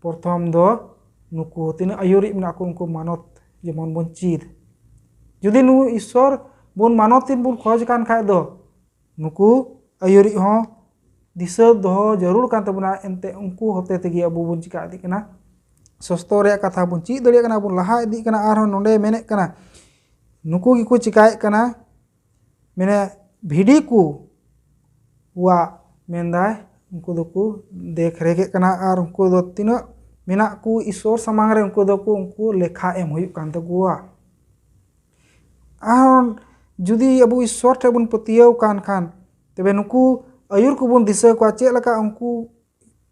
ᱯᱨᱚᱛᱷᱚᱢ ᱫᱚ ᱱᱩᱠᱩ ᱛᱤᱱᱟᱹᱜ ᱟᱹᱭᱩᱨᱤᱡ ᱢᱮᱱᱟᱜ ᱠᱚ, ᱩᱱᱠᱩ ᱢᱟᱱᱚᱛ ᱡᱮᱢᱚᱱ ᱵᱚᱱ ᱪᱮᱫ᱾ ᱡᱩᱫᱤ ᱱᱩᱭ ᱤᱥᱥᱚᱨ ᱵᱚᱱ ᱢᱟᱱᱚᱛ ᱵᱚᱱ ᱠᱷᱚᱡᱽ ᱠᱟᱱ ᱠᱷᱟᱡ ᱫᱚ, ᱱᱩᱠᱩ ᱟᱹᱭᱩᱨᱤᱡ ᱦᱚᱸ ᱫᱤᱥᱟᱹ ᱫᱚᱦᱚ ᱡᱟᱹᱨᱩᱲ ᱠᱟᱱ ᱛᱟᱵᱚᱱᱟ᱾ ᱮᱱᱛᱮ ᱩᱱᱠᱩ ᱦᱚᱛᱮ ᱛᱮᱜᱮ ᱟᱵᱚ ᱵᱚᱱ ᱪᱤᱠᱟ ᱤᱫᱤᱜ ᱠᱟᱱᱟ, ᱥᱚᱥᱛᱚ ᱨᱮᱭᱟᱜ ᱠᱟᱛᱷᱟ ᱵᱚᱱ ᱪᱮᱫ ᱫᱟᱲᱮᱭᱟᱜ ᱠᱟᱱᱟ, ᱵᱚᱱ ᱞᱟᱦᱟ ᱤᱫᱤᱜ ᱠᱟᱱᱟ᱾ ᱟᱨᱦᱚᱸ ᱱᱚᱰᱮ ᱢᱮᱱᱮᱫ ᱠᱟᱱᱟ, ᱱᱩᱠᱩ ᱜᱮᱠᱚ ᱪᱤᱠᱟᱭᱮᱫ ᱠᱟᱱᱟ, ᱢᱟᱱᱮ ᱵᱷᱤᱰᱤ ᱠᱚ ᱣᱟᱜ ᱢᱮᱱᱫᱟᱭ, ᱩᱱᱠᱩ ᱫᱚᱠᱚ ᱫᱮᱠᱷ ᱨᱮᱠᱷᱮᱫ ᱠᱟᱱᱟ᱾ ᱟᱨ ᱩᱱᱠᱩ ᱫᱚ ᱛᱤᱱᱟᱹᱜ ᱢᱮᱱᱟᱜ ᱠᱚ ᱤᱥᱥᱚᱨ ᱥᱟᱢᱟᱝ ᱨᱮ, ᱩᱱᱠᱩ ᱫᱚᱠᱚ, ᱩᱱᱠᱩ ᱞᱮᱠᱷᱟ ᱮᱢ ᱦᱩᱭᱩᱜ ᱠᱟᱱ ᱛᱟᱠᱚᱣᱟ᱾ ᱟᱨ ᱡᱩᱫᱤ ᱟᱵᱚ ᱤᱥᱥᱚᱨ ᱴᱷᱮᱱ ᱵᱚᱱ ᱯᱟᱹᱛᱭᱟᱹᱣ ᱠᱟᱱ ᱠᱷᱟᱱ, ᱛᱚᱵᱮ ᱱᱩᱠᱩ ᱟᱹᱭᱩᱨ ᱠᱚᱵᱚᱱ ᱫᱤᱥᱟᱹ ᱠᱚᱣᱟ, ᱪᱮᱫ ᱞᱮᱠᱟ ᱩᱱᱠᱩ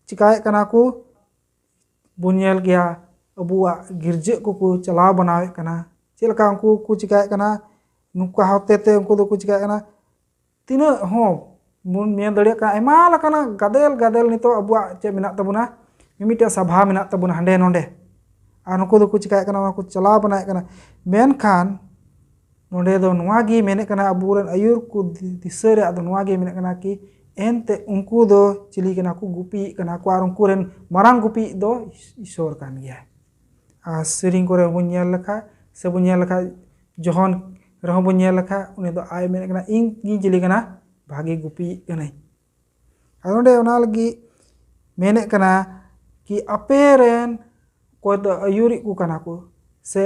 ᱪᱤᱠᱟᱭᱮᱫ ᱠᱟᱱᱟ ᱠᱚ, ᱵᱚᱱ ᱧᱮᱞ ᱜᱮᱭᱟ᱾ ᱟᱵᱚᱣᱟᱜ ᱜᱤᱨᱡᱟᱹ ᱠᱚᱠᱚ ᱪᱟᱞᱟᱣ ᱵᱟᱱᱟᱣᱮᱫ ᱠᱟᱱᱟ, ᱪᱮᱫ ᱞᱮᱠᱟ ᱩᱱᱠᱩ ᱠᱚ ᱪᱤᱠᱟᱭᱮᱫ ᱠᱟᱱᱟ, ᱱᱚᱝᱠᱟ ᱦᱚᱛᱮ ᱛᱮ ᱩᱱᱠᱩ ᱫᱚᱠᱚ ᱪᱤᱠᱟᱭᱮᱫ ᱠᱟᱱᱟ᱾ ᱛᱤᱱᱟᱹᱜ ᱦᱚᱸ ᱵᱚᱱ ᱧᱮᱞ ᱫᱟᱲᱮᱭᱟᱜ ᱠᱟᱱᱟ, ᱟᱭᱢᱟ ᱞᱮᱠᱟᱱᱟᱜ ᱜᱟᱫᱮᱞ ᱜᱟᱫᱮᱞ ᱱᱤᱛᱚᱜ ᱟᱵᱚᱣᱟᱜ ᱪᱮᱫ ᱢᱮᱱᱟᱜ ᱛᱟᱵᱚᱱᱟ, ᱢᱤᱢᱤᱫᱴᱮᱡ ᱥᱟᱵᱷᱟ ᱢᱮᱱᱟᱜ ᱛᱟᱵᱚᱱᱟ ᱦᱟᱸᱰᱮ ᱱᱚᱸᱰᱮ᱾ ᱟᱨ ᱱᱩᱠᱩ ᱫᱚᱠᱚ ᱪᱤᱠᱟᱭᱮᱫ ᱠᱟᱱᱟ, ᱚᱱᱟ ᱠᱚ ᱪᱟᱞᱟᱣ ᱵᱟᱱᱟᱭᱮᱫ ᱠᱟᱱᱟ᱾ ᱢᱮᱱᱠᱷᱟᱱ ᱱᱚᱸᱰᱮ ᱫᱚ ᱱᱚᱣᱟ ᱜᱮ ᱢᱮᱱᱮᱫ ᱠᱟᱱᱟ, ᱟᱵᱚᱨᱮᱱ ᱟᱹᱭᱩᱨ ᱠᱚ ᱫᱤ-, ᱫᱤᱥᱟᱹ ᱨᱮᱭᱟᱜ ᱫᱚ ᱱᱚᱣᱟ ᱜᱮ ᱢᱮᱱᱮᱫ ᱠᱟᱱᱟ ᱠᱤ, ᱮᱱᱛᱮ ᱩᱱᱠᱩ ᱫᱚ ᱪᱤᱞᱤ ᱠᱟᱱᱟ ᱠᱚ? ᱜᱩᱯᱤᱭᱮᱫ ᱠᱟᱱᱟ ᱠᱚ᱾ ᱟᱨ ᱩᱱᱠᱩ ᱨᱮᱱ ᱢᱟᱨᱟᱝ ᱜᱩᱯᱤᱭᱤᱡ ᱫᱚ ᱤᱥ-, ᱤᱥᱚᱨ ᱠᱟᱱ ᱜᱮᱭᱟᱭ᱾ ᱟᱨ ᱥᱮᱨᱮᱧ ᱠᱚᱨᱮ ᱵᱚᱱ ᱧᱮᱞ ᱞᱮᱠᱷᱟᱡ, ᱥᱮ ᱵᱚᱱ ᱧᱮᱞ ᱞᱮᱠᱷᱟᱡ, ᱡᱚᱦᱚᱱ ᱨᱮᱦᱚᱸ ᱵᱚᱱ ᱧᱮᱞ ᱞᱮᱠᱷᱟᱡ, ᱩᱱᱤ ᱫᱚ ᱟᱡ ᱢᱮᱱᱮᱫ ᱠᱟᱱᱟ, "ᱤᱧ ᱜᱤᱧ ᱪᱤᱞᱤ ᱠᱟᱱᱟ? ᱵᱷᱟᱜᱮ ᱜᱩᱯᱤᱭᱤᱡ ᱠᱟᱹᱱᱟᱹᱧ᱾" ᱟᱫᱚ ᱱᱚᱰᱮ ᱚᱱᱟ ᱞᱟᱹᱜᱤᱫ ᱢᱮᱱᱮᱫ ᱠᱟᱱᱟ ᱠᱤ, ᱟᱯᱮ ᱨᱮᱱ ᱚᱠᱚᱭ ᱫᱚ ᱟᱹᱭᱩᱨᱤᱡ ᱠᱚ ᱠᱟᱱᱟ ᱠᱚ, ᱥᱮ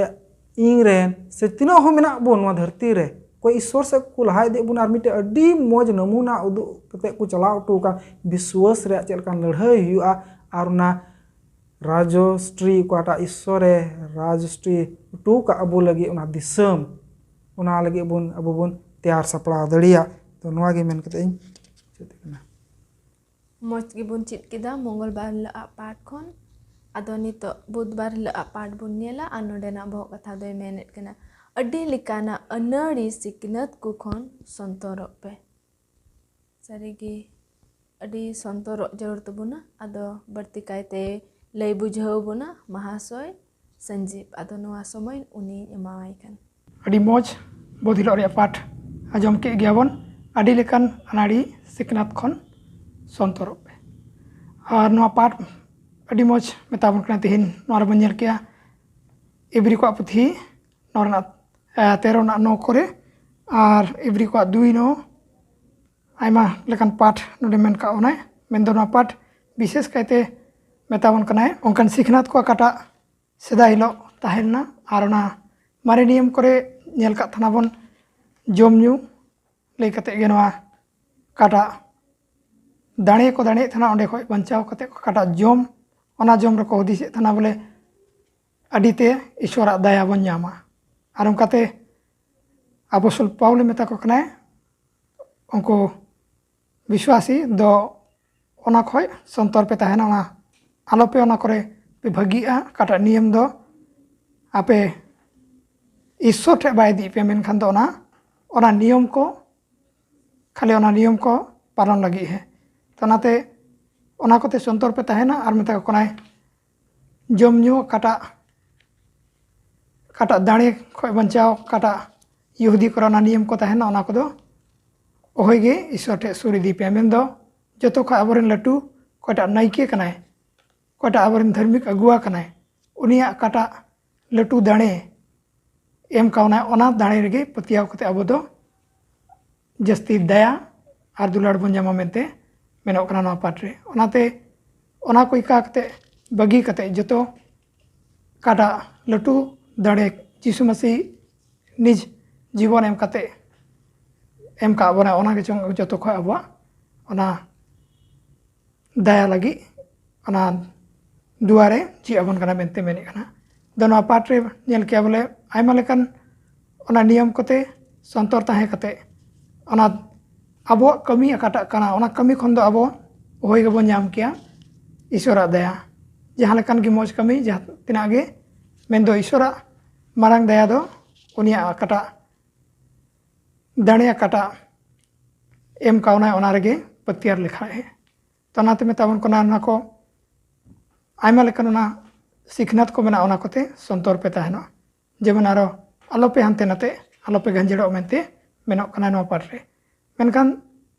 ᱤᱧ ᱨᱮᱱ, ᱥᱮ ᱛᱤᱱᱟᱹᱜ ᱦᱚᱸ ᱢᱮᱱᱟᱜ ᱵᱚᱱ ᱱᱚᱣᱟ ᱫᱷᱟᱹᱨᱛᱤ ᱨᱮ, ᱚᱠᱚᱭ ᱤᱥᱥᱚᱨ ᱥᱮᱫ ᱠᱚ ᱞᱟᱦᱟ ᱤᱫᱤᱭᱮᱫ ᱵᱚᱱᱟ, ᱟᱨ ᱢᱤᱫᱴᱮᱡ ᱟᱹᱰᱤ ᱢᱚᱡᱽ ᱱᱟᱢᱩᱱᱟ ᱩᱫᱩᱜ ᱠᱟᱛᱮ ᱠᱚ ᱪᱟᱞᱟᱣ ᱦᱚᱴᱚ ᱟᱠᱟᱫ ᱵᱤᱥᱣᱟᱥ ᱨᱮᱭᱟᱜ ᱪᱮᱫ ᱞᱮᱠᱟᱱ ᱞᱟᱹᱲᱦᱟᱹᱭ ᱦᱩᱭᱩᱜᱼᱟ, ᱟᱨ ᱚᱱᱟ ᱨᱟᱡᱚᱥᱴᱨᱤ, ᱚᱠᱟᱴᱟᱜ ᱤᱥᱥᱚᱨᱮ ᱨᱟᱡᱚᱥᱴᱨᱤ ᱦᱚᱴᱚ ᱠᱟᱜ ᱟᱵᱚ ᱞᱟᱹᱜᱤᱫ, ᱚᱱᱟ ᱫᱤᱥᱚᱢ, ᱚᱱᱟ ᱞᱟᱹᱜᱤᱫ ᱵᱚᱱ, ᱟᱵᱚ ᱵᱚᱱ ᱛᱮᱭᱟᱨ ᱥᱟᱯᱲᱟᱣ ᱫᱟᱲᱮᱭᱟᱜ᱾ ᱛᱚ, ᱱᱚᱣᱟ ᱜᱮ ᱢᱮᱱ ᱠᱟᱛᱮ ᱤᱧ ᱢᱩᱪᱟᱹᱫ ᱠᱟᱱᱟ᱾ ᱢᱚᱡᱽ ᱜᱮᱵᱚᱱ ᱪᱮᱫ ᱠᱮᱫᱟ ᱢᱚᱝᱜᱚᱞ ᱵᱟᱨ ᱦᱤᱞᱳᱜ ᱟᱜ ᱯᱟᱴ ᱠᱷᱚᱱ᱾ ᱟᱫᱚ ᱱᱤᱛᱚᱜ ᱵᱩᱫᱷᱵᱟᱨ ᱦᱤᱞᱳᱜ ᱟᱜ ᱯᱟᱴ ᱵᱚᱱ ᱧᱮᱞᱟ᱾ ᱟᱨ ᱱᱚᱰᱮᱱᱟᱜ ᱵᱚᱦᱚᱜ ᱠᱟᱛᱷᱟ ᱫᱚᱭ ᱢᱮᱱᱮᱫ ᱠᱟᱱᱟ, ᱟᱹᱰᱤ ᱞᱮᱠᱟᱱᱟᱜ ᱟᱹᱱᱟᱹᱲᱤ ᱥᱤᱠᱷᱱᱟᱹᱛ ᱠᱚ ᱠᱷᱚᱱ ᱥᱚᱱᱛᱚᱨᱚᱜ ᱯᱮ᱾ ᱥᱟᱹᱨᱤᱜᱮ ᱟᱹᱰᱤ ᱥᱚᱱᱛᱚᱨᱚᱜ ᱡᱟᱹᱨᱩᱲ ᱛᱟᱵᱚᱱᱟ᱾ ᱟᱫᱚ ᱵᱟᱹᱲᱛᱤ ᱠᱟᱭᱛᱮ ᱞᱟᱹᱭ ᱵᱩᱡᱷᱟᱹᱣ ᱵᱚᱱᱟ ᱢᱟᱦᱟᱥᱚᱭ ᱥᱚᱧᱡᱤᱵ᱾ ᱟᱫᱚ ᱱᱚᱣᱟ ᱥᱚᱢᱚᱭ ᱩᱱᱤᱧ ᱮᱢᱟᱣᱟᱭ ᱠᱟᱱᱟ᱾ ᱟᱹᱰᱤ ᱢᱚᱡᱽ ᱵᱩᱫᱷ ᱦᱤᱞᱳᱜ ᱨᱮᱭᱟᱜ ᱯᱟᱴ ᱟᱸᱡᱚᱢ ᱠᱮᱫ ᱜᱮᱭᱟ ᱵᱚᱱ, ᱟᱹᱰᱤ ᱞᱮᱠᱟᱱ ᱟᱹᱱᱟᱹᱲᱤ ᱥᱤᱠᱷᱱᱟᱹᱛ ᱠᱷᱚᱱ ᱥᱚᱱᱛᱚᱨᱚᱜ ᱯᱮ᱾ ᱟᱨ ᱱᱚᱣᱟ ᱯᱟᱴ ᱟᱹᱰᱤ ᱢᱚᱡᱽ ᱢᱮᱛᱟ ᱵᱚᱱ ᱠᱟᱱᱟ᱾ ᱛᱮᱦᱮᱧ ᱱᱚᱣᱟ ᱨᱮᱵᱚᱱ ᱧᱮᱞ ᱠᱮᱜᱼᱟ ᱮᱵᱷᱨᱤ ᱠᱚᱣᱟᱜ ᱯᱩᱛᱷᱤ, ᱱᱚᱣᱟ ᱨᱮᱱᱟᱜ ᱛᱮᱨᱚ ᱨᱮᱱᱟᱜ ᱱᱚ ᱠᱚᱨᱮ, ᱟᱨ ᱮᱵᱷᱨᱤ ᱠᱚᱣᱟᱜ ᱫᱩᱭ ᱱᱚ ᱟᱭᱢᱟ ᱞᱮᱠᱟᱱ ᱯᱟᱴ ᱱᱚᱰᱮ ᱢᱮᱱ ᱠᱟᱜ ᱵᱚᱱᱟᱭ᱾ ᱢᱮᱱᱫᱚ ᱱᱚᱣᱟ ᱯᱟᱴ ᱵᱤᱥᱮᱥ ᱠᱟᱭᱛᱮ ᱢᱮᱛᱟ ᱵᱚᱱ ᱠᱟᱱᱟᱭ ᱚᱱᱠᱟᱱ ᱥᱤᱠᱷᱱᱟᱹᱛ ᱠᱚ ᱚᱠᱟᱴᱟᱜ ᱥᱮᱫᱟᱭ ᱦᱤᱞᱳᱜ ᱛᱟᱦᱮᱸ ᱞᱮᱱᱟ, ᱟᱨ ᱚᱱᱟ ᱢᱟᱨᱮ ᱱᱤᱭᱚᱢ ᱠᱚᱨᱮ ᱧᱮᱞ ᱠᱟᱜ ᱛᱟᱦᱮᱱᱟ ᱵᱚᱱ ᱡᱚᱢ ᱧᱩ ᱞᱟᱹᱭ ᱠᱟᱛᱮ ᱜᱮ ᱱᱚᱣᱟ ᱚᱠᱟᱴᱟᱜ ᱫᱟᱲᱮ ᱠᱚ ᱫᱟᱲᱮᱭᱮᱫ ᱛᱟᱦᱮᱱᱟ, ᱚᱸᱰᱮ ᱠᱷᱚᱱ ᱵᱟᱧᱪᱟᱣ ᱠᱟᱛᱮ ᱚᱠᱟᱴᱟᱜ ᱡᱚᱢ, ᱚᱱᱟ ᱡᱚᱢ ᱨᱮᱠᱚ ᱦᱩᱫᱤᱥᱮᱫ ᱛᱟᱦᱮᱱᱟ ᱵᱚᱞᱮ ᱟᱹᱰᱤᱛᱮ ᱤᱥᱚᱨᱟᱜ ᱫᱟᱭᱟ ᱵᱚᱱ ᱧᱟᱢᱟ᱾ ᱟᱨ ᱚᱱᱠᱟᱛᱮ ᱟᱯᱚᱥᱚᱞ ᱯᱟᱣᱞᱮ ᱢᱮᱛᱟ ᱠᱚ ᱠᱟᱱᱟᱭ ᱩᱱᱠᱩ ᱵᱤᱥᱣᱟᱥᱤ ᱫᱚ ᱚᱱᱟ ᱠᱷᱚᱱ ᱥᱚᱱᱛᱚᱨ ᱯᱮ ᱛᱟᱦᱮᱱᱟ, ᱚᱱᱟ ᱟᱞᱚᱯᱮ ᱚᱱᱟ ᱠᱚᱨᱮ ᱯᱮ ᱵᱷᱟᱹᱜᱤᱜᱼᱟ᱾ ᱚᱠᱟᱴᱟᱜ ᱱᱤᱭᱚᱢ ᱫᱚ ᱟᱯᱮ ᱤᱥᱥᱚᱨ ᱴᱷᱮᱱ ᱵᱟᱭ ᱤᱫᱤᱭᱮᱫ ᱯᱮᱭᱟ, ᱢᱮᱱᱠᱷᱟᱱ ᱫᱚ ᱚᱱᱟ ᱚᱱᱟ ᱱᱤᱭᱚᱢ ᱠᱚ, ᱠᱷᱟᱹᱞᱤ ᱚᱱᱟ ᱱᱤᱭᱚᱢ ᱠᱚ ᱯᱟᱞᱚᱱ ᱞᱟᱹᱜᱤᱫ ᱦᱮᱸ᱾ ᱛᱚ ᱚᱱᱟᱛᱮ ᱚᱱᱟ ᱠᱚᱛᱮ ᱥᱚᱱᱛᱚᱨ ᱯᱮ ᱛᱟᱦᱮᱱᱟ᱾ ᱟᱨ ᱢᱮᱛᱟ ᱠᱚ ᱠᱟᱱᱟᱭ ᱡᱚᱢ ᱧᱩ ᱚᱠᱟᱴᱟᱜ ᱚᱠᱟᱴᱟᱜ ᱫᱟᱲᱮ ᱠᱷᱚᱱ ᱵᱟᱧᱪᱟᱣ ᱚᱠᱟᱴᱟᱜ ᱤᱦᱩᱫᱤ ᱠᱚᱨᱮ ᱚᱱᱟ ᱱᱤᱭᱚᱢ ᱠᱚ ᱛᱟᱦᱮᱱᱟ, ᱚᱱᱟ ᱠᱚᱫᱚ ᱚᱦᱚᱭ ᱜᱮ ᱤᱥᱥᱚᱨ ᱴᱷᱮᱱ ᱥᱩᱨ ᱤᱫᱤ ᱯᱮᱭᱟ᱾ ᱢᱮᱱᱫᱚ ᱡᱚᱛᱚ ᱠᱷᱚᱱ ᱟᱵᱚᱨᱮᱱ ᱞᱟᱹᱴᱩ ᱚᱠᱚᱭᱴᱟᱜ ᱱᱟᱭᱠᱮ ᱠᱟᱱᱟᱭ, ᱚᱠᱚᱭᱴᱟᱜ ᱟᱵᱚᱨᱮᱱ ᱫᱷᱟᱨᱢᱤᱠ ᱟᱹᱜᱩᱣᱟ ᱠᱟᱱᱟᱭ, ᱩᱱᱤᱭᱟᱜ ᱚᱠᱟᱴᱟᱜ ᱞᱟᱹᱴᱩ ᱫᱟᱲᱮ ᱮᱢ ᱠᱟᱣᱱᱟᱭ, ᱚᱱᱟ ᱫᱟᱲᱮ ᱨᱮᱜᱮ ᱯᱟᱹᱛᱭᱟᱹᱣ ᱠᱟᱛᱮ ᱟᱵᱚ ᱫᱚ ᱡᱟᱹᱥᱛᱤ ᱫᱟᱭᱟ ᱟᱨ ᱫᱩᱞᱟᱹᱲ ᱵᱚᱱ ᱧᱟᱢᱟ ᱢᱮᱱᱛᱮ ᱢᱮᱱᱚᱜ ᱠᱟᱱᱟ ᱱᱚᱣᱟ ᱯᱟᱴ ᱨᱮ᱾ ᱚᱱᱟᱛᱮ ᱚᱱᱟ ᱠᱚ ᱤᱠᱟ ᱠᱟᱛᱮ ᱵᱟᱹᱜᱤ ᱠᱟᱛᱮ ᱡᱚᱛᱚ ᱚᱠᱟᱴᱟᱜ ᱞᱟᱹᱴᱩ ᱫᱟᱲᱮ ᱡᱤᱥᱩ ᱢᱟᱹᱥᱤ ᱱᱤᱡ ᱡᱤᱵᱚᱱ ᱮᱢ ᱠᱟᱛᱮ ᱮᱢ ᱠᱟᱜ ᱵᱚᱱᱟ, ᱚᱱᱟ ᱜᱮ ᱪᱚᱝ ᱡᱚᱛᱚ ᱠᱷᱚᱱ ᱟᱵᱚᱣᱟᱜ ᱚᱱᱟ ᱫᱟᱭᱟ ᱞᱟᱹᱜᱤᱫ ᱚᱱᱟ ᱫᱩᱣᱟᱨᱮ ᱡᱷᱤᱡ ᱟᱵᱚᱱ ᱠᱟᱱᱟ ᱢᱮᱱᱛᱮ ᱢᱮᱱᱮᱫ ᱠᱟᱱᱟ᱾ ᱟᱫᱚ ᱱᱚᱣᱟ ᱯᱟᱴ ᱨᱮ ᱧᱮᱞ ᱠᱮᱜᱼᱟ ᱵᱚᱞᱮ ᱟᱭᱢᱟ ᱞᱮᱠᱟᱱ ᱚᱱᱟ ᱱᱤᱭᱚᱢ ᱠᱚᱛᱮ ᱥᱚᱱᱛᱚᱨ ᱛᱟᱦᱮᱸ ᱠᱟᱛᱮ ᱚᱱᱟ ᱟᱵᱚᱣᱟᱜ ᱠᱟᱹᱢᱤ ᱚᱠᱟᱴᱟᱜ ᱠᱟᱱᱟ, ᱚᱱᱟ ᱠᱟᱹᱢᱤ ᱠᱷᱚᱱ ᱫᱚ ᱟᱵᱚ ᱚᱦᱚᱭ ᱜᱮᱵᱚᱱ ᱧᱟᱢ ᱠᱮᱭᱟ ᱤᱥᱚᱨᱟᱜ ᱫᱟᱭᱟ᱾ ᱡᱟᱦᱟᱸ ᱞᱮᱠᱟᱱ ᱜᱮ ᱢᱚᱡᱽ ᱠᱟᱹᱢᱤ ᱡᱟᱦᱟᱸ ᱛᱤᱱᱟᱹᱜ ᱜᱮ, ᱢᱮᱱᱫᱚ ᱤᱥᱚᱨᱟᱜ ᱢᱟᱨᱟᱝ ᱫᱟᱭᱟ ᱫᱚ ᱩᱱᱤᱭᱟᱜ ᱚᱠᱟᱴᱟᱜ ᱫᱟᱲᱮ ᱚᱠᱟᱴᱟᱜ ᱮᱢ ᱠᱟᱣᱱᱟᱭ, ᱚᱱᱟ ᱨᱮᱜᱮ ᱯᱟᱹᱛᱭᱟᱹᱨ ᱞᱮᱠᱷᱟᱡ ᱮ᱾ ᱛᱚ ᱚᱱᱟᱛᱮ ᱢᱮᱛᱟ ᱵᱚᱱ ᱠᱟᱱᱟ, ᱚᱱᱟ ᱠᱚ ᱟᱭᱢᱟ ᱞᱮᱠᱟᱱ ᱚᱱᱟ ᱥᱤᱠᱷᱱᱟᱹᱛ ᱠᱚ ᱢᱮᱱᱟᱜᱼᱟ, ᱚᱱᱟ ᱠᱚᱛᱮ ᱥᱚᱱᱛᱚᱨ ᱯᱮ ᱛᱟᱦᱮᱱᱟ᱾ ᱡᱮᱢᱚᱱ ᱟᱨᱚ ᱟᱞᱚᱯᱮ ᱦᱟᱱᱛᱮ ᱱᱟᱛᱮ, ᱟᱞᱚᱯᱮ ᱜᱟᱸᱡᱮᱲᱚᱜ ᱢᱮᱱᱛᱮ ᱢᱮᱱᱚᱜ ᱠᱟᱱᱟ ᱱᱚᱣᱟ ᱯᱟᱴ ᱨᱮ᱾ ᱢᱮᱱᱠᱷᱟᱱ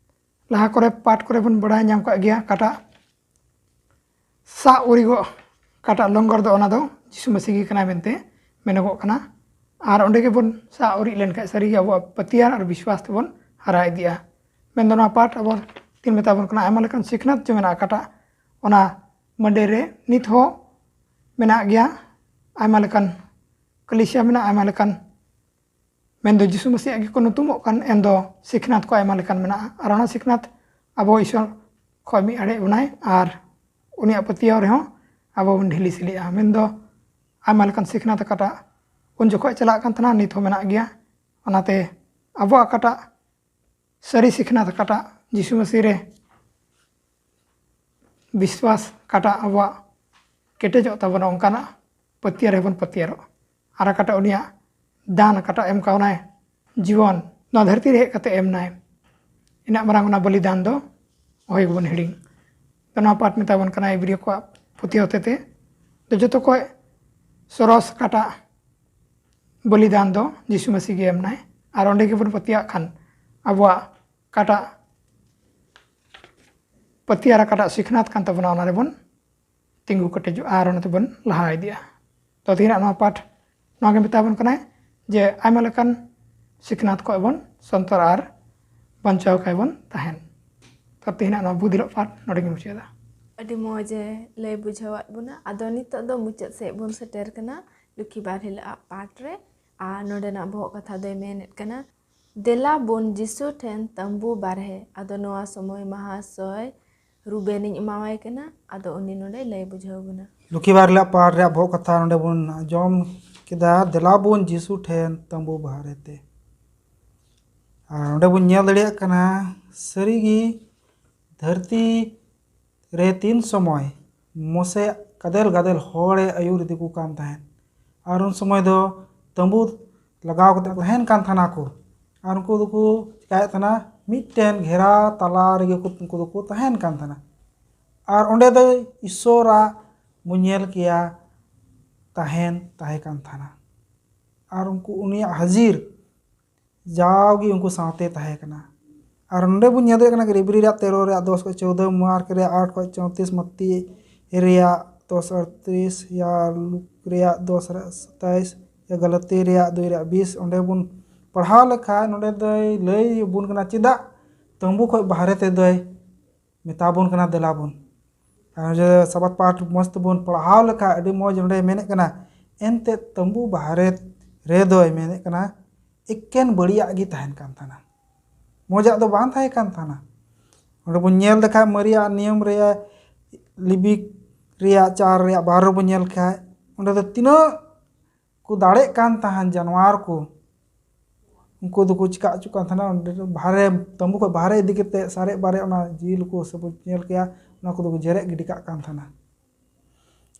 ᱞᱟᱦᱟ ᱠᱚᱨᱮ ᱯᱟᱴ ᱠᱚᱨᱮ ᱵᱚᱱ ᱵᱟᱲᱟᱭ ᱧᱟᱢ ᱠᱟᱜ ᱜᱮᱭᱟ, ᱚᱠᱟᱴᱟᱜ ᱥᱟᱵ ᱩᱨᱤᱡᱚᱜ ᱚᱠᱟᱴᱟᱜ ᱞᱚᱝᱜᱚᱨ ᱫᱚ, ᱚᱱᱟ ᱫᱚ ᱡᱤᱥᱩ ᱢᱟᱹᱥᱤ ᱜᱮ ᱠᱟᱱᱟᱭ ᱢᱮᱱᱛᱮ ᱢᱮᱱᱚᱜᱚᱜ ᱠᱟᱱᱟ᱾ ᱟᱨ ᱚᱸᱰᱮ ᱜᱮᱵᱚᱱ ᱥᱟᱵ ᱩᱨᱤᱡ ᱞᱮᱱᱠᱷᱟᱱ ᱥᱟᱹᱨᱤᱜᱮ ᱟᱵᱚᱣᱟᱜ ᱯᱟᱹᱛᱭᱟᱹᱣ ᱟᱨ ᱵᱤᱥᱣᱟᱥ ᱛᱮᱵᱚᱱ ᱦᱟᱨᱟ ᱤᱫᱤᱜᱼᱟ᱾ ᱢᱮᱱᱫᱚ ᱱᱚᱣᱟ ᱯᱟᱴ ᱟᱵᱚ ᱛᱤᱱ ᱢᱮᱛᱟ ᱵᱚᱱ ᱠᱟᱱᱟ, ᱟᱭᱢᱟ ᱞᱮᱠᱟᱱ ᱥᱤᱠᱷᱱᱟᱹᱛ ᱡᱮ ᱢᱮᱱᱟᱜ ᱚᱠᱟᱴᱟᱜ, ᱚᱱᱟ ᱢᱟᱹᱰᱮᱨ ᱨᱮ ᱱᱤᱛ ᱦᱚᱸ ᱢᱮᱱᱟᱜ ᱜᱮᱭᱟ᱾ ᱟᱭᱢᱟ ᱞᱮᱠᱟᱱ ᱠᱟᱹᱞᱤᱥᱤᱭᱟ ᱢᱮᱱᱟᱜᱼᱟ, ᱟᱭᱢᱟ ᱞᱮᱠᱟᱱ, ᱢᱮᱱᱫᱚ ᱡᱤᱥᱩ ᱢᱟᱹᱥᱤᱭᱟᱜ ᱜᱮᱠᱚ ᱧᱩᱛᱩᱢᱚᱜ ᱠᱟᱱ, ᱮᱱᱫᱚ ᱥᱤᱠᱷᱱᱟᱹᱛ ᱠᱚ ᱟᱭᱢᱟ ᱞᱮᱠᱟᱱ ᱢᱮᱱᱟᱜᱼᱟ᱾ ᱟᱨ ᱚᱱᱟ ᱥᱤᱠᱷᱱᱟᱹᱛ ᱟᱵᱚ ᱤᱥᱚᱨ ᱠᱷᱚᱱ ᱢᱤᱫ ᱟᱲᱮ ᱵᱚᱱᱟᱭ ᱟᱨ ᱩᱱᱤᱭᱟᱜ ᱯᱟᱹᱛᱭᱟᱹᱣ ᱨᱮᱦᱚᱸ ᱟᱵᱚ ᱵᱚᱱ ᱰᱷᱤᱞᱤ ᱥᱤᱞᱤᱜᱼᱟ᱾ ᱢᱮᱱᱫᱚ ᱟᱭᱢᱟ ᱞᱮᱠᱟᱱ ᱥᱤᱠᱷᱱᱟᱹᱛ ᱚᱠᱟᱴᱟᱜ ᱩᱱ ᱡᱚᱠᱷᱚᱱ ᱪᱟᱞᱟᱜ ᱠᱟᱱ ᱛᱟᱦᱮᱱᱟ, ᱱᱤᱛ ᱦᱚᱸ ᱢᱮᱱᱟᱜ ᱜᱮᱭᱟ᱾ ᱚᱱᱟᱛᱮ ᱟᱵᱚᱣᱟᱜ ᱚᱠᱟᱴᱟᱜ ᱥᱟᱹᱨᱤ ᱥᱤᱠᱷᱱᱟᱹᱛ, ᱚᱠᱟᱴᱟᱜ ᱡᱤᱥᱩ ᱢᱟᱹᱥᱤ ᱨᱮ ᱵᱤᱥᱣᱟᱥ, ᱚᱠᱟᱴᱟᱜ ᱟᱵᱚᱣᱟᱜ ᱠᱮᱴᱮᱡᱚᱜ ᱛᱟᱵᱚᱱᱟ, ᱚᱱᱠᱟᱱᱟᱜ ᱯᱟᱹᱛᱭᱟᱹᱣ ᱨᱮᱵᱚᱱ ᱯᱟᱹᱛᱭᱟᱹᱣᱚᱜ᱾ ᱟᱨ ᱚᱠᱟᱴᱟᱜ ᱩᱱᱤᱭᱟᱜ ᱫᱟᱱ, ᱚᱠᱟᱴᱟᱜ ᱮᱢ ᱠᱟᱣᱱᱟᱭ ᱡᱤᱵᱚᱱ, ᱱᱚᱣᱟ ᱫᱷᱟᱹᱨᱛᱤ ᱨᱮ ᱦᱮᱡ ᱠᱟᱛᱮ ᱮᱢ ᱱᱟᱭ, ᱤᱱᱟᱹᱜ ᱢᱟᱨᱟᱝ ᱚᱱᱟ ᱵᱚᱞᱤᱫᱟᱱ ᱫᱚ ᱚᱦᱚ ᱜᱮᱵᱚᱱ ᱦᱤᱲᱤᱧ᱾ ᱛᱚ ᱱᱚᱣᱟ ᱯᱟᱴ ᱢᱮᱛᱟ ᱵᱚᱱ ᱠᱟᱱᱟ ᱤᱵᱨᱤᱭᱚ ᱠᱚᱣᱟᱜ ᱯᱩᱛᱷᱤ ᱦᱚᱛᱮᱛᱮ᱾ ᱛᱚ ᱡᱚᱛᱚ ᱠᱷᱚᱱ ᱥᱚᱨᱚᱥ ᱚᱠᱟᱴᱟᱜ ᱵᱚᱞᱤᱫᱟᱱ ᱫᱚ ᱡᱤᱥᱩ ᱢᱟᱹᱥᱤ ᱜᱮ ᱮᱢ ᱱᱟᱭ᱾ ᱟᱨ ᱚᱸᱰᱮ ᱜᱮᱵᱚᱱ ᱯᱟᱹᱛᱭᱟᱹᱜ ᱠᱷᱟᱱ ᱟᱵᱚᱣᱟᱜ ᱚᱠᱟᱴᱟᱜ ᱯᱟᱹᱛᱭᱟᱹᱣ ᱟᱨ ᱚᱠᱟᱴᱟᱜ ᱥᱤᱠᱷᱱᱟᱹᱛ ᱠᱟᱱ ᱛᱟᱵᱚᱱᱟ, ᱚᱱᱟ ᱨᱮᱵᱚᱱ ᱛᱤᱸᱜᱩ ᱠᱮᱴᱮᱡᱚᱜᱼᱟ ᱟᱨ ᱚᱱᱟ ᱛᱮᱵᱚᱱ ᱞᱟᱦᱟ ᱤᱫᱤᱜᱼᱟ᱾ ᱛᱚ ᱛᱮᱦᱮᱧᱟᱜ ᱱᱚᱣᱟ ᱯᱟᱴ ᱱᱚᱣᱟ ᱜᱮ ᱢᱮᱛᱟ ᱵᱚᱱ ᱠᱟᱱᱟᱭ ᱡᱮ ᱟᱭᱢᱟ ᱞᱮᱠᱟᱱ ᱥᱤᱠᱷᱱᱟᱹᱛ ᱠᱷᱚᱱ ᱵᱚᱱ ᱥᱚᱱᱛᱚᱨ ᱟᱨ ᱵᱟᱧᱪᱟᱣ ᱠᱷᱟᱱ ᱵᱚᱱ ᱛᱟᱦᱮᱱ᱾ ᱛᱚ ᱛᱮᱦᱮᱧᱟᱜ ᱱᱚᱣᱟ ᱵᱩᱫᱷᱤᱞᱚᱜ ᱯᱟᱴ ᱱᱚᱰᱮ ᱜᱮ ᱢᱩᱪᱟᱹᱫᱟ᱾ ᱟᱹᱰᱤ ᱢᱚᱡᱽ ᱮ ᱞᱟᱹᱭ ᱵᱩᱡᱷᱟᱹᱣᱟᱫ ᱵᱚᱱᱟ᱾ ᱟᱫᱚ ᱱᱤᱛᱚᱜ ᱫᱚ ᱢᱩᱪᱟᱹᱫ ᱥᱮᱫ ᱵᱚᱱ ᱥᱮᱴᱮᱨ ᱠᱟᱱᱟ ᱞᱩᱠᱷᱤ ᱵᱟᱨ ᱦᱤᱞᱳᱜ ᱟᱜ ᱯᱟᱴ ᱨᱮ᱾ ᱟᱨ ᱱᱚᱰᱮᱱᱟᱜ ᱵᱚᱦᱚᱜ ᱠᱟᱛᱷᱟ ᱫᱚᱭ ᱢᱮᱱᱮᱫ ᱠᱟᱱᱟ, ᱫᱮᱞᱟ ᱵᱚᱱ ᱡᱤᱥᱩ ᱴᱷᱮᱱ ᱛᱟᱸᱵᱩ ᱵᱟᱨᱦᱮ᱾ ᱟᱫᱚ ᱱᱚᱣᱟ ᱥᱚᱢᱚᱭ ᱢᱟᱦᱟᱥᱚᱭ ᱨᱩᱵᱮᱱᱤᱧ ᱮᱢᱟᱣᱟᱭ ᱠᱟᱱᱟ᱾ ᱟᱫᱚ ᱩᱱᱤ ᱱᱚᱰᱮ ᱞᱟᱹᱭ ᱵᱩᱡᱷᱟᱹᱣ ᱵᱚᱱᱟ᱾ ᱞᱩᱠᱷᱤ ᱵᱟᱨ ᱦᱤᱞᱳᱜ ᱯᱟᱴ ᱨᱮᱭᱟᱜ ᱵᱚᱦᱚᱜ ᱠᱟᱛᱷᱟ ᱱᱚᱰᱮ ᱵᱚᱱ ᱟᱸᱡᱚᱢ ᱠᱮᱫᱟ, ᱫᱮᱞᱟ ᱵᱚᱱ ᱡᱤᱥᱩ ᱴᱷᱮᱱ ᱛᱟᱸᱵᱩ ᱵᱟᱨᱦᱮ ᱛᱮ᱾ ᱟᱨ ᱱᱚᱰᱮ ᱵᱚᱱ ᱧᱮᱞ ᱫᱟᱲᱮᱭᱟᱜ ᱠᱟᱱᱟ, ᱥᱟᱹᱨᱤᱜᱮ ᱫᱷᱟᱹᱨᱛᱤ ᱨᱮ ᱛᱤᱱ ᱥᱚᱢᱚᱭ ᱢᱚᱥᱮ ᱜᱟᱫᱮᱞ ᱜᱟᱫᱮᱞ ᱦᱚᱲᱮ ᱟᱹᱭᱩᱨ ᱤᱫᱤ ᱠᱚ ᱠᱟᱱ ᱛᱟᱦᱮᱸᱫ᱾ ᱟᱨ ᱩᱱ ᱥᱚᱢᱚᱭ ᱫᱚ ᱛᱟᱹᱵᱩ ᱞᱟᱜᱟᱣ ᱠᱟᱛᱮ ᱛᱟᱦᱮᱱ ᱠᱟᱱ ᱛᱟᱦᱮᱱᱟ ᱠᱚ᱾ ᱟᱨ ᱩᱱᱠᱩ ᱫᱚᱠᱚ ᱪᱤᱠᱟᱭᱮᱫ ᱛᱟᱦᱮᱱᱟ, ᱢᱤᱫᱴᱮᱱ ᱜᱷᱮᱨᱟ ᱛᱟᱞᱟ ᱨᱮᱜᱮ ᱠᱚ, ᱩᱱᱠᱩ ᱫᱚᱠᱚ ᱛᱟᱦᱮᱱ ᱠᱟᱱ ᱛᱟᱦᱮᱱᱟ᱾ ᱟᱨ ᱚᱸᱰᱮ ᱫᱚ ᱤᱥᱚᱨᱟᱜ ᱵᱚᱱ ᱧᱮᱞ ᱠᱮᱭᱟ ᱛᱟᱦᱮᱱ ᱛᱟᱦᱮᱸ ᱠᱟᱱ ᱛᱟᱦᱮᱱᱟ᱾ ᱟᱨ ᱩᱱᱠᱩ ᱩᱱᱤᱭᱟᱜ ᱦᱟᱹᱡᱤᱨ ᱡᱟᱣᱜᱮ ᱩᱱᱠᱩ ᱥᱟᱶᱛᱮ ᱛᱟᱦᱮᱸ ᱠᱟᱱᱟ᱾ ᱟᱨ ᱱᱚᱰᱮ ᱵᱚᱱ ᱧᱮᱞ ᱫᱟᱲᱮᱭᱟᱜ ᱠᱟᱱᱟ, ᱤᱵᱨᱤ ᱨᱮᱭᱟᱜ ᱛᱮᱨᱚ ᱨᱮᱭᱟᱜ ᱫᱚᱥ ᱠᱷᱚᱱ ᱪᱳᱫᱚ, ᱢᱟᱨᱠ ᱨᱮᱭᱟᱜ ᱟᱴ ᱠᱷᱚᱱ ᱪᱚᱣᱛᱤᱥ, ᱢᱟᱛᱤ ᱨᱮᱭᱟᱜ ᱫᱚᱥ ᱟᱴᱛᱨᱤᱥ, ᱭᱟ ᱞᱩᱠ ᱨᱮᱭᱟᱜ ᱫᱚᱥ ᱨᱮᱭᱟᱜ ᱥᱟᱛᱟᱭᱤᱥ, ᱭᱟ ᱜᱟᱞᱟᱛᱤ ᱨᱮᱭᱟᱜ ᱫᱩᱭ ᱨᱮᱭᱟᱜ ᱵᱤᱥ, ᱚᱸᱰᱮ ᱵᱚᱱ ᱯᱟᱲᱦᱟᱣ ᱞᱮᱠᱷᱟᱡ ᱱᱚᱸᱰᱮ ᱫᱚᱭ ᱞᱟᱹᱭ ᱟᱵᱚᱱ ᱠᱟᱱᱟ ᱪᱮᱫᱟᱜ ᱛᱟᱹᱢᱵᱩ ᱠᱷᱚᱡ ᱵᱟᱦᱨᱮ ᱛᱮᱫᱚᱭ ᱢᱮᱛᱟ ᱵᱚᱱ ᱠᱟᱱᱟ ᱫᱮᱞᱟ ᱵᱚᱱ᱾ ᱟᱨ ᱡᱮ ᱥᱟᱵᱟᱛ ᱯᱟᱴ ᱢᱚᱡᱽ ᱛᱮᱵᱚᱱ ᱯᱟᱲᱦᱟᱣ ᱞᱮᱠᱷᱟᱡ ᱟᱹᱰᱤ ᱢᱚᱡᱽ ᱱᱚᱸᱰᱮ ᱢᱮᱱᱮᱫ ᱠᱟᱱᱟ, ᱮᱱᱛᱮᱫ ᱛᱟᱹᱢᱵᱩ ᱵᱟᱦᱨᱮ ᱨᱮᱫᱚᱭ ᱢᱮᱱᱮᱫ ᱠᱟᱱᱟ ᱮᱠᱮᱱ ᱵᱟᱹᱲᱤᱡᱟᱜ ᱜᱮ ᱛᱟᱦᱮᱱ ᱠᱟᱱ ᱛᱟᱦᱮᱱᱟ, ᱢᱚᱡᱟᱜ ᱫᱚ ᱵᱟᱝ ᱛᱟᱦᱮᱸ ᱠᱟᱱ ᱛᱟᱦᱮᱱᱟ᱾ ᱚᱸᱰᱮ ᱵᱚᱱ ᱧᱮᱞ ᱞᱮᱠᱷᱟᱡ ᱢᱟᱨᱮᱭᱟᱜ ᱱᱤᱭᱚᱢ ᱨᱮ ᱞᱤᱵᱤᱠ ᱨᱮᱭᱟᱜ ᱪᱟᱨ ᱨᱮᱭᱟᱜ ᱵᱟᱨ ᱨᱮᱵᱚᱱ ᱧᱮᱞ ᱠᱷᱟᱡ ᱚᱸᱰᱮ ᱫᱚ ᱛᱤᱱᱟᱹᱜ ᱠᱚ ᱫᱟᱲᱮᱜ ᱠᱟᱱ ᱛᱟᱦᱮᱱ ᱡᱟᱱᱣᱟᱨ ᱠᱚ, ᱩᱱᱠᱩ ᱫᱚᱠᱚ ᱪᱤᱠᱟ ᱦᱚᱪᱚᱜ ᱠᱟᱱ ᱛᱟᱦᱮᱱᱟ, ᱚᱸᱰᱮ ᱵᱟᱦᱨᱮ, ᱛᱟᱹᱢᱵᱩ ᱠᱷᱚᱱ ᱵᱟᱦᱨᱮ ᱤᱫᱤ ᱠᱟᱛᱮ ᱥᱟᱨᱮᱡ ᱵᱟᱨᱮᱡ ᱚᱱᱟ ᱡᱤᱞ ᱠᱚ ᱥᱮ ᱵᱚᱱ ᱧᱮᱞ ᱠᱮᱭᱟ, ᱚᱱᱟ ᱠᱚᱫᱚ ᱠᱚ ᱡᱮᱨᱮᱫ ᱜᱤᱰᱤ ᱠᱟᱜ ᱠᱟᱱ ᱛᱟᱦᱮᱱᱟ᱾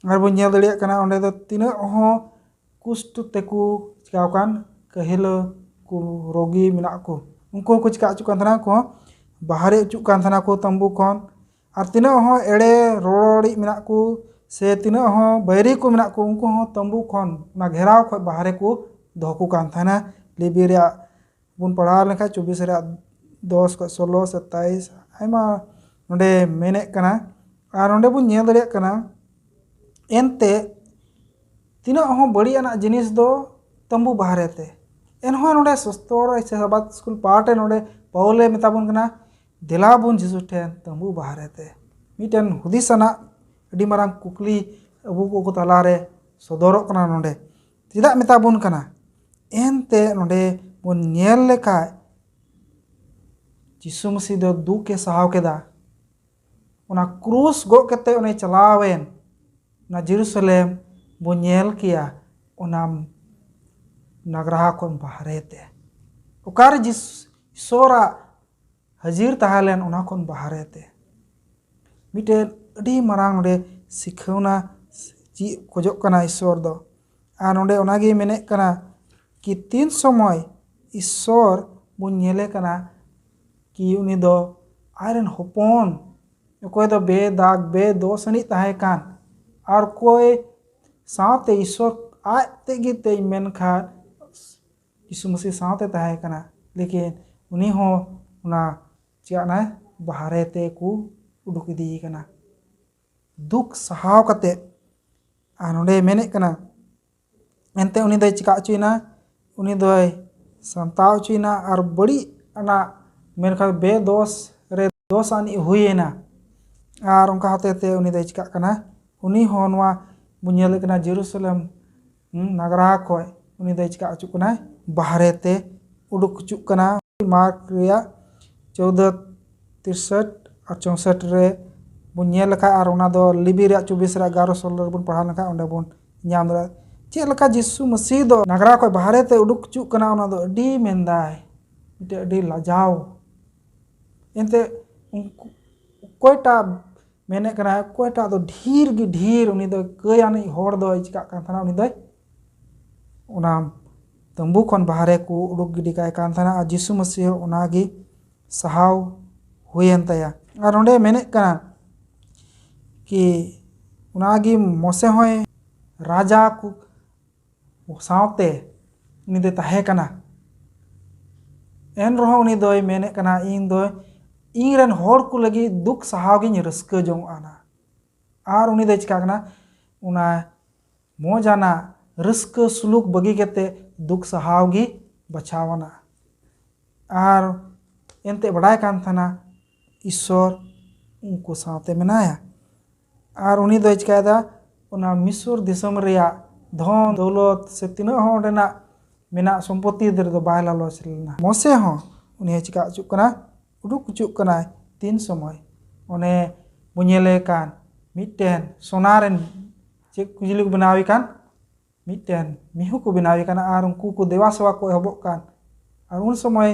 ᱟᱨ ᱵᱚᱱ ᱧᱮᱞ ᱫᱟᱲᱮᱭᱟᱜ ᱠᱟᱱᱟ ᱚᱸᱰᱮ ᱫᱚ ᱛᱤᱱᱟᱹᱜ ᱦᱚᱸ ᱠᱩᱥᱴ ᱛᱮᱠᱚ ᱪᱤᱠᱟᱣ ᱠᱟᱱ, ᱠᱟᱹᱦᱤᱞᱟᱹ ᱠᱚ, ᱨᱳᱜᱤ ᱢᱮᱱᱟᱜ ᱠᱚ, ᱩᱱᱠᱩ ᱦᱚᱸᱠᱚ ᱪᱤᱠᱟ ᱦᱚᱪᱚᱜ ᱠᱟᱱ ᱛᱟᱦᱮᱱᱟ, ᱩᱱᱠᱩ ᱦᱚᱸ ᱵᱟᱦᱨᱮ ᱦᱚᱪᱚᱜ ᱠᱟᱱ ᱛᱟᱦᱮᱱᱟ ᱠᱚ ᱛᱟᱹᱢᱵᱩ ᱠᱷᱚᱱ᱾ ᱟᱨ ᱛᱤᱱᱟᱹᱜ ᱦᱚᱸ ᱮᱲᱮ ᱨᱚᱲᱤᱡ ᱢᱮᱱᱟᱜ ᱠᱚ ᱥᱮ ᱛᱤᱱᱟᱹᱜ ᱦᱚᱸ ᱵᱟᱹᱭᱨᱤ ᱠᱚ ᱢᱮᱱᱟᱜ ᱠᱚ, ᱩᱱᱠᱩ ᱦᱚᱸ ᱛᱟᱹᱢᱵᱩ ᱠᱷᱚᱱ, ᱚᱱᱟ ᱜᱷᱮᱨᱟᱣ ᱠᱷᱚᱱ ᱵᱟᱦᱨᱮ ᱠᱚ ᱫᱚᱦᱚ ᱠᱚ ᱠᱟᱱ ᱛᱟᱦᱮᱱᱟ᱾ ᱞᱮᱵᱤ ᱨᱮᱭᱟᱜ ᱵᱚᱱ ᱯᱟᱲᱦᱟᱣ ᱞᱮᱱᱠᱷᱟᱱ ᱪᱚᱵᱵᱤᱥ ᱨᱮᱭᱟᱜ ᱫᱚᱥ ᱠᱷᱚᱱ ᱥᱳᱞᱳ, ᱥᱟᱛᱟᱭᱤᱥ, ᱟᱭᱢᱟ ᱱᱚᱰᱮ ᱢᱮᱱᱮᱫ ᱠᱟᱱᱟ᱾ ᱟᱨ ᱱᱚᱰᱮ ᱵᱚᱱ ᱧᱮᱞ ᱫᱟᱲᱮᱭᱟᱜ ᱠᱟᱱᱟ, ᱮᱱᱛᱮ ᱛᱤᱱᱟᱹᱜ ᱦᱚᱸ ᱵᱟᱹᱲᱤᱡ ᱟᱱᱟᱜ ᱡᱤᱱᱤᱥ ᱫᱚ ᱛᱟᱹᱢᱵᱩ ᱵᱟᱦᱨᱮ ᱛᱮ, ᱮᱱᱦᱚᱸ ᱱᱚᱰᱮ ᱥᱚᱥᱛᱚᱨ ᱥᱮ ᱥᱟᱵᱟᱛ ᱥᱠᱩᱞ ᱯᱟᱦᱴᱮ ᱱᱚᱰᱮ ᱯᱟᱣᱞᱮ ᱢᱮᱛᱟ ᱵᱚᱱ ᱠᱟᱱᱟ, ᱫᱮᱞᱟ ᱵᱚᱱ ᱡᱤᱥᱩ ᱴᱷᱮᱱ ᱛᱟᱹᱢᱵᱩ ᱵᱟᱦᱨᱮ ᱛᱮ᱾ ᱢᱤᱫᱴᱮᱱ ᱦᱩᱫᱤᱥ ᱟᱱᱟᱜ ᱟᱹᱰᱤ ᱢᱟᱨᱟᱝ ᱠᱩᱠᱞᱤ ᱟᱵᱚ ᱠᱚ ᱛᱟᱞᱟᱨᱮ ᱥᱚᱫᱚᱨᱚᱜ ᱠᱟᱱᱟ ᱱᱚᱰᱮ᱾ ᱪᱮᱫᱟᱜ ᱢᱮᱛᱟ ᱵᱚᱱ ᱠᱟᱱᱟ? ᱮᱱᱛᱮ ᱱᱚᱰᱮ ᱵᱚᱱ ᱧᱮᱞ ᱞᱮᱠᱷᱟᱡ ᱡᱤᱥᱩ ᱢᱟᱹᱥᱤ ᱫᱚ ᱫᱩᱠ ᱮ ᱥᱟᱦᱟᱣ ᱠᱮᱫᱟ᱾ ᱚᱱᱟ ᱠᱨᱩᱥ ᱜᱚᱜ ᱠᱟᱛᱮ ᱚᱱᱮ ᱪᱟᱞᱟᱣᱮᱱ, ᱚᱱᱟ ᱡᱮᱨᱩᱥᱟᱞᱮᱢ ᱵᱚᱱ ᱧᱮᱞ ᱠᱮᱭᱟ, ᱚᱱᱟ, ᱚᱱᱟ ᱜᱨᱟᱦᱟ ᱠᱷᱚᱱ ᱵᱟᱦᱨᱮ ᱛᱮ᱾ ᱚᱠᱟᱨᱮ ᱡᱤᱥ-, ᱤᱥᱚᱨᱟᱜ ᱦᱟᱹᱡᱤᱨ ᱛᱟᱦᱮᱸ ᱞᱮᱱ, ᱚᱱᱟ ᱠᱷᱚᱱ ᱵᱟᱦᱨᱮ ᱛᱮ᱾ ᱢᱤᱫᱴᱮᱱ ᱟᱹᱰᱤ ᱢᱟᱨᱟᱝ ᱱᱚᱰᱮ ᱥᱤᱠᱷᱟᱹᱣᱱᱟ ᱪᱮᱫ ᱠᱷᱚᱡᱚᱜ ᱠᱟᱱᱟ ᱤᱥᱚᱨ ᱫᱚ᱾ ᱟᱨ ᱱᱚᱰᱮ ᱚᱱᱟᱜᱮ ᱢᱮᱱᱮᱫ ᱠᱟᱱᱟ ᱠᱤ ᱛᱤᱱ ᱥᱚᱢᱚᱭ ᱤᱥᱚᱨ ᱵᱚᱱ ᱧᱮᱞᱮ ᱠᱟᱱᱟ ᱠᱤ ᱩᱱᱤ ᱫᱚ ᱟᱡᱨᱮᱱ ᱦᱚᱯᱚᱱ, ᱚᱠᱚᱭ ᱫᱚ ᱵᱮᱫᱟᱜᱽ, ᱵᱮᱫᱳᱥ ᱟᱹᱱᱤᱡ ᱛᱟᱦᱮᱸ ᱠᱟᱱ, ᱟᱨ ᱚᱠᱚᱭ ᱥᱟᱶᱛᱮ ᱤᱥᱚᱨ ᱟᱡ ᱛᱮᱜᱮ ᱛᱮᱧ ᱢᱮᱱᱠᱷᱟᱱ ᱭᱤᱥᱩ ᱢᱟᱹᱥᱤ ᱥᱟᱶᱛᱮ ᱛᱟᱦᱮᱸ ᱠᱟᱱᱟ, ᱞᱮᱠᱤᱱ ᱩᱱᱤ ᱦᱚᱸ ᱚᱱᱟ ᱪᱮᱫ ᱚᱱᱟ ᱵᱟᱦᱨᱮ ᱛᱮ ᱠᱚ ᱩᱰᱩᱠ ᱤᱫᱤᱭᱮ ᱠᱟᱱᱟ᱾ ᱫᱩᱠ ᱥᱟᱦᱟᱣ ᱠᱟᱛᱮ, ᱟᱨ ᱱᱚᱰᱮ ᱢᱮᱱᱮᱫ ᱠᱟᱱᱟ, ᱮᱱᱛᱮ ᱩᱱᱤ ᱫᱚᱭ ᱪᱤᱠᱟ ᱦᱚᱪᱚᱭᱮᱱᱟ? ᱩᱱᱤ ᱫᱚᱭ ᱥᱟᱢᱴᱟᱣ ᱦᱚᱪᱚᱭᱮᱱᱟ ᱟᱨ ᱵᱟᱹᱲᱤᱡ ᱟᱱᱟᱜ ᱢᱮᱱᱠᱷᱟᱱ ᱵᱮᱫᱚᱥ ᱨᱮ ᱫᱚᱥ ᱟᱱᱤᱡ ᱦᱩᱭᱮᱱᱟ᱾ ᱟᱨ ᱚᱱᱠᱟ ᱦᱚᱛᱮ ᱛᱮ ᱩᱱᱤ ᱫᱚᱭ ᱪᱤᱠᱟᱜ ᱠᱟᱱᱟ? ᱩᱱᱤ ᱦᱚᱸ ᱱᱚᱣᱟ ᱵᱚᱱ ᱧᱮᱞᱮᱫ ᱠᱟᱱᱟ, ᱡᱮᱨᱩᱥᱟᱞᱮᱢ, ᱦᱩᱸ, ᱱᱟᱜᱽᱨᱟ ᱠᱷᱚᱡ ᱩᱱᱤ ᱫᱚᱭ ᱪᱤᱠᱟ ᱦᱚᱪᱚᱜ ᱠᱟᱱᱟ? ᱵᱟᱦᱨᱮ ᱛᱮ ᱩᱰᱩᱠ ᱦᱚᱪᱚᱜ ᱠᱟᱱᱟ᱾ ᱢᱟᱨᱠ ᱨᱮᱭᱟᱜ ᱪᱳᱫᱟᱹ ᱛᱤᱨᱥᱟᱴ ᱟᱨ ᱪᱳᱥᱟᱴ ᱨᱮ ᱵᱚᱱ ᱧᱮᱞ ᱞᱮᱠᱷᱟᱡ, ᱟᱨ ᱚᱱᱟ ᱫᱚ ᱞᱮᱵᱤ ᱨᱮᱭᱟᱜ ᱪᱚᱵᱵᱤᱥ ᱨᱮᱭᱟᱜ ᱮᱜᱟᱨᱚ ᱥᱳᱞᱳ ᱨᱮᱵᱚᱱ ᱯᱟᱲᱦᱟᱣ ᱞᱮᱱᱠᱷᱟᱡ ᱚᱸᱰᱮ ᱵᱚᱱ ᱧᱟᱢ ᱫᱟᱲᱮᱭᱟᱜᱼᱟ᱾ ᱪᱮᱫ ᱞᱮᱠᱟ ᱡᱤᱥᱩ ᱢᱟᱹᱥᱤᱦ ᱫᱚ ᱱᱟᱜᱽᱨᱟ ᱠᱷᱚᱡ ᱵᱟᱦᱨᱮ ᱛᱮ ᱩᱰᱩᱠ ᱦᱚᱪᱚᱜ ᱠᱟᱱᱟ, ᱚᱱᱟ ᱫᱚ ᱟᱹᱰᱤ ᱢᱮᱱᱫᱟᱭ ᱢᱤᱫᱴᱮᱡ ᱟᱹᱰᱤ ᱞᱟᱡᱟᱣ᱾ ᱮᱱᱛᱮ ᱩᱱᱠᱩ ᱚᱠᱚᱭᱴᱟᱜ ᱢᱮᱱᱮᱫ ᱠᱟᱱᱟ, ᱚᱠᱚᱭᱴᱟᱜ ᱫᱚ ᱰᱷᱮᱨ ᱜᱮ ᱰᱷᱮᱨ ᱩᱱᱤ ᱫᱚ ᱠᱟᱹᱭ ᱟᱱᱤᱡ ᱦᱚᱲ ᱫᱚᱭ ᱪᱤᱠᱟᱜ ᱠᱟᱱ ᱛᱟᱦᱮᱱᱟ, ᱩᱱᱤ ᱫᱚᱭ ᱚᱱᱟ ᱛᱟᱹᱢᱵᱩ ᱠᱷᱚᱱ ᱵᱟᱦᱨᱮ ᱠᱚ ᱩᱰᱩᱠ ᱜᱤᱰᱤ ᱠᱟᱭ ᱠᱟᱱ ᱛᱟᱦᱮᱱᱟ, ᱟᱨ ᱡᱤᱥᱩ ᱢᱟᱹᱥᱤᱦ ᱦᱚᱸ ᱚᱱᱟᱜᱮ ᱥᱟᱦᱟᱣ ᱦᱩᱭᱮᱱ ᱛᱟᱭᱟ᱾ ᱟᱨ ᱱᱚᱰᱮ ᱢᱮᱱᱮᱫ ᱠᱟᱱᱟ ᱠᱤ ᱚᱱᱟᱜᱮ ᱢᱚᱥᱮ ᱦᱚᱸᱭ ᱨᱟᱡᱟ ᱠᱚ ᱥᱟᱶᱛᱮ ᱩᱱᱤ ᱫᱚᱭ ᱛᱟᱦᱮᱸ ᱠᱟᱱᱟ᱾ ᱮᱱ ᱨᱮᱦᱚᱸ ᱩᱱᱤ ᱫᱚᱭ ᱢᱮᱱᱮᱫ ᱠᱟᱱᱟ, "ᱤᱧ ᱫᱚ ᱤᱧ ᱨᱮᱱ ᱦᱚᱲ ᱠᱚ ᱞᱟᱹᱜᱤᱫ ᱫᱩᱠ ᱥᱟᱦᱟᱣ ᱜᱤᱧ ᱨᱟᱹᱥᱠᱟᱹ ᱡᱚᱝ ᱟᱱᱟ᱾" ᱟᱨ ᱩᱱᱤ ᱫᱚᱭ ᱪᱤᱠᱟᱹᱜ ᱠᱟᱱᱟ? ᱚᱱᱟ ᱢᱚᱡᱽ ᱟᱱᱟᱜ ᱨᱟᱹᱥᱠᱟᱹ ᱥᱩᱞᱩᱠ ᱵᱟᱹᱜᱤ ᱠᱟᱛᱮ ᱫᱩᱠ ᱥᱟᱦᱟᱣ ᱜᱮ ᱵᱟᱪᱷᱟᱣ ᱟᱱᱟ᱾ ᱟᱨ ᱮᱱᱛᱮ ᱵᱟᱰᱟᱭ ᱠᱟᱱ ᱛᱟᱦᱮᱱᱟ ᱤᱥᱥᱚᱨ ᱩᱱᱠᱩ ᱥᱟᱶᱛᱮ ᱢᱮᱱᱟᱭᱟ᱾ ᱟᱨ ᱩᱱᱤ ᱫᱚᱭ ᱪᱤᱠᱟᱭᱮᱫᱟ? ᱚᱱᱟ ᱢᱤᱥᱚᱨ ᱫᱤᱥᱚᱢ ᱨᱮᱭᱟᱜ ᱫᱷᱚᱱ ᱫᱚᱣᱞᱚᱛ ᱥᱮ ᱛᱤᱱᱟᱹᱜ ᱦᱚᱸ ᱚᱸᱰᱮᱱᱟᱜ ᱢᱮᱱᱟᱜ ᱥᱚᱢᱯᱚᱛᱤ ᱨᱮᱫᱚ ᱵᱟᱭ ᱞᱟᱞᱚᱪ ᱞᱮᱱᱟ᱾ ᱢᱚᱥᱮ ᱦᱚᱸ ᱩᱱᱤ ᱦᱚᱸ ᱪᱤᱠᱟ ᱦᱚᱪᱚᱜ ᱠᱟᱱᱟ? ᱩᱰᱩᱠ ᱦᱚᱪᱚᱜ ᱠᱟᱱᱟᱭ᱾ ᱛᱤᱱ ᱥᱚᱢᱚᱭ? ᱚᱱᱮ ᱵᱚ ᱧᱮᱞᱮ ᱠᱟᱱ ᱢᱤᱫᱴᱮᱱ ᱥᱚᱱᱟ ᱨᱮᱱ ᱪᱮᱫ ᱠᱚ ᱡᱤᱞᱤ ᱠᱚ ᱵᱮᱱᱟᱣᱮ ᱠᱟᱱ? ᱢᱤᱫᱴᱮᱱ ᱢᱤᱦᱩ ᱠᱚ ᱵᱮᱱᱟᱣᱮ ᱠᱟᱱᱟ ᱟᱨ ᱩᱱᱠᱩ ᱠᱚ ᱫᱮᱵᱟ ᱥᱮᱵᱟ ᱠᱚ ᱮᱦᱚᱵᱚᱜ ᱠᱟᱱ᱾ ᱟᱨ ᱩᱱ ᱥᱚᱢᱚᱭ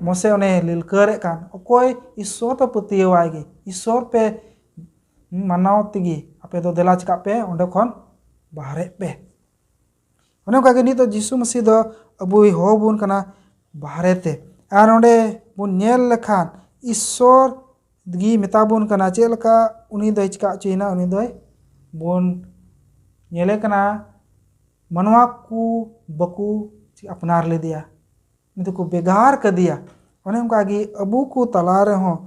ᱢᱚᱥᱮ ᱚᱱᱮ ᱞᱤᱞᱠᱟᱹᱨᱮᱫ ᱠᱟᱱ, ᱚᱠᱚᱭ ᱤᱥᱥᱚᱨ ᱯᱮ ᱯᱟᱹᱛᱭᱟᱹᱣᱟᱭ ᱜᱮ, ᱤᱥᱥᱚᱨ ᱯᱮ ᱢᱟᱱᱟᱣ ᱛᱮᱜᱮ ᱟᱯᱮ ᱫᱚ ᱫᱮᱞᱟ ᱪᱤᱠᱟᱜ ᱯᱮ, ᱚᱸᱰᱮ ᱠᱷᱚᱱ ᱵᱟᱦᱨᱮᱜ ᱯᱮ᱾ ᱚᱱᱮ ᱚᱱᱠᱟ ᱜᱮ ᱱᱤᱛᱚᱜ ᱡᱤᱥᱩ ᱢᱟᱹᱥᱤ ᱫᱚ ᱟᱵᱚᱭ ᱦᱚᱦᱚ ᱵᱚᱱ ᱠᱟᱱᱟ ᱵᱟᱦᱨᱮ ᱛᱮ᱾ ᱟᱨ ᱚᱸᱰᱮ ᱵᱚᱱ ᱧᱮᱞ ᱞᱮᱠᱷᱟᱱ ᱤᱥᱥᱚᱨ ᱜᱮ ᱢᱮᱛᱟ ᱵᱚᱱ ᱠᱟᱱᱟ᱾ ᱪᱮᱫ ᱞᱮᱠᱟ ᱩᱱᱤ ᱫᱚᱭ ᱪᱤᱠᱟ ᱦᱚᱪᱚᱭᱮᱱᱟ? ᱩᱱᱤ ᱫᱚᱭ ᱵᱚᱱ ᱧᱮᱞᱮ ᱠᱟᱱᱟ, ᱢᱟᱱᱣᱟ ᱠᱚ ᱵᱟᱠᱚ ᱟᱯᱱᱟᱨ ᱞᱮᱫᱮᱭᱟ, ᱩᱱᱤ ᱫᱚᱠᱚ ᱵᱷᱮᱜᱟᱨ ᱠᱟᱫᱮᱭᱟ᱾ ᱚᱱᱮ ᱚᱱᱠᱟ ᱜᱮ ᱟᱵᱚ ᱠᱚ ᱛᱟᱞᱟ ᱨᱮᱦᱚᱸ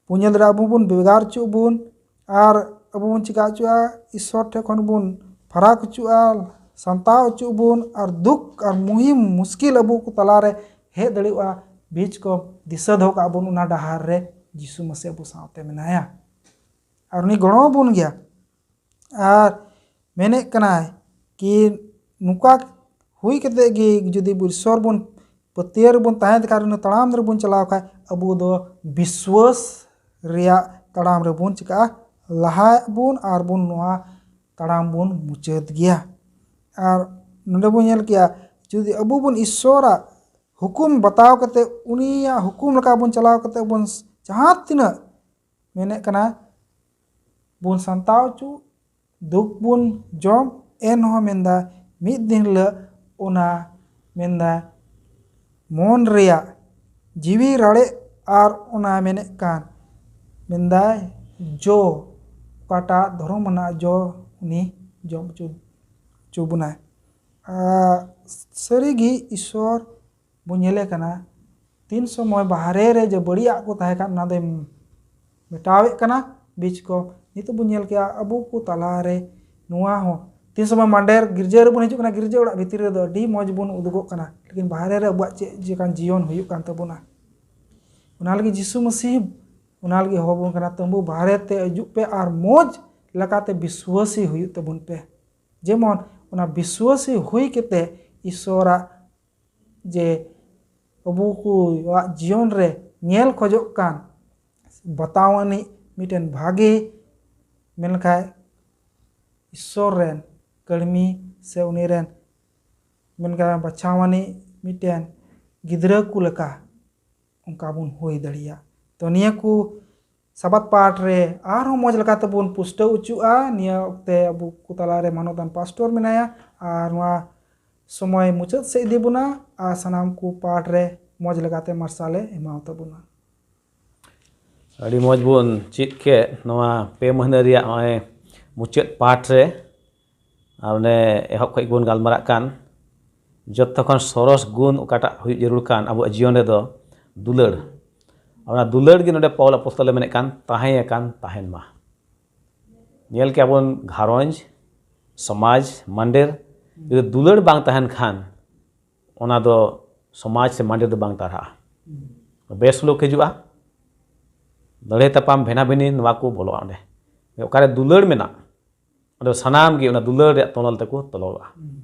ᱵᱚᱱ ᱧᱮᱞ ᱫᱟᱲᱮᱭᱟᱜᱼᱟ, ᱟᱵᱚ ᱵᱚᱱ ᱵᱷᱮᱜᱟᱨ ᱦᱚᱪᱚᱜ ᱵᱚᱱ, ᱟᱨ ᱟᱵᱚ ᱵᱚᱱ ᱪᱤᱠᱟ ᱦᱚᱪᱚᱜᱼᱟ? ᱤᱥᱥᱚᱨ ᱴᱷᱮᱱ ᱠᱷᱚᱱ ᱵᱚᱱ ᱯᱷᱟᱨᱟᱠ ᱦᱚᱪᱚᱜᱼᱟ, ᱥᱟᱱᱛᱟᱣ ᱦᱚᱪᱚᱜ ᱵᱚᱱ, ᱟᱨ ᱫᱩᱠ ᱟᱨ ᱢᱩᱦᱤᱢ ᱢᱩᱥᱠᱤᱞ ᱟᱵᱚ ᱠᱚ ᱛᱟᱞᱟᱨᱮ ᱦᱮᱡ ᱫᱟᱲᱮᱭᱟᱜᱼᱟ, ᱵᱤᱪ ᱠᱚ ᱫᱤᱥᱟᱹ ᱫᱚᱦᱚ ᱠᱟᱜ ᱵᱚᱱ, ᱚᱱᱟ ᱰᱟᱦᱟᱨ ᱨᱮ ᱡᱤᱥᱩ ᱢᱟᱥᱤ ᱟᱵᱚ ᱥᱟᱶᱛᱮ ᱢᱮᱱᱟᱭᱟ ᱟᱨ ᱩᱱᱤ ᱜᱚᱲᱚ ᱟᱵᱚᱱ ᱜᱮᱭᱟ᱾ ᱟᱨ ᱢᱮᱱᱮᱫ ᱠᱟᱱᱟᱭ ᱠᱤ ᱱᱚᱝᱠᱟ ᱦᱩᱭ ᱠᱟᱛᱮ ᱜᱮ ᱡᱩᱫᱤ ᱤᱥᱥᱚᱨ ᱵᱚᱱ ᱯᱟᱹᱛᱭᱟᱹᱣ ᱨᱮᱵᱚᱱ ᱛᱟᱦᱮᱸ ᱠᱷᱟᱱ, ᱚᱱᱟ ᱛᱟᱲᱟᱢ ᱨᱮᱵᱚᱱ ᱪᱟᱞᱟᱣ ᱠᱷᱟᱱ, ᱟᱵᱚ ᱫᱚ ᱵᱤᱥᱣᱟᱹᱥ ᱨᱮᱭᱟᱜ ᱛᱟᱲᱟᱢ ᱨᱮᱵᱚᱱ ᱪᱤᱠᱟᱹᱜᱼᱟ? ᱞᱟᱦᱟᱜ ᱵᱚᱱ ᱟᱨ ᱵᱚᱱ ᱱᱚᱣᱟ ᱛᱟᱲᱟᱢ ᱵᱚᱱ ᱢᱩᱪᱟᱹᱫ ᱜᱮᱭᱟ᱾ ᱟᱨ ᱱᱚᱰᱮ ᱵᱚᱱ ᱧᱮᱞ ᱠᱮᱜᱼᱟ, ᱡᱩᱫᱤ ᱟᱵᱚ ᱵᱚᱱ ᱤᱥᱥᱚᱨᱟᱜ ᱦᱩᱠᱩᱢ ᱵᱟᱛᱟᱣ ᱠᱟᱛᱮ ᱩᱱᱤᱭᱟᱜ ᱦᱩᱠᱩᱢ ᱞᱮᱠᱟ ᱵᱚᱱ ᱪᱟᱞᱟᱣ ᱠᱟᱛᱮ ᱵᱚᱱ ᱡᱟᱦᱟᱸ ᱛᱤᱱᱟᱹᱜ ᱢᱮᱱᱮᱫ ᱠᱟᱱᱟ ᱵᱚᱱ ᱥᱟᱱᱛᱟᱣ ᱦᱚᱪᱚ, ᱫᱩᱠ ᱵᱚᱱ ᱡᱚᱢ, ᱮᱱᱦᱚᱸ ᱢᱮᱱᱫᱟ ᱢᱤᱫ ᱫᱤᱱ ᱦᱤᱞᱳᱜ ᱚᱱᱟ ᱢᱮᱱᱫᱟ ᱢᱚᱱ ᱨᱮᱭᱟᱜ ᱡᱤᱣᱤ ᱨᱟᱲᱮᱡ ᱟᱨ ᱚᱱᱟ ᱢᱮᱱᱮᱫ ᱠᱟᱱ ᱢᱮᱱᱫᱟᱭ ᱡᱚ, ᱚᱠᱟᱴᱟᱜ ᱫᱷᱚᱨᱚᱢ ᱟᱱᱟᱜ ᱡᱚ, ᱩᱱᱤ ᱡᱚᱢ ᱦᱚᱪᱚ ᱦᱚᱪᱚ ᱵᱚᱱᱟᱭ᱾ ᱟᱨ ᱥᱟᱹᱨᱤᱜᱮ ᱤᱥᱥᱚᱨ ᱵᱚᱱ ᱧᱮᱞᱮ ᱠᱟᱱᱟ, ᱛᱤᱱ ᱥᱚᱢᱚᱭ ᱵᱟᱦᱨᱮ ᱨᱮ ᱡᱮ ᱵᱟᱹᱲᱤᱡᱟᱜ ᱠᱚ ᱛᱟᱦᱮᱸ ᱠᱟᱱ, ᱚᱱᱟ ᱫᱚᱭ ᱢᱮᱴᱟᱣᱮᱫ ᱠᱟᱱᱟ ᱵᱤᱪ ᱠᱚ᱾ ᱱᱤᱛᱚᱜ ᱵᱚᱱ ᱧᱮᱞ ᱠᱮᱜᱼᱟ, ᱟᱵᱚ ᱠᱚ ᱛᱟᱞᱟᱨᱮ ᱱᱚᱣᱟ ᱦᱚᱸ ᱛᱤᱱ ᱥᱚᱢᱚᱭ ᱢᱟᱱᱰᱮᱨ ᱜᱤᱨᱡᱟᱹ ᱨᱮᱵᱚᱱ ᱦᱤᱡᱩᱜ ᱠᱟᱱᱟ, ᱜᱤᱨᱡᱟᱹ ᱚᱲᱟᱜ ᱵᱷᱤᱛᱤᱨ ᱨᱮᱫᱚ ᱟᱹᱰᱤ ᱢᱚᱡᱽ ᱵᱚᱱ ᱩᱫᱩᱜᱚᱜ ᱠᱟᱱᱟ, ᱞᱮᱠᱤᱱ ᱵᱟᱦᱨᱮ ᱨᱮ ᱟᱵᱚᱣᱟᱜ ᱪᱮᱫ ᱞᱮᱠᱟᱱ ᱡᱤᱭᱚᱱ ᱦᱩᱭᱩᱜ ᱠᱟᱱ ᱛᱟᱵᱚᱱᱟ? ᱚᱱᱟ ᱞᱟᱹᱜᱤᱫ ᱡᱤᱥᱩ ᱢᱟᱹᱥᱤᱦ ᱚᱱᱟ ᱞᱟᱹᱜᱤᱫ ᱦᱚᱦᱚ ᱵᱚᱱ ᱠᱟᱱᱟ, ᱛᱟᱹᱵᱩ ᱵᱟᱦᱨᱮ ᱛᱮ ᱦᱤᱡᱩᱜ ᱯᱮ ᱟᱨ ᱢᱚᱡᱽ ᱞᱮᱠᱟᱛᱮ ᱵᱤᱥᱣᱟᱹᱥᱤ ᱦᱩᱭᱩᱜ ᱛᱟᱵᱚᱱ ᱯᱮ᱾ ᱡᱮᱢᱚᱱ ᱚᱱᱟ ᱵᱤᱥᱣᱟᱹᱥᱤ ᱦᱩᱭ ᱠᱟᱛᱮ ᱤᱥᱥᱚᱨᱟᱜ ᱡᱮ ᱟᱵᱚ ᱠᱚᱣᱟᱜ ᱡᱤᱭᱚᱱ ᱨᱮ ᱧᱮᱞ ᱠᱷᱚᱡᱚᱜ ᱠᱟᱱ ᱵᱟᱛᱟᱣ ᱟᱹᱱᱤᱡ ᱢᱤᱫᱴᱮᱱ ᱵᱷᱟᱜᱮ, ᱢᱮᱱᱠᱷᱟᱱ ᱤᱥᱥᱚᱨ ᱨᱮᱱ ᱠᱟᱹᱲᱢᱤ ᱥᱮ ᱩᱱᱤ ᱨᱮᱱ ᱢᱮᱱᱠᱷᱟᱱ ᱵᱟᱪᱷᱟᱣ ᱟᱹᱱᱤᱡ ᱢᱤᱫᱴᱮᱱ ᱜᱤᱫᱽᱨᱟᱹ ᱠᱚ ᱞᱮᱠᱟ ᱚᱱᱠᱟ ᱵᱚᱱ ᱦᱩᱭ ᱫᱟᱲᱮᱭᱟᱜ᱾ ᱛᱚ ᱱᱤᱭᱟᱹ ᱠᱚ ᱥᱟᱵᱟᱫ ᱯᱟᱴ ᱨᱮ ᱟᱨᱦᱚᱸ ᱢᱚᱡᱽ ᱞᱮᱠᱟ ᱛᱮᱵᱚᱱ ᱯᱩᱥᱴᱟᱹᱣ ᱦᱚᱪᱚᱜᱼᱟ᱾ ᱱᱤᱭᱟᱹ ᱚᱠᱛᱮ ᱟᱵᱚ ᱠᱚ ᱛᱟᱞᱟᱨᱮ ᱢᱟᱱᱚᱛᱟᱱ ᱯᱟᱥᱴᱚᱨ ᱢᱮᱱᱟᱭᱟ ᱟᱨ ᱱᱚᱣᱟ ᱥᱚᱢᱚᱭ ᱢᱩᱪᱟᱹᱫ ᱥᱮᱫ ᱤᱫᱤ ᱵᱚᱱᱟ ᱟᱨ ᱥᱟᱱᱟᱢ ᱠᱚ ᱯᱟᱴ ᱨᱮ ᱢᱚᱡᱽ ᱞᱮᱠᱟᱛᱮ ᱢᱟᱨᱥᱟᱞᱮ ᱮᱢᱟᱣ ᱛᱟᱵᱚᱱᱟ᱾ ᱟᱹᱰᱤ ᱢᱚᱡᱽ ᱵᱚᱱ ᱪᱮᱫ ᱠᱮᱫ ᱱᱚᱣᱟ ᱯᱮ ᱢᱟᱹᱦᱱᱟᱹ ᱨᱮᱭᱟᱜ ᱱᱚᱜᱼᱚᱭ ᱢᱩᱪᱟᱹᱫ ᱯᱟᱴ ᱨᱮ᱾ ᱟᱨ ᱚᱱᱮ ᱮᱦᱚᱵ ᱠᱷᱚᱱ ᱜᱮᱵᱚᱱ ᱜᱟᱞᱢᱟᱨᱟᱜ ᱠᱟᱱ ᱡᱚᱛᱚ ᱠᱷᱚᱱ ᱥᱚᱨᱚᱥ ᱜᱩᱱ ᱚᱠᱟᱴᱟᱜ ᱦᱩᱭᱩᱜ ᱡᱟᱹᱨᱩᱲ ᱠᱟᱱ ᱟᱵᱚᱣᱟᱜ ᱡᱤᱭᱚᱱ ᱨᱮᱫᱚ ᱫᱩᱞᱟᱹᱲ᱾ ᱟᱨ ᱚᱱᱟ ᱫᱩᱞᱟᱹᱲ ᱜᱮ ᱱᱚᱰᱮ ᱯᱟᱣᱩᱞ ᱟᱯᱚᱥᱛᱚᱞᱮ ᱢᱮᱱᱮᱫ ᱠᱟᱱ ᱛᱟᱦᱮᱸ ᱟᱠᱟᱱ ᱛᱟᱦᱮᱱ ᱢᱟ᱾ ᱧᱮᱞ ᱠᱮᱜᱼᱟ ᱵᱚᱱ ᱜᱷᱟᱨᱚᱸᱡᱽ, ᱥᱚᱢᱟᱡᱽ, ᱢᱟᱱᱰᱮᱨ ᱡᱩᱫᱤ ᱫᱩᱞᱟᱹᱲ ᱵᱟᱝ ᱛᱟᱦᱮᱱ ᱠᱷᱟᱱ, ᱚᱱᱟ ᱫᱚ ᱥᱚᱢᱟᱡᱽ ᱥᱮ ᱢᱟᱱᱰᱮᱨ ᱫᱚ ᱵᱟᱝ ᱛᱟᱨᱦᱟᱜᱼᱟ᱾ ᱵᱮᱥᱩᱞᱩᱠ ᱦᱤᱡᱩᱜᱼᱟ, ᱞᱟᱹᱲᱦᱟᱹᱭ ᱛᱟᱯᱟᱢ, ᱵᱷᱮᱱᱟᱵᱷᱤᱱᱤ, ᱱᱚᱣᱟ ᱠᱚ ᱵᱚᱞᱚᱜᱼᱟ ᱚᱸᱰᱮ᱾ ᱚᱠᱟᱨᱮ ᱫᱩᱞᱟᱹᱲ ᱢᱮᱱᱟᱜ, ᱚᱸᱰᱮ ᱥᱟᱱᱟᱢ ᱜᱮ ᱚᱱᱟ ᱫᱩᱞᱟᱹᱲ ᱨᱮᱭᱟᱜ ᱛᱚᱱᱚᱞ ᱛᱮᱠᱚ ᱛᱚᱞᱚᱞᱚᱜᱼᱟ᱾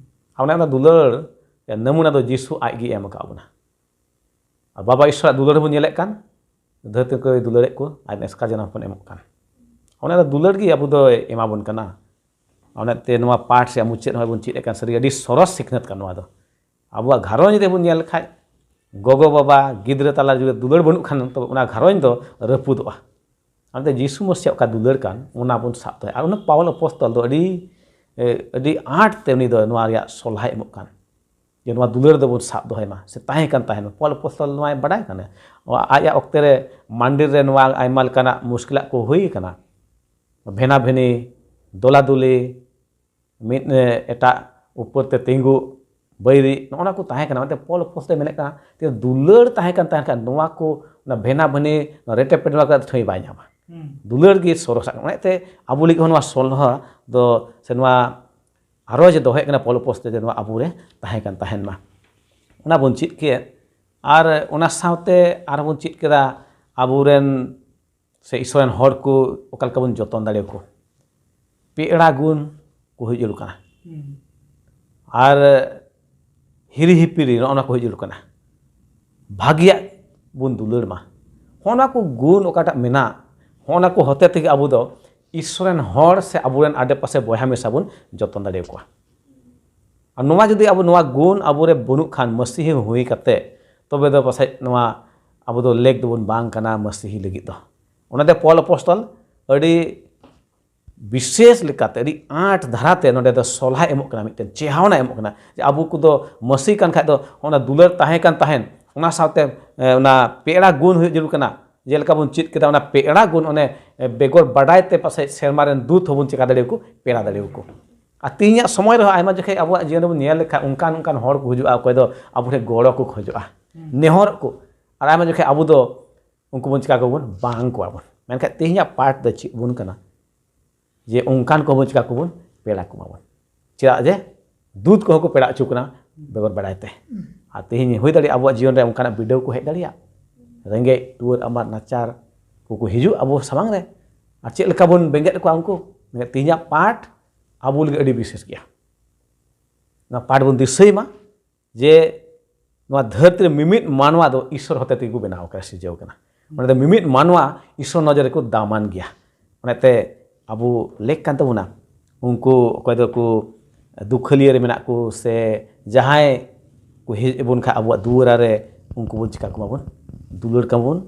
ᱟᱨ ᱚᱱᱮ ᱚᱱᱟ ᱫᱩᱞᱟᱹᱲ ᱨᱮᱭᱟᱜ ᱱᱟᱢᱩᱱᱟ ᱫᱚ ᱡᱤᱥᱩ ᱟᱡ ᱜᱮ ᱮᱢ ᱟᱠᱟᱫ ᱵᱚᱱᱟ᱾ ᱟᱨ ᱵᱟᱵᱟ ᱤᱥᱚᱨᱟᱜ ᱫᱩᱞᱟᱹᱲ ᱵᱚᱱ ᱧᱮᱞᱮᱫ ᱠᱟᱱ, ᱫᱷᱟᱹᱨᱛᱤ ᱠᱚᱭ ᱫᱩᱞᱟᱹᱲᱮᱫ ᱠᱚ, ᱟᱡ ᱮᱥᱠᱟᱨ ᱡᱟᱱᱟᱢ ᱦᱚᱯᱚᱱ ᱮᱢᱚᱜ ᱠᱟᱱ᱾ ᱚᱱᱟ ᱫᱚ ᱫᱩᱞᱟᱹᱲ ᱜᱮ ᱟᱵᱚ ᱫᱚᱭ ᱮᱢᱟ ᱵᱚᱱ ᱠᱟᱱᱟ᱾ ᱚᱱᱟᱛᱮ ᱱᱚᱣᱟ ᱯᱟᱴ ᱥᱮ ᱢᱩᱪᱟᱹᱫ ᱱᱚᱜᱼᱚᱭ ᱵᱚᱱ ᱪᱮᱫ ᱮᱫ ᱠᱟᱱ, ᱥᱟᱹᱨᱤ ᱟᱹᱰᱤ ᱥᱚᱨᱚᱥ ᱥᱤᱠᱷᱱᱟᱹᱛ ᱠᱟᱱᱟ ᱱᱚᱣᱟ ᱫᱚ᱾ ᱟᱵᱚᱣᱟᱜ ᱜᱷᱟᱨᱚᱸᱡᱽ ᱨᱮᱵᱚᱱ ᱧᱮᱞ ᱞᱮᱠᱷᱟᱡ, ᱜᱚᱜᱚ ᱵᱟᱵᱟ ᱜᱤᱫᱽᱨᱟᱹ ᱛᱟᱞᱟ ᱨᱮ ᱡᱩᱫᱤ ᱫᱩᱞᱟᱹᱲ ᱵᱟᱹᱱᱩᱜ ᱠᱷᱟᱱ, ᱛᱚᱵᱮ ᱚᱱᱟ ᱜᱷᱟᱨᱚᱸᱡᱽ ᱫᱚ ᱨᱟᱹᱯᱩᱫᱚᱜᱼᱟ᱾ ᱚᱱᱟᱛᱮ ᱡᱤᱥᱩ ᱢᱟᱹᱥᱤᱭᱟᱜ ᱚᱠᱟ ᱫᱩᱞᱟᱹᱲ ᱠᱟᱱ, ᱚᱱᱟ ᱵᱚᱱ ᱥᱟᱵ ᱫᱚᱦᱚᱭᱟ᱾ ᱟᱨ ᱚᱱᱟ ᱯᱟᱣᱞ ᱟᱯᱚᱥᱛᱚᱞ ᱫᱚ ᱟᱹᱰᱤ, ᱮ, ᱟᱹᱰᱤ ᱟᱸᱴ ᱛᱮ ᱩᱱᱤ ᱫᱚ ᱱᱚᱣᱟ ᱨᱮᱭᱟᱜ ᱥᱚᱞᱦᱟᱭ ᱮᱢᱚᱜ ᱠᱟᱱ, ᱡᱮ ᱱᱚᱣᱟ ᱫᱩᱞᱟᱹᱲ ᱫᱚᱵᱚᱱ ᱥᱟᱵ ᱫᱚᱦᱚᱭ ᱢᱟ ᱥᱮ ᱛᱟᱦᱮᱸ ᱠᱟᱱ ᱛᱟᱦᱮᱱ ᱢᱟ᱾ ᱯᱟᱣᱞ ᱟᱯᱚᱥᱛᱚᱞ ᱱᱚᱣᱟᱭ ᱵᱟᱰᱟᱭ ᱠᱟᱱᱟ, ᱟᱡᱟᱜ ᱚᱠᱛᱮ ᱨᱮ ᱢᱟᱱᱰᱤᱨ ᱨᱮ ᱱᱚᱣᱟ ᱟᱭᱢᱟ ᱞᱮᱠᱟᱱᱟᱜ ᱢᱩᱥᱠᱤᱞᱟᱜ ᱠᱚ ᱦᱩᱭ ᱠᱟᱱᱟ, ᱵᱷᱮᱱᱟᱵᱷᱮᱱᱤ, ᱫᱚᱞᱟᱫᱩᱞᱤ, ᱢᱤᱫ, ᱮ, ᱮᱴᱟᱜ ᱩᱯᱚᱨ ᱛᱮ ᱛᱤᱸᱜᱩ, ᱵᱟᱹᱭᱨᱤ, ᱱᱚᱜᱼᱚ ᱱᱟ ᱠᱚ ᱛᱟᱦᱮᱸ ᱠᱟᱱᱟ᱾ ᱚᱱᱟᱛᱮ ᱯᱚᱞ ᱟᱯᱚᱥᱛᱚᱞ ᱢᱮᱱᱮᱫ ᱠᱟᱱᱟ, ᱛᱤᱱᱟᱹᱜ ᱫᱩᱞᱟᱹᱲ ᱛᱟᱦᱮᱸ ᱠᱟᱱ, ᱛᱟᱦᱮᱸ ᱠᱟᱱ, ᱱᱚᱣᱟ ᱠᱚ, ᱚᱱᱟ ᱵᱷᱮᱱᱟ ᱵᱷᱟᱹᱱᱤ, ᱱᱚᱣᱟ ᱨᱮᱴᱮ ᱯᱮᱴᱮ, ᱱᱚᱣᱟ ᱠᱚ ᱴᱷᱟᱹᱭ ᱵᱟᱭ ᱧᱟᱢᱟ᱾ ᱦᱩᱸ᱾ ᱫᱩᱞᱟᱹᱲ ᱜᱮ ᱥᱚᱨᱚᱥᱟᱜ ᱠᱟᱱᱟ᱾ ᱚᱱᱟᱛᱮ ᱟᱵᱚ ᱞᱟᱹᱜᱤᱫ ᱦᱚᱸ ᱱᱚᱣᱟ ᱥᱚᱞᱦᱟ ᱫᱚ, ᱥᱮ ᱱᱚᱣᱟ ᱟᱨᱚ ᱡᱮ ᱫᱚᱦᱚᱭᱮᱫ ᱠᱟᱱᱟ ᱯᱚᱞ ᱟᱯᱚᱥᱛᱚᱞ, ᱡᱮ ᱱᱚᱣᱟ ᱟᱵᱚᱨᱮ ᱛᱟᱦᱮᱸ ᱠᱟᱱ ᱛᱟᱦᱮᱱ ᱢᱟ, ᱚᱱᱟ ᱵᱚᱱ ᱪᱮᱫ ᱠᱮᱫ᱾ ᱟᱨ ᱚᱱᱟ ᱥᱟᱶᱛᱮ ᱟᱨᱦᱚᱸ ᱵᱚᱱ ᱪᱮᱫ ᱠᱮᱫᱟ, ᱟᱵᱚᱨᱮᱱ ᱥᱮ ᱤᱥᱚᱨ ᱨᱮᱱ ᱦᱚᱲ ᱠᱚ ᱚᱠᱟ ᱞᱮᱠᱟ ᱵᱚᱱ ᱡᱚᱛᱚᱱ ᱫᱟᱲᱮᱭᱟᱠᱚ᱾ ᱯᱮᱲᱟ ᱜᱩᱱ ᱠᱚ ᱦᱩᱭ ᱡᱟᱹᱨᱩᱲ ᱠᱟᱱᱟ᱾ ᱦᱩᱸ᱾ ᱟᱨ ᱦᱤᱨᱤ ᱦᱤᱯᱤᱨᱤ ᱱᱚᱜᱼᱚ ᱱᱟ ᱠᱚ ᱦᱩᱭ ᱡᱟᱹᱨᱩᱲ ᱠᱟᱱᱟ᱾ ᱵᱷᱟᱹᱜᱤᱭᱟᱜ ᱵᱚᱱ ᱫᱩᱞᱟᱹᱲ ᱢᱟ᱾ ᱦᱚᱸᱜᱼᱚ ᱱᱟ ᱠᱚ ᱜᱩᱱ ᱚᱠᱟᱴᱟᱜ ᱢᱮᱱᱟᱜ, ᱦᱚᱸᱜᱼᱚ ᱱᱟ ᱠᱚ ᱦᱚᱛᱮ ᱛᱮᱜᱮ ᱟᱵᱚ ᱫᱚ ᱤᱥᱚᱨ ᱨᱮᱱ ᱦᱚᱲ ᱥᱮ ᱟᱵᱚᱨᱮᱱ ᱟᱰᱮᱯᱟᱥᱮ ᱵᱚᱭᱦᱟ ᱢᱤᱥᱨᱟ ᱵᱚᱱ ᱡᱚᱛᱚᱱ ᱫᱟᱲᱮᱭᱟᱠᱚᱣᱟ᱾ ᱟᱨ ᱱᱚᱣᱟ ᱡᱩᱫᱤ ᱟᱵᱚ ᱱᱚᱣᱟ ᱜᱩᱱ ᱟᱵᱚᱨᱮ ᱵᱟᱹᱱᱩᱜ ᱠᱷᱟᱱ, ᱢᱟᱹᱥᱤᱦᱤ ᱦᱩᱭ ᱠᱟᱛᱮ, ᱛᱚᱵᱮ ᱫᱚ ᱯᱟᱥᱮᱡ ᱱᱚᱣᱟ ᱟᱵᱚ ᱫᱚ ᱞᱮᱠ ᱫᱚᱵᱚᱱ ᱵᱟᱝ ᱠᱟᱱᱟ ᱢᱟᱹᱥᱤᱦᱤ ᱞᱟᱹᱜᱤᱫ ᱫᱚ᱾ ᱚᱱᱟᱛᱮ ᱯᱚᱞ ᱟᱯᱚᱥᱛᱚᱞ ᱟᱹᱰᱤ ᱵᱤᱥᱮᱥ ᱞᱮᱠᱟᱛᱮ, ᱟᱹᱰᱤ ᱟᱸᱴ ᱫᱷᱟᱨᱟᱛᱮ ᱱᱚᱰᱮ ᱫᱚ ᱥᱚᱞᱦᱟ ᱮᱢᱚᱜ ᱠᱟᱱᱟ, ᱢᱤᱫᱴᱮᱱ ᱪᱮᱦᱟᱣᱱᱟ ᱮᱢᱚᱜ ᱠᱟᱱᱟ, ᱡᱮ ᱟᱵᱚ ᱠᱚᱫᱚ ᱢᱟᱹᱥᱤ ᱠᱟᱱ ᱠᱷᱟᱡ ᱫᱚ ᱚᱱᱟ ᱫᱩᱞᱟᱹᱲ ᱛᱟᱦᱮᱸ ᱠᱟᱱ ᱛᱟᱦᱮᱸᱱ, ᱚᱱᱟ ᱥᱟᱶᱛᱮ, ᱮ, ᱚᱱᱟ ᱯᱮᱲᱟ ᱜᱩᱱ ᱦᱩᱭᱩᱜ ᱡᱟᱹᱨᱩᱲ ᱠᱟᱱᱟ᱾ ᱡᱮᱞᱮᱠᱟ ᱵᱚᱱ ᱪᱮᱫ ᱠᱮᱫᱟ, ᱚᱱᱟ ᱯᱮᱲᱟ ᱜᱩᱱ, ᱚᱱᱮ, ᱮ, ᱵᱮᱜᱚᱨ ᱵᱟᱰᱟᱭ ᱛᱮ ᱯᱟᱥᱮᱡ ᱥᱮᱨᱢᱟ ᱨᱮᱱ ᱫᱩᱛ ᱦᱚᱸᱵᱚᱱ ᱪᱮᱠᱟ ᱫᱟᱲᱮᱭᱟᱠᱚ, ᱯᱮᱲᱟ ᱫᱟᱲᱮᱭᱟᱠᱚ᱾ ᱟᱨ ᱛᱮᱦᱮᱧᱟᱜ ᱥᱚᱢᱚᱭ ᱨᱮᱦᱚᱸ ᱟᱭᱢᱟ ᱡᱚᱠᱷᱮᱡ ᱟᱵᱚᱣᱟᱜ ᱡᱤᱭᱚᱱ ᱨᱮᱵᱚᱱ ᱧᱮᱞ ᱞᱮᱠᱷᱟᱱ, ᱚᱱᱠᱟᱱ ᱚᱱᱠᱟᱱ ᱦᱚᱲ ᱠᱚ ᱦᱤᱡᱩᱜᱼᱟ, ᱚᱠᱚᱭ ᱫᱚ ᱟᱵᱚ ᱴᱷᱮᱱ ᱜᱚᱲᱚ ᱠᱚ ᱠᱷᱚᱡᱚᱜᱼᱟ, ᱦᱩᱸ᱾ ᱱᱮᱦᱚᱨᱚᱜ ᱠᱚ, ᱟᱨ ᱟᱭᱢᱟ ᱡᱚᱠᱷᱮᱡ ᱟᱵᱚ ᱫᱚ ᱩᱱᱠᱩ ᱵᱚᱱ ᱪᱤᱠᱟ ᱠᱚᱣᱟ ᱵᱚᱱ, ᱵᱟᱝ ᱠᱚᱣᱟ ᱵᱚᱱ᱾ ᱢᱮᱱᱠᱷᱟᱱ ᱛᱮᱦᱮᱧᱟᱜ ᱯᱟᱴ ᱫᱚ ᱪᱮᱫ ᱵᱚᱱ ᱠᱟᱱᱟ? ᱡᱮ ᱚᱱᱠᱟᱱ ᱠᱚᱵᱚᱱ ᱪᱤᱠᱟ ᱠᱚᱵᱚᱱ ᱯᱮᱲᱟ ᱠᱚᱢᱟᱵᱚᱱ᱾ ᱪᱮᱫᱟᱜ ᱡᱮ ᱫᱩᱛ ᱠᱚᱦᱚᱸ ᱠᱚ ᱯᱮᱲᱟ ᱦᱚᱪᱚ ᱠᱟᱱᱟ ᱵᱮᱜᱚᱨ ᱵᱟᱲᱟᱭ ᱛᱮ᱾ ᱟᱨ ᱛᱮᱦᱮᱧ ᱦᱩᱭ ᱫᱟᱲᱮᱭᱟᱜᱼᱟ ᱟᱵᱚᱣᱟᱜ ᱡᱤᱭᱚᱱ ᱨᱮ ᱚᱱᱠᱟᱱᱟᱜ ᱵᱤᱰᱟᱹᱣ ᱠᱚ ᱦᱮᱡ ᱫᱟᱲᱮᱭᱟᱜᱼᱟ᱾ ᱨᱮᱸᱜᱮᱡ ᱴᱩᱣᱟᱹᱨ ᱟᱢᱟᱨ ᱱᱟᱪᱟᱨ ᱠᱚᱠᱚ ᱦᱤᱡᱩᱜ ᱟᱵᱚ ᱥᱟᱢᱟᱝ ᱨᱮ᱾ ᱟᱨ ᱪᱮᱫ ᱞᱮᱠᱟ ᱵᱚᱱ ᱵᱮᱸᱜᱮᱫ ᱠᱚᱣᱟ ᱩᱱᱠᱩ? ᱢᱮᱱᱠᱷᱟᱱ ᱛᱮᱦᱮᱧᱟᱜ ᱯᱟᱴ ᱟᱵᱚ ᱞᱟᱹᱜᱤᱫ ᱟᱹᱰᱤ ᱵᱤᱥᱮᱥ ᱜᱮᱭᱟ᱾ ᱱᱚᱣᱟ ᱯᱟᱴ ᱵᱚᱱ ᱫᱤᱥᱟᱹᱭ ᱢᱟ ᱡᱮ ᱱᱚᱣᱟ ᱫᱷᱟᱹᱨᱛᱤ ᱨᱮ ᱢᱤᱢᱤᱫ ᱢᱟᱱᱣᱟ ᱫᱚ ᱤᱥᱥᱚᱨ ᱦᱚᱛᱮ ᱛᱮᱜᱮ ᱠᱚ ᱵᱮᱱᱟᱣ ᱟᱠᱟᱱᱟ, ᱥᱤᱨᱡᱟᱹᱣ ᱟᱠᱟᱱᱟ᱾ ᱚᱱᱟᱛᱮ ᱢᱤᱢᱤᱫ ᱢᱟᱱᱣᱟ ᱤᱥᱥᱚᱨ ᱱᱚᱡᱚᱨ ᱨᱮᱠᱚ ᱫᱟᱢᱟᱱ ᱜᱮᱭᱟ᱾ ᱚᱱᱟᱛᱮ ᱟᱵᱚ ᱞᱮᱠ ᱠᱟᱱ ᱛᱟᱵᱚᱱᱟ ᱩᱱᱠᱩ ᱚᱠᱚᱭ ᱫᱚᱠᱚ ᱫᱩᱠᱷᱟᱹᱞᱤᱭᱟᱹ ᱨᱮ ᱢᱮᱱᱟᱜ ᱠᱚ ᱥᱮ ᱡᱟᱦᱟᱸᱭ ᱠᱚ ᱦᱮᱡ ᱟᱵᱚᱱ ᱠᱷᱟᱱ ᱟᱵᱚᱣᱟᱜ ᱫᱩᱣᱟᱹᱨᱟ ᱨᱮ, ᱩᱱᱠᱩ ᱵᱚᱱ ᱪᱤᱠᱟ ᱠᱚᱢᱟ ᱵᱚᱱ, ᱫᱩᱞᱟᱹᱲ ᱠᱚᱢᱟ ᱵᱚᱱ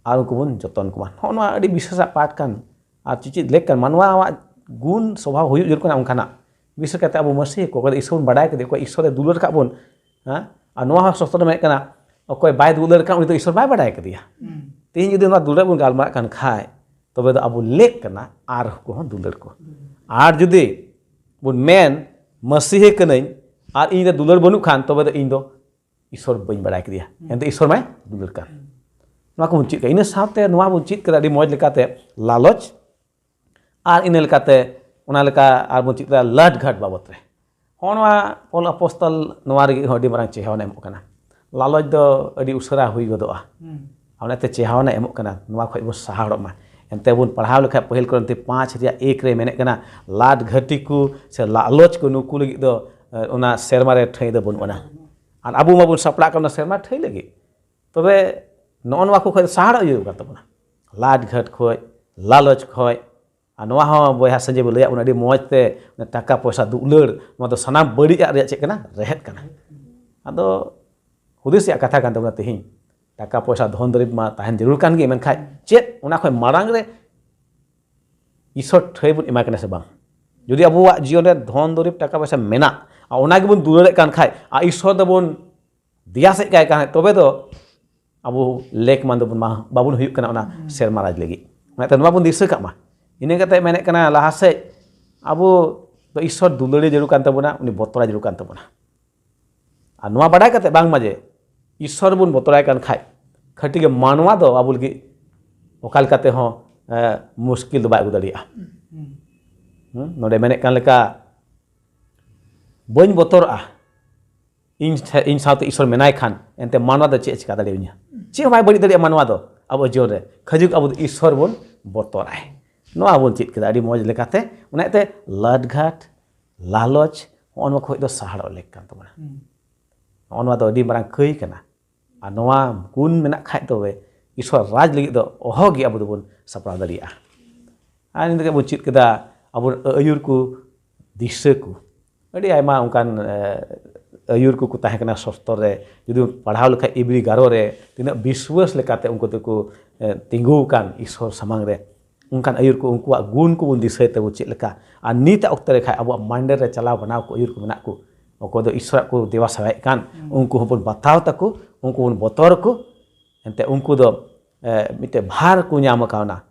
ᱟᱨ ᱩᱱᱠᱩ ᱵᱚᱱ ᱡᱚᱛᱚᱱ ᱠᱚᱢᱟ᱾ ᱱᱚᱜᱼᱚ ᱱᱚᱣᱟ ᱟᱹᱰᱤ ᱵᱤᱥᱮᱥᱟᱜ ᱯᱟᱴ ᱠᱟᱱ᱾ ᱟᱨ ᱪᱮᱫ ᱪᱮᱫ ᱞᱮᱠ ᱠᱟᱱ ᱢᱟᱱᱣᱟᱣᱟᱜ ᱜᱩᱱ ᱥᱚᱵᱷᱟᱵ ᱦᱩᱭᱩᱜ ᱡᱟᱹᱨᱩᱲ ᱠᱟᱱᱟ ᱚᱱᱠᱟᱱᱟᱜ᱾ ᱵᱤᱥᱮᱥ ᱠᱟᱛᱮ ᱟᱵᱚ ᱢᱟᱹᱥᱤ ᱠᱚ, ᱚᱠᱚᱭ ᱫᱚ ᱤᱥᱥᱚᱨ ᱵᱚᱱ ᱵᱟᱰᱟᱭ ᱠᱮᱫᱮ, ᱚᱠᱚᱭ ᱤᱥᱥᱚᱨᱮ ᱫᱩᱞᱟᱹᱲ ᱠᱟᱜ ᱵᱚᱱ, ᱦᱮᱸ? ᱟᱨ ᱱᱚᱣᱟ ᱦᱚᱸ ᱥᱚᱥᱛᱨᱚ ᱨᱮ ᱢᱮᱱᱮᱫ ᱠᱟᱱᱟ, ᱚᱠᱚᱭ ᱵᱟᱭ ᱫᱩᱞᱟᱹᱲ ᱠᱟᱱ ᱩᱱᱤ ᱫᱚ ᱤᱥᱥᱚᱨ ᱵᱟᱭ ᱵᱟᱰᱟᱭ ᱠᱟᱫᱮᱭᱟ᱾ ᱛᱮᱦᱮᱧ ᱡᱩᱫᱤ ᱱᱚᱣᱟ ᱫᱩᱞᱟᱹᱲ ᱵᱚᱱ ᱜᱟᱞᱢᱟᱨᱟᱜ ᱠᱟᱱ ᱠᱷᱟᱡ, ᱛᱚᱵᱮ ᱫᱚ ᱟᱵᱚ ᱞᱮᱠ ᱠᱟᱱᱟ ᱟᱨ ᱠᱚᱦᱚᱸ ᱫᱩᱞᱟᱹᱲ ᱠᱚ᱾ ᱟᱨ ᱡᱩᱫᱤ ᱵᱚᱱ ᱢᱮᱱ ᱢᱟᱹᱥᱤᱦᱤ ᱠᱟᱹᱱᱟᱹᱧ ᱟᱨ ᱤᱧ ᱨᱮ ᱫᱩᱞᱟᱹᱲ ᱵᱟᱹᱱᱩᱜ ᱠᱷᱟᱱ, ᱛᱚᱵᱮ ᱫᱚ ᱤᱧ ᱫᱚ ᱤᱥᱥᱚᱨ ᱵᱟᱹᱧ ᱵᱟᱰᱟᱭ ᱠᱮᱫᱮᱭᱟ᱾ ᱮᱱᱛᱮ ᱤᱥᱥᱚᱨ ᱢᱟᱭ ᱫᱩᱞᱟᱹᱲ ᱠᱟᱱ᱾ ᱱᱚᱣᱟ ᱠᱚᱵᱚᱱ ᱪᱮᱫ ᱠᱟᱜᱼᱟ᱾ ᱤᱱᱟᱹ ᱥᱟᱶᱛᱮ ᱱᱚᱣᱟ ᱵᱚᱱ ᱪᱮᱫ ᱠᱟᱫᱟ ᱟᱹᱰᱤ ᱢᱚᱡᱽ ᱞᱮᱠᱟᱛᱮ ᱞᱟᱞᱚᱪ, ᱟᱨ ᱤᱱᱟᱹ ᱞᱮᱠᱟᱛᱮ ᱚᱱᱟ ᱞᱮᱠᱟ ᱟᱨ ᱵᱚᱱ ᱪᱮᱫ ᱠᱟᱫᱟ ᱞᱟᱴ ᱜᱷᱟᱴ ᱵᱟᱵᱚᱛ ᱨᱮ᱾ ᱦᱚᱸᱜᱼᱚ ᱱᱚᱣᱟ ᱯᱚᱞ ᱟᱯᱚᱥᱛᱚᱞ ᱱᱚᱣᱟ ᱞᱟᱹᱜᱤᱫ ᱦᱚᱸ ᱟᱹᱰᱤ ᱢᱟᱨᱟᱝ ᱪᱮᱦᱟᱣᱱᱟ ᱮᱢᱚᱜ ᱠᱟᱱᱟ᱾ ᱞᱟᱞᱚᱪ ᱫᱚ ᱟᱹᱰᱤ ᱩᱥᱟᱹᱨᱟ ᱦᱩᱭ ᱜᱚᱫᱚᱜᱼᱟ᱾ ᱟᱨ ᱚᱱᱟᱛᱮ ᱪᱮᱦᱟᱣᱱᱟ ᱮᱢᱚᱜ ᱠᱟᱱᱟ, ᱱᱚᱣᱟ ᱠᱷᱚᱡ ᱵᱚᱱ ᱥᱟᱦᱟᱲᱚᱜ ᱢᱟ᱾ ᱮᱱᱛᱮ ᱵᱚᱱ ᱯᱟᱲᱦᱟᱣ ᱞᱮᱠᱷᱟᱡ ᱯᱟᱹᱦᱤᱞ ᱠᱚᱨᱤᱱᱛᱷᱤ ᱯᱟᱸᱪ ᱨᱮᱭᱟᱜ ᱮᱠ ᱨᱮ ᱢᱮᱱᱮᱫ ᱠᱟᱱᱟ, ᱞᱟᱴ ᱜᱷᱟᱹᱴᱤ ᱠᱚ ᱥᱮ ᱞᱟᱞᱚᱪ ᱠᱚ ᱱᱩᱠᱩ ᱞᱟᱹᱜᱤᱫ ᱫᱚ, ᱮ, ᱚᱱᱟ ᱥᱮᱨᱢᱟ ᱨᱮ ᱴᱷᱟᱹᱭ ᱫᱚ ᱵᱟᱹᱱᱩᱜ ᱟᱱᱟ᱾ ᱟᱨ ᱟᱵᱚ ᱢᱟᱵᱚᱱ ᱥᱟᱯᱲᱟᱜ ᱠᱟᱱᱟ ᱥᱮᱨᱢᱟ ᱴᱷᱟᱹᱭ ᱞᱟᱹᱜᱤᱫ᱾ ᱛᱚᱵᱮ ᱱᱚᱜᱼᱚ ᱱᱚᱣᱟ ᱠᱚ ᱠᱷᱚᱡ ᱥᱟᱦᱟᱲᱚᱜ ᱦᱩᱭᱩᱜ ᱠᱟᱱ ᱛᱟᱵᱚᱱᱟ, ᱞᱟᱴ ᱜᱷᱟᱴ ᱠᱷᱚᱡ, ᱞᱟᱞᱚᱪ ᱠᱷᱚᱡ᱾ ᱟᱨ ᱱᱚᱣᱟ ᱦᱚᱸ ᱵᱚᱭᱦᱟ ᱥᱟᱸᱡᱮ ᱵᱚ ᱞᱟᱹᱭᱟᱫ ᱵᱚᱱᱟ ᱟᱹᱰᱤ ᱢᱚᱡᱽ ᱛᱮ, ᱴᱟᱠᱟ ᱯᱚᱭᱥᱟ ᱫᱩᱞᱟᱹᱲ, ᱱᱚᱣᱟ ᱫᱚ ᱥᱟᱱᱟᱢ ᱵᱟᱹᱲᱤᱡᱟᱜ ᱨᱮᱭᱟᱜ ᱪᱮᱫ ᱠᱟᱱᱟ? ᱨᱮᱦᱮᱫ ᱠᱟᱱᱟ᱾ ᱟᱫᱚ ᱦᱩᱫᱤᱥ ᱨᱮᱭᱟᱜ ᱠᱟᱛᱷᱟ ᱠᱟᱱ ᱛᱟᱵᱚᱱᱟ ᱛᱮᱦᱮᱧ, ᱴᱟᱠᱟ ᱯᱚᱭᱥᱟ ᱫᱷᱚᱱ ᱫᱩᱨᱤᱵᱽ ᱢᱟ ᱛᱟᱦᱮᱱ ᱡᱟᱹᱨᱩᱲ ᱠᱟᱱ ᱜᱮ, ᱢᱮᱱᱠᱷᱟᱡ ᱪᱮᱫ ᱚᱱᱟ ᱠᱷᱚᱱ ᱢᱟᱲᱟᱝ ᱨᱮ ᱤᱥᱚᱨ ᱴᱷᱟᱹᱭ ᱵᱚᱱ ᱮᱢᱟᱭ ᱠᱟᱱᱟ ᱥᱮ ᱵᱟᱝ? ᱡᱩᱫᱤ ᱟᱵᱚᱣᱟᱜ ᱡᱤᱭᱚᱱ ᱨᱮ ᱫᱷᱚᱱ ᱫᱩᱨᱤᱵᱽ ᱴᱟᱠᱟ ᱯᱚᱭᱥᱟ ᱢᱮᱱᱟᱜ ᱟᱨ ᱚᱱᱟ ᱜᱮᱵᱚᱱ ᱫᱩᱞᱟᱹᱲᱮᱫ ᱠᱟᱱ ᱠᱷᱟᱡ ᱟᱨ ᱤᱥᱚᱨ ᱫᱚᱵᱚᱱ ᱫᱮᱭᱟ ᱥᱮᱫ ᱠᱟᱭ ᱠᱟᱱ ᱠᱷᱟᱡ, ᱛᱚᱵᱮ ᱫᱚ ᱟᱵᱚ ᱞᱮᱠ ᱢᱟᱱ ᱫᱚᱵᱚᱱ ᱢᱟ ᱵᱟᱵᱚᱱ ᱦᱩᱭᱩᱜ ᱠᱟᱱᱟ ᱚᱱᱟ ᱥᱮᱨᱢᱟ ᱨᱟᱡᱽ ᱞᱟᱹᱜᱤᱫ᱾ ᱚᱱᱟᱛᱮ ᱱᱚᱣᱟ ᱵᱚᱱ ᱫᱤᱥᱟᱹ ᱠᱟᱜ ᱢᱟ᱾ ᱤᱱᱟᱹ ᱠᱟᱛᱮ ᱢᱮᱱᱮᱫ ᱠᱟᱱᱟ ᱞᱟᱦᱟ ᱥᱮᱫ ᱟᱵᱚ ᱫᱚ ᱤᱥᱚᱨ ᱫᱩᱞᱟᱹᱲᱮ ᱡᱟᱹᱨᱩᱲ ᱠᱟᱱ ᱛᱟᱵᱚᱱᱟ, ᱩᱱᱤ ᱵᱚᱛᱚᱨᱟᱭ ᱡᱟᱹᱨᱩᱲ ᱠᱟᱱ ᱛᱟᱵᱚᱱᱟ᱾ ᱟᱨ ᱱᱚᱣᱟ ᱵᱟᱰᱟᱭ ᱠᱟᱛᱮ ᱵᱟᱝᱢᱟ ᱡᱮ ᱤᱥᱚᱨ ᱵᱚᱱ ᱵᱚᱛᱚᱨᱟᱭ ᱠᱟᱱ ᱠᱷᱟᱡ ᱠᱷᱟᱹᱴᱤ ᱜᱮ ᱢᱟᱱᱣᱟ ᱫᱚ ᱟᱵᱚ ᱞᱟᱹᱜᱤᱫ ᱚᱠᱟ ᱞᱮᱠᱟᱛᱮ ᱦᱚᱸ, ᱮ, ᱢᱩᱥᱠᱤᱞ ᱫᱚ ᱵᱟᱭ ᱟᱹᱜᱩ ᱫᱟᱲᱮᱭᱟᱜᱼᱟ᱾ ᱦᱩᱸ? ᱱᱚᱰᱮ ᱢᱮᱱᱮᱫ ᱠᱟᱱ ᱞᱮᱠᱟ, ᱵᱟᱹᱧ ᱵᱚᱛᱚᱨᱚᱜᱼᱟ, ᱤᱧ ᱴᱷᱮ-, ᱤᱧ ᱥᱟᱶᱛᱮ ᱤᱥᱚᱨ ᱢᱮᱱᱟᱭ ᱠᱷᱟᱱ, ᱮᱱᱛᱮ ᱢᱟᱱᱣᱟ ᱫᱚ ᱪᱮᱫ ᱮ ᱪᱤᱠᱟ ᱫᱟᱲᱮᱭᱟᱹᱧᱟ? ᱪᱮᱫ ᱦᱚᱸ ᱵᱟᱭ ᱵᱟᱹᱲᱤᱡ ᱫᱟᱲᱮᱭᱟᱜᱼᱟ ᱢᱟᱱᱣᱟ ᱫᱚ ᱟᱵᱚ ᱡᱤᱭᱚᱱ ᱨᱮ᱾ ᱠᱷᱟᱹᱡᱩᱜ ᱟᱵᱚ ᱫᱚ ᱤᱥᱚᱨ ᱵᱚᱱ ᱵᱚᱛᱚᱨᱟᱭ᱾ ᱱᱚᱣᱟ ᱵᱚᱱ ᱪᱮᱫ ᱠᱮᱫᱟ ᱟᱹᱰᱤ ᱢᱚᱡᱽ ᱞᱮᱠᱟᱛᱮ᱾ ᱚᱱᱟᱛᱮ ᱞᱟᱴᱜᱷᱟᱴ, ᱞᱟᱞᱚᱪ, ᱦᱚᱸᱜᱼᱚ ᱱᱚᱣᱟ ᱠᱷᱚᱡ ᱫᱚ ᱥᱟᱦᱟᱲᱚᱜ ᱞᱮᱠ ᱠᱟᱱ ᱛᱟᱵᱚᱱᱟ᱾ ᱦᱚᱸᱜᱼᱚ ᱱᱚᱣᱟ ᱫᱚ ᱟᱹᱰᱤ ᱢᱟᱨᱟᱝ ᱠᱟᱹᱭ ᱠᱟᱱᱟ᱾ ᱟᱨ ᱱᱚᱣᱟ ᱜᱩᱱ ᱢᱮᱱᱟᱜ ᱠᱷᱟᱡ ᱛᱚᱵᱮ ᱤᱥᱚᱨ ᱨᱟᱡᱽ ᱞᱟᱹᱜᱤᱫ ᱫᱚ ᱚᱦᱚ ᱜᱮ ᱟᱵᱚ ᱫᱚᱵᱚᱱ ᱥᱟᱯᱲᱟᱣ ᱫᱟᱲᱮᱭᱟᱜᱼᱟ᱾ ᱟᱨ ᱤᱱᱟᱹ ᱛᱮᱜᱮ ᱵᱚᱱ ᱪᱮᱫ ᱠᱮᱫᱟ, ᱟᱵᱚ ᱟᱹᱭᱩᱨ ᱠᱚ, ᱫᱤᱥᱟᱹ ᱠᱚ, ᱟᱹᱰᱤ ᱟᱭᱢᱟ ᱚᱱᱠᱟᱱ, ᱮ, ᱟᱹᱭᱩᱨ ᱠᱚᱠᱚ ᱛᱟᱦᱮᱸ ᱠᱟᱱᱟ ᱥᱚᱥᱛᱚᱨ ᱨᱮ᱾ ᱡᱩᱫᱤ ᱵᱚᱱ ᱯᱟᱲᱦᱟᱣ ᱞᱮᱠᱷᱟᱡ ᱤᱵᱨᱤ ᱜᱟᱨᱚ ᱨᱮ ᱛᱤᱱᱟᱹᱜ ᱵᱤᱥᱣᱟᱹᱥ ᱞᱮᱠᱟᱛᱮ ᱩᱱᱠᱩ ᱫᱚᱠᱚ, ᱮ, ᱛᱤᱸᱜᱩ ᱟᱠᱟᱱ ᱤᱥᱚᱨ ᱥᱟᱢᱟᱝ ᱨᱮ᱾ ᱚᱱᱠᱟᱱ ᱟᱹᱭᱩᱨ ᱠᱚ, ᱩᱱᱠᱩᱣᱟᱜ ᱜᱩᱱ ᱠᱚᱵᱚᱱ ᱫᱤᱥᱟᱹᱭ ᱛᱮᱵᱚ ᱪᱮᱫ ᱞᱮᱠᱟ᱾ ᱟᱨ ᱱᱤᱛᱟᱜ ᱚᱠᱛᱚ ᱨᱮ ᱠᱷᱟᱡ ᱟᱵᱚᱣᱟᱜ ᱢᱟᱱᱰᱮᱨ ᱨᱮ ᱪᱟᱞᱟᱣ ᱵᱮᱱᱟᱣ ᱠᱚ ᱟᱹᱭᱩᱨ ᱠᱚ ᱢᱮᱱᱟᱜ ᱠᱚ, ᱚᱠᱚᱭ ᱫᱚ ᱤᱥᱚᱨᱟᱜ ᱠᱚ ᱫᱮᱵᱟ ᱥᱮᱵᱟᱭᱮᱫ ᱠᱟᱱ, ᱩᱱᱠᱩ ᱦᱚᱸᱵᱚᱱ ᱵᱟᱛᱟᱣ ᱛᱟᱠᱚ, ᱩᱱᱠᱩ ᱵᱚᱱ ᱵᱚᱛᱚᱨ ᱟᱠᱚ᱾ ᱮᱱᱛᱮ ᱩᱱᱠᱩ ᱫᱚ, ᱮ, ᱢᱤᱫᱴᱮᱡ ᱵᱷᱟᱨ ᱠᱚ ᱧᱟᱢ ᱠᱟᱣᱱᱟ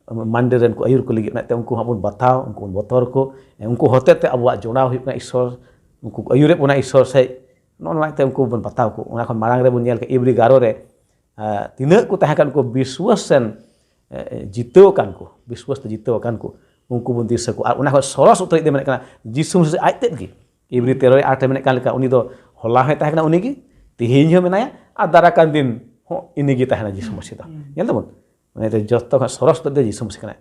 ᱢᱟᱱᱰᱮᱨ ᱨᱮᱱ ᱠᱚ ᱟᱹᱭᱩᱨ ᱠᱚ ᱞᱟᱹᱜᱤᱫ᱾ ᱚᱱᱟᱛᱮ ᱩᱱᱠᱩ ᱦᱚᱸ ᱵᱚᱱ ᱵᱟᱛᱟᱣ, ᱩᱱᱠᱩ ᱵᱚᱱ ᱵᱚᱛᱚᱨ ᱠᱚ᱾ ᱮ, ᱩᱱᱠᱩ ᱦᱚᱛᱮᱛᱮ ᱟᱵᱚᱣᱟᱜ ᱡᱚᱲᱟᱣ ᱦᱩᱭᱩᱜ ᱠᱟᱱᱟ ᱤᱥᱚᱨ, ᱩᱱᱠᱩ ᱠᱚ ᱟᱹᱭᱩᱨᱮᱫ ᱵᱚᱱᱟ ᱤᱥᱚᱨ ᱥᱮᱡ᱾ ᱱᱚᱜᱼᱚ ᱱᱚᱣᱟ ᱛᱮ ᱩᱱᱠᱩ ᱵᱚᱱ ᱵᱟᱛᱟᱣ ᱠᱚ᱾ ᱚᱱᱟ ᱠᱷᱚᱱ ᱢᱟᱲᱟᱝ ᱨᱮᱵᱚᱱ ᱧᱮᱞ ᱠᱮᱫ ᱤᱵᱨᱤ ᱜᱟᱨᱚ ᱨᱮ, ᱮ, ᱛᱤᱱᱟᱹᱜ ᱠᱚ ᱛᱟᱦᱮᱸ ᱠᱟᱱ ᱩᱱᱠᱩ ᱵᱤᱥᱣᱟᱥ ᱨᱮᱱ, ᱮ, ᱡᱤᱛᱟᱹᱣ ᱟᱠᱟᱱ ᱠᱚ, ᱵᱤᱥᱣᱟᱥ ᱛᱮ ᱡᱤᱛᱟᱹᱣ ᱟᱠᱟᱱ ᱠᱚ, ᱩᱱᱠᱩ ᱵᱚᱱ ᱫᱤᱥᱟᱹ ᱠᱚᱣᱟ᱾ ᱟᱨ ᱚᱱᱟ ᱠᱷᱚᱱ ᱥᱚᱨᱚᱥ ᱩᱛᱟᱹᱨᱤᱡ ᱫᱚ ᱢᱮᱱᱮᱫ ᱠᱟᱱᱟ ᱡᱤᱥᱩ ᱢᱟᱹᱥᱤ ᱟᱡ ᱛᱮᱫ ᱜᱮ᱾ ᱤᱵᱨᱤ ᱛᱮᱨᱚ ᱨᱮ ᱟᱴ ᱨᱮ ᱢᱮᱱᱮᱫ ᱠᱟᱱ ᱞᱮᱠᱟ, ᱩᱱᱤ ᱫᱚ ᱦᱚᱞᱟ ᱦᱚᱸᱭ ᱛᱟᱦᱮᱸ ᱠᱟᱱᱟ ᱩᱱᱤ ᱜᱮ, ᱛᱮᱦᱮᱧ ᱦᱚᱸ ᱢᱮᱱᱟᱭᱟ, ᱟᱨ ᱫᱟᱨᱟᱭ ᱠᱟᱱ ᱫᱤᱱ ᱦᱚᱸ ᱤᱱᱤ ᱜᱮ ᱛᱟᱦᱮᱱᱟ ᱡᱤᱥᱩ ᱢᱟᱹᱥᱤ ᱫᱚ᱾ ᱧᱮᱞ ᱛᱟᱵᱚᱱ, ᱚᱱᱟᱛᱮ ᱡᱚᱛᱚ ᱠᱷᱚᱱ ᱥᱚᱨᱚᱥ ᱩᱛᱟᱹᱨᱤᱡ ᱫᱚ ᱡᱤᱥᱩ ᱢᱟᱹᱥᱤ ᱠᱟᱱᱟᱭ᱾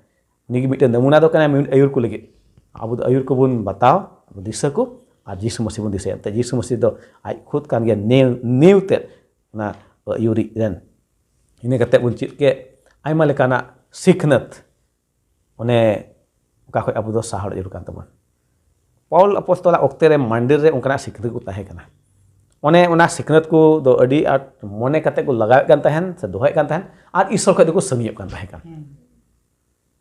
ᱩᱱᱤ ᱜᱮ ᱢᱤᱫᱴᱮᱱ ᱱᱟᱢᱩᱱᱟ ᱫᱚ ᱠᱟᱱᱟᱭ ᱢᱤᱫ ᱟᱹᱭᱩᱨ ᱠᱚ ᱞᱟᱹᱜᱤᱫ᱾ ᱟᱵᱚ ᱫᱚ ᱟᱹᱭᱩᱨ ᱠᱚᱵᱚᱱ ᱵᱟᱛᱟᱣ, ᱟᱵᱚ ᱫᱤᱥᱟᱹ ᱠᱚ, ᱟᱨ ᱡᱤᱥᱩ ᱢᱟᱹᱥᱤ ᱵᱚᱱ ᱫᱤᱥᱟᱹᱭᱟ᱾ ᱮᱱᱛᱮ ᱡᱤᱥᱩ ᱢᱟᱹᱥᱤ ᱫᱚ ᱟᱡ ᱠᱷᱩᱫ ᱠᱟᱱ ᱜᱮᱭᱟ ᱱᱮᱣ, ᱱᱮᱣ ᱛᱮᱫ ᱚᱱᱟ ᱟᱹᱭᱩᱨᱤᱡ ᱨᱮᱱ᱾ ᱤᱱᱟᱹ ᱠᱟᱛᱮ ᱵᱚᱱ ᱪᱮᱫ ᱠᱮᱫ ᱟᱭᱢᱟ ᱞᱮᱠᱟᱱᱟᱜ ᱥᱤᱠᱷᱱᱟᱹᱛ, ᱚᱱᱮ ᱚᱠᱟ ᱠᱷᱚᱡ ᱟᱵᱚ ᱫᱚ ᱥᱟᱦᱟᱲ ᱡᱟᱹᱨᱩᱲ ᱠᱟᱱ ᱛᱟᱵᱚᱱ᱾ ᱯᱟᱣᱩᱞ ᱟᱯᱚᱥᱛᱚᱞᱟᱜ ᱚᱠᱛᱮ ᱨᱮ ᱢᱟᱱᱰᱤᱨ ᱨᱮ ᱚᱱᱠᱟᱱᱟᱜ ᱥᱤᱠᱷᱱᱟᱹᱛ ᱠᱚ ᱛᱟᱦᱮᱸ ᱠᱟᱱᱟ᱾ ᱚᱱᱮ ᱚᱱᱟ ᱥᱤᱠᱷᱱᱟᱹᱛ ᱠᱚ ᱫᱚ ᱟᱹᱰᱤ ᱟᱸᱴ ᱢᱚᱱᱮ ᱠᱟᱛᱮ ᱠᱚ ᱞᱟᱜᱟᱣᱮᱫ ᱠᱟᱱ ᱛᱟᱦᱮᱱ ᱥᱮ ᱫᱚᱦᱚᱭᱮᱫ ᱠᱟᱱ ᱛᱟᱦᱮᱱ, ᱟᱨ ᱤᱥᱚᱨ ᱠᱷᱚᱡ ᱫᱚᱠᱚ ᱥᱟᱺᱜᱤᱧᱚᱜ ᱠᱟᱱ ᱛᱟᱦᱮᱸ ᱠᱟᱱᱟ᱾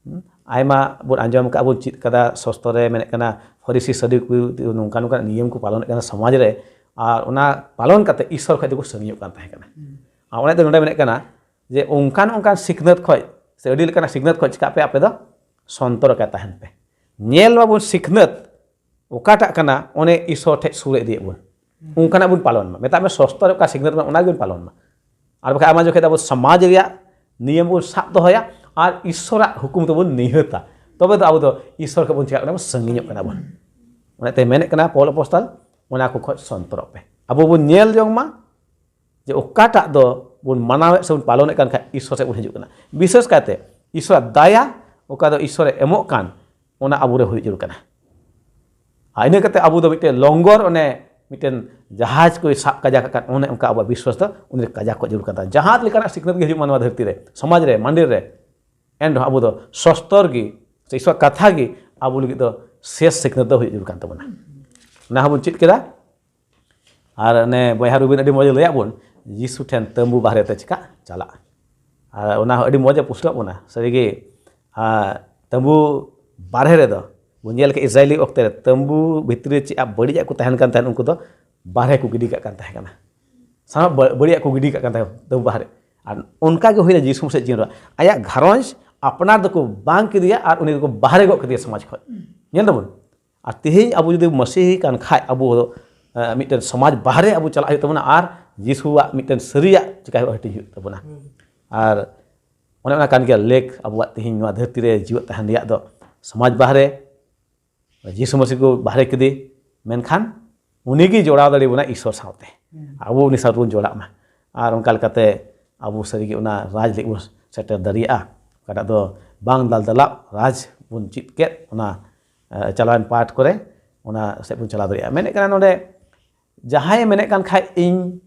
ᱦᱩᱸ? ᱟᱭᱢᱟ ᱵᱚᱱ ᱟᱸᱡᱚᱢ ᱟᱠᱟᱫ, ᱵᱚᱱ ᱪᱮᱫ ᱠᱟᱫᱟ, ᱥᱚᱥᱛᱚ ᱨᱮ ᱢᱮᱱᱮᱫ ᱠᱟᱱᱟ, ᱯᱷᱟᱹᱨᱤᱥᱤ ᱥᱟᱹᱫᱩᱠᱤ ᱱᱚᱝᱠᱟ ᱱᱚᱝᱠᱟ ᱱᱤᱭᱚᱢ ᱠᱚ ᱯᱟᱞᱚᱱᱮᱫ ᱠᱟᱱᱟ ᱥᱚᱢᱟᱡᱽ ᱨᱮ, ᱟᱨ ᱚᱱᱟ ᱯᱟᱞᱚᱱ ᱠᱟᱛᱮ ᱤᱥᱚᱨ ᱠᱷᱚᱡ ᱫᱚᱠᱚ ᱥᱟᱺᱜᱤᱧᱚᱜ ᱠᱟᱱ ᱛᱟᱦᱮᱸ ᱠᱟᱱᱟ᱾ ᱟᱨ ᱚᱱᱮ ᱫᱚ ᱱᱚᱰᱮ ᱢᱮᱱᱮᱫ ᱠᱟᱱᱟ ᱡᱮ ᱚᱱᱠᱟᱱ ᱚᱱᱠᱟᱱ ᱥᱤᱠᱷᱱᱟᱹᱛ ᱠᱷᱚᱡ ᱥᱮ ᱟᱹᱰᱤ ᱞᱮᱠᱟᱱᱟᱜ ᱥᱤᱠᱷᱱᱟᱹᱛ ᱠᱷᱚᱡ ᱪᱤᱠᱟᱜ ᱯᱮ ᱟᱯᱮ ᱫᱚ? ᱥᱚᱱᱛᱚᱨ ᱟᱠᱟᱫ ᱛᱟᱦᱮᱱ ᱯᱮ᱾ ᱧᱮᱞ ᱢᱟᱵᱚᱱ ᱥᱤᱠᱷᱱᱟᱹᱛ ᱚᱠᱟᱴᱟᱜ ᱠᱟᱱᱟ, ᱚᱱᱮ ᱤᱥᱚᱨ ᱴᱷᱮᱡ ᱥᱩᱨ ᱤᱫᱤᱭᱮᱫ ᱵᱚᱱ, ᱚᱱᱠᱟᱱᱟᱜ ᱵᱚᱱ ᱯᱟᱞᱚᱱ ᱢᱟ᱾ ᱢᱮᱛᱟᱜ ᱢᱮ ᱥᱚᱥᱛᱚ ᱨᱮ ᱚᱠᱟ ᱥᱤᱠᱷᱱᱟᱹᱛ ᱠᱟᱱᱟ, ᱚᱱᱟ ᱜᱮᱵᱚᱱ ᱯᱟᱞᱚᱱ ᱢᱟ᱾ ᱟᱨ ᱵᱟᱠᱷᱟᱡ ᱟᱭᱢᱟ ᱡᱚᱠᱷᱮᱡ ᱫᱚ ᱟᱵᱚ ᱥᱚᱢᱟᱡᱽ ᱨᱮᱭᱟᱜ ᱱᱤᱭᱚᱢ ᱵᱚᱱ ᱥᱟᱵ ᱫᱚᱦᱚᱭᱟ ᱟᱨ ᱤᱥᱚᱨᱟᱜ ᱦᱩᱠᱩᱢ ᱛᱮᱵᱚᱱ ᱱᱤᱦᱟᱹᱛᱟ᱾ ᱛᱚᱵᱮ ᱫᱚ ᱟᱵᱚ ᱫᱚ ᱤᱥᱥᱚᱨ ᱠᱷᱚᱱ ᱵᱚᱱ ᱪᱤᱠᱟᱹᱜ ᱠᱟᱱᱟ? ᱵᱚᱱ ᱥᱟᱺᱜᱤᱧᱚᱜ ᱠᱟᱱᱟ ᱵᱚᱱ᱾ ᱚᱱᱟᱛᱮ ᱢᱮᱱᱮᱫ ᱠᱟᱱᱟ ᱯᱚᱞ ᱟᱯᱚᱥᱛᱚᱞ, ᱚᱱᱟ ᱠᱚ ᱠᱷᱚᱱ ᱥᱚᱱᱛᱚᱨᱚᱜ ᱯᱮ᱾ ᱟᱵᱚ ᱵᱚᱱ ᱧᱮᱞ ᱡᱚᱝ ᱢᱟ ᱡᱮ ᱚᱠᱟᱴᱟᱜ ᱫᱚ ᱵᱚᱱ ᱢᱟᱱᱟᱣᱮᱫ ᱥᱮ ᱵᱚᱱ ᱯᱟᱞᱚᱱᱮᱫ ᱠᱟᱱ ᱠᱷᱟᱡ ᱤᱥᱥᱚᱨ ᱥᱮᱫ ᱵᱚᱱ ᱦᱤᱡᱩᱜ ᱠᱟᱱᱟ᱾ ᱵᱤᱥᱮᱥ ᱠᱟᱭᱛᱮ ᱤᱥᱥᱚᱨᱟᱜ ᱫᱟᱭᱟ, ᱚᱠᱟ ᱫᱚ ᱤᱥᱥᱚᱨᱮ ᱮᱢᱚᱜ ᱠᱟᱱ, ᱚᱱᱟ ᱟᱵᱚᱨᱮ ᱦᱩᱭ ᱡᱟᱹᱨᱩᱲ ᱠᱟᱱᱟ᱾ ᱟᱨ ᱤᱱᱟᱹ ᱠᱟᱛᱮ ᱟᱵᱚ ᱫᱚ ᱢᱤᱫᱴᱮᱱ ᱞᱚᱝᱜᱚᱨ, ᱚᱱᱮ ᱢᱤᱫᱴᱮᱱ ᱡᱟᱦᱟᱡᱽ ᱠᱚᱭ ᱥᱟᱵ ᱠᱟᱡᱟᱠ ᱟᱠᱟᱫ, ᱚᱱᱮ ᱚᱱᱠᱟ ᱟᱵᱚᱣᱟᱜ ᱵᱤᱥᱣᱟᱥ ᱫᱚ ᱩᱱᱤ ᱨᱮ ᱠᱟᱡᱟᱠ ᱠᱚ ᱡᱟᱹᱨᱩᱲ ᱠᱟᱱ ᱛᱟᱵᱚᱱᱟ᱾ ᱡᱟᱦᱟᱸ ᱞᱮᱠᱟᱱᱟᱜ ᱥᱤᱠᱷᱱᱟᱹᱛ ᱜᱮ ᱦᱤᱡᱩᱜ ᱢᱟ ᱱᱚᱣᱟ ᱫᱷᱟᱹᱨᱛᱤ ᱨᱮ, ᱥᱚᱢᱟᱡᱽ ᱨᱮ, ᱢᱟᱱᱰᱤᱨ ᱨᱮ, ᱮᱱ ᱨᱮᱦᱚᱸ ᱟᱵᱚ ᱫᱚ ᱥᱚᱥᱛᱚᱨ ᱜᱮ ᱥᱮ ᱤᱥᱣᱟᱨ ᱠᱟᱛᱷᱟ ᱜᱮ ᱟᱵᱚ ᱞᱟᱹᱜᱤᱫ ᱫᱚ ᱥᱮᱥ ᱥᱤᱠᱷᱱᱟᱹᱛ ᱫᱚ ᱦᱩᱭᱩᱜ ᱡᱟᱹᱨᱩᱲ ᱠᱟᱱ ᱛᱟᱵᱚᱱᱟ᱾ ᱚᱱᱟ ᱦᱚᱸᱵᱚᱱ ᱪᱮᱫ ᱠᱮᱫᱟ᱾ ᱟᱨ ᱚᱱᱮ ᱵᱚᱭᱦᱟ ᱨᱩᱵᱤᱱ ᱟᱹᱰᱤ ᱢᱚᱡᱽ ᱮ ᱞᱟᱹᱭᱟᱫ ᱵᱚᱱ, ᱡᱤᱥᱩ ᱴᱷᱮᱱ ᱛᱟᱹᱢᱵᱩ ᱵᱟᱦᱨᱮ ᱛᱮ ᱪᱮᱠᱟ ᱪᱟᱞᱟᱜᱼᱟ᱾ ᱟᱨ ᱚᱱᱟ ᱦᱚᱸ ᱟᱹᱰᱤ ᱢᱚᱡᱽ ᱮ ᱯᱩᱥᱴᱟᱹᱣᱟᱫ ᱵᱚᱱᱟ᱾ ᱥᱟᱹᱨᱤᱜᱮ, ᱟᱨ ᱛᱟᱹᱢᱵᱩ ᱵᱟᱦᱨᱮ ᱨᱮᱫᱚ ᱵᱚᱱ ᱧᱮᱞ ᱠᱮᱫ ᱤᱥᱨᱟᱭᱮᱞᱤ ᱚᱠᱛᱮ ᱨᱮ ᱛᱟᱹᱢᱵᱩ ᱵᱷᱤᱛᱨᱤ ᱨᱮ ᱪᱮᱫ ᱵᱟᱹᱲᱤᱡᱟᱜ ᱠᱚ ᱛᱟᱦᱮᱱ ᱠᱟᱱ ᱛᱟᱦᱮᱸᱫ, ᱩᱱᱠᱩ ᱫᱚ ᱵᱟᱦᱨᱮ ᱠᱚ ᱜᱤᱰᱤ ᱠᱟᱜ ᱠᱟᱱ ᱛᱟᱦᱮᱸ ᱠᱟᱱᱟ᱾ ᱥᱟᱱᱟᱢ ᱵᱟᱹ- ᱵᱟᱹᱲᱤᱡᱟᱜ ᱠᱚ ᱜᱤᱰᱤ ᱠᱟᱜ ᱠᱟᱱ ᱛᱟᱦᱮᱸᱫ ᱛᱟᱹᱢᱵᱩ ᱵᱟᱦᱨᱮ᱾ ᱟᱨ ᱚᱱᱠᱟ ᱜᱮ ᱦᱩᱭᱱᱟ ᱡᱤᱥᱩ ᱢᱟᱥᱮ ᱡᱤᱭᱚᱱ ᱨᱮ᱾ ᱟᱭᱟᱜ ᱜᱷᱟᱨᱚᱸᱡᱽ ᱟᱯᱱᱟᱨ ᱫᱚᱠᱚ ᱵᱟᱝ ᱠᱮᱫᱮᱭᱟ ᱟᱨ ᱩᱱᱤ ᱫᱚᱠᱚ ᱵᱟᱦᱨᱮ ᱜᱚᱫ ᱠᱮᱫᱮᱭᱟ ᱥᱚᱢᱟᱡᱽ ᱠᱷᱚᱱ᱾ ᱧᱮᱞ ᱫᱟᱵᱚᱱ? ᱟᱨ ᱛᱮᱦᱮᱧ ᱟᱵᱚ ᱡᱩᱫᱤ ᱢᱟᱹᱥᱤᱦᱤ ᱠᱟᱱ ᱠᱷᱟᱡ, ᱟᱵᱚ ᱫᱚ, ᱮ, ᱢᱤᱫᱴᱮᱱ ᱥᱚᱢᱟᱡᱽ ᱵᱟᱦᱨᱮ ᱟᱵᱚ ᱪᱟᱞᱟᱜ ᱦᱩᱭᱩᱜ ᱛᱟᱵᱚᱱᱟ ᱟᱨ ᱡᱤᱥᱩᱣᱟᱜ ᱢᱤᱫᱴᱮᱱ ᱥᱟᱹᱨᱤᱭᱟᱜ ᱪᱤᱠᱟᱹ ᱦᱩᱭᱩᱜᱼᱟ, ᱦᱟᱹᱴᱤᱧ ᱦᱩᱭᱩᱜ ᱛᱟᱵᱚᱱᱟ᱾ ᱟᱨ ᱚᱱᱮ ᱚᱱᱟ ᱠᱟᱱ ᱜᱮᱭᱟ ᱞᱮᱠ ᱟᱵᱚᱣᱟᱜ ᱛᱮᱦᱮᱧ ᱱᱚᱣᱟ ᱫᱷᱟᱹᱨᱛᱤ ᱨᱮ ᱡᱤᱣᱮᱫ ᱛᱟᱦᱮᱱ ᱨᱮᱭᱟᱜ ᱫᱚ᱾ ᱥᱚᱢᱟᱡᱽ ᱵᱟᱦᱨᱮ, ᱡᱤᱥᱩ ᱢᱟᱹᱥᱤ ᱠᱚ ᱵᱟᱦᱨᱮ ᱠᱮᱫᱮ, ᱢᱮᱱᱠᱷᱟᱱ ᱩᱱᱤᱜᱮ ᱡᱚᱲᱟᱣ ᱫᱟᱲᱮ ᱵᱚᱱᱟ ᱤᱥᱥᱚᱨ ᱥᱟᱶᱛᱮ᱾ ᱟᱵᱚ ᱩᱱᱤ ᱥᱟᱶ ᱛᱮᱵᱚᱱ ᱡᱚᱲᱟᱜ ᱢᱟ᱾ ᱟᱨ ᱚᱱᱠᱟ ᱞᱮᱠᱟᱛᱮ ᱟᱵᱚ ᱥᱟᱹᱨᱤᱜᱮ ᱚᱱᱟ ᱨᱟᱡᱽ ᱞᱟᱹᱜᱤᱫ ᱵᱚᱱ ᱥᱮᱴᱮᱨ ᱫᱟᱲᱮᱭᱟᱜᱼᱟ᱾ ᱚᱠᱟᱴᱟᱜ ᱫᱚ ᱵᱟᱝ ᱫᱟᱞ ᱫᱟᱞᱟᱵ ᱨᱟᱡᱽ ᱵᱚᱱ ᱪᱮᱫ ᱠᱮᱫ, ᱚᱱᱟ, ᱮ, ᱪᱟᱞᱟᱣᱮᱱ ᱯᱟᱴ ᱠᱚᱨᱮ ᱚᱱᱟ ᱥᱮᱫ ᱵᱚᱱ ᱪᱟᱞᱟᱣ ᱫᱟᱲᱮᱭᱟᱜᱼᱟ᱾ ᱢᱮᱱᱮᱫ ᱠᱟᱱᱟ ᱱᱚᱰᱮ, ᱡᱟᱦᱟᱸᱭ ᱢᱮᱱᱮᱫ ᱠᱟᱱ ᱠᱷᱟᱡ ᱤᱧ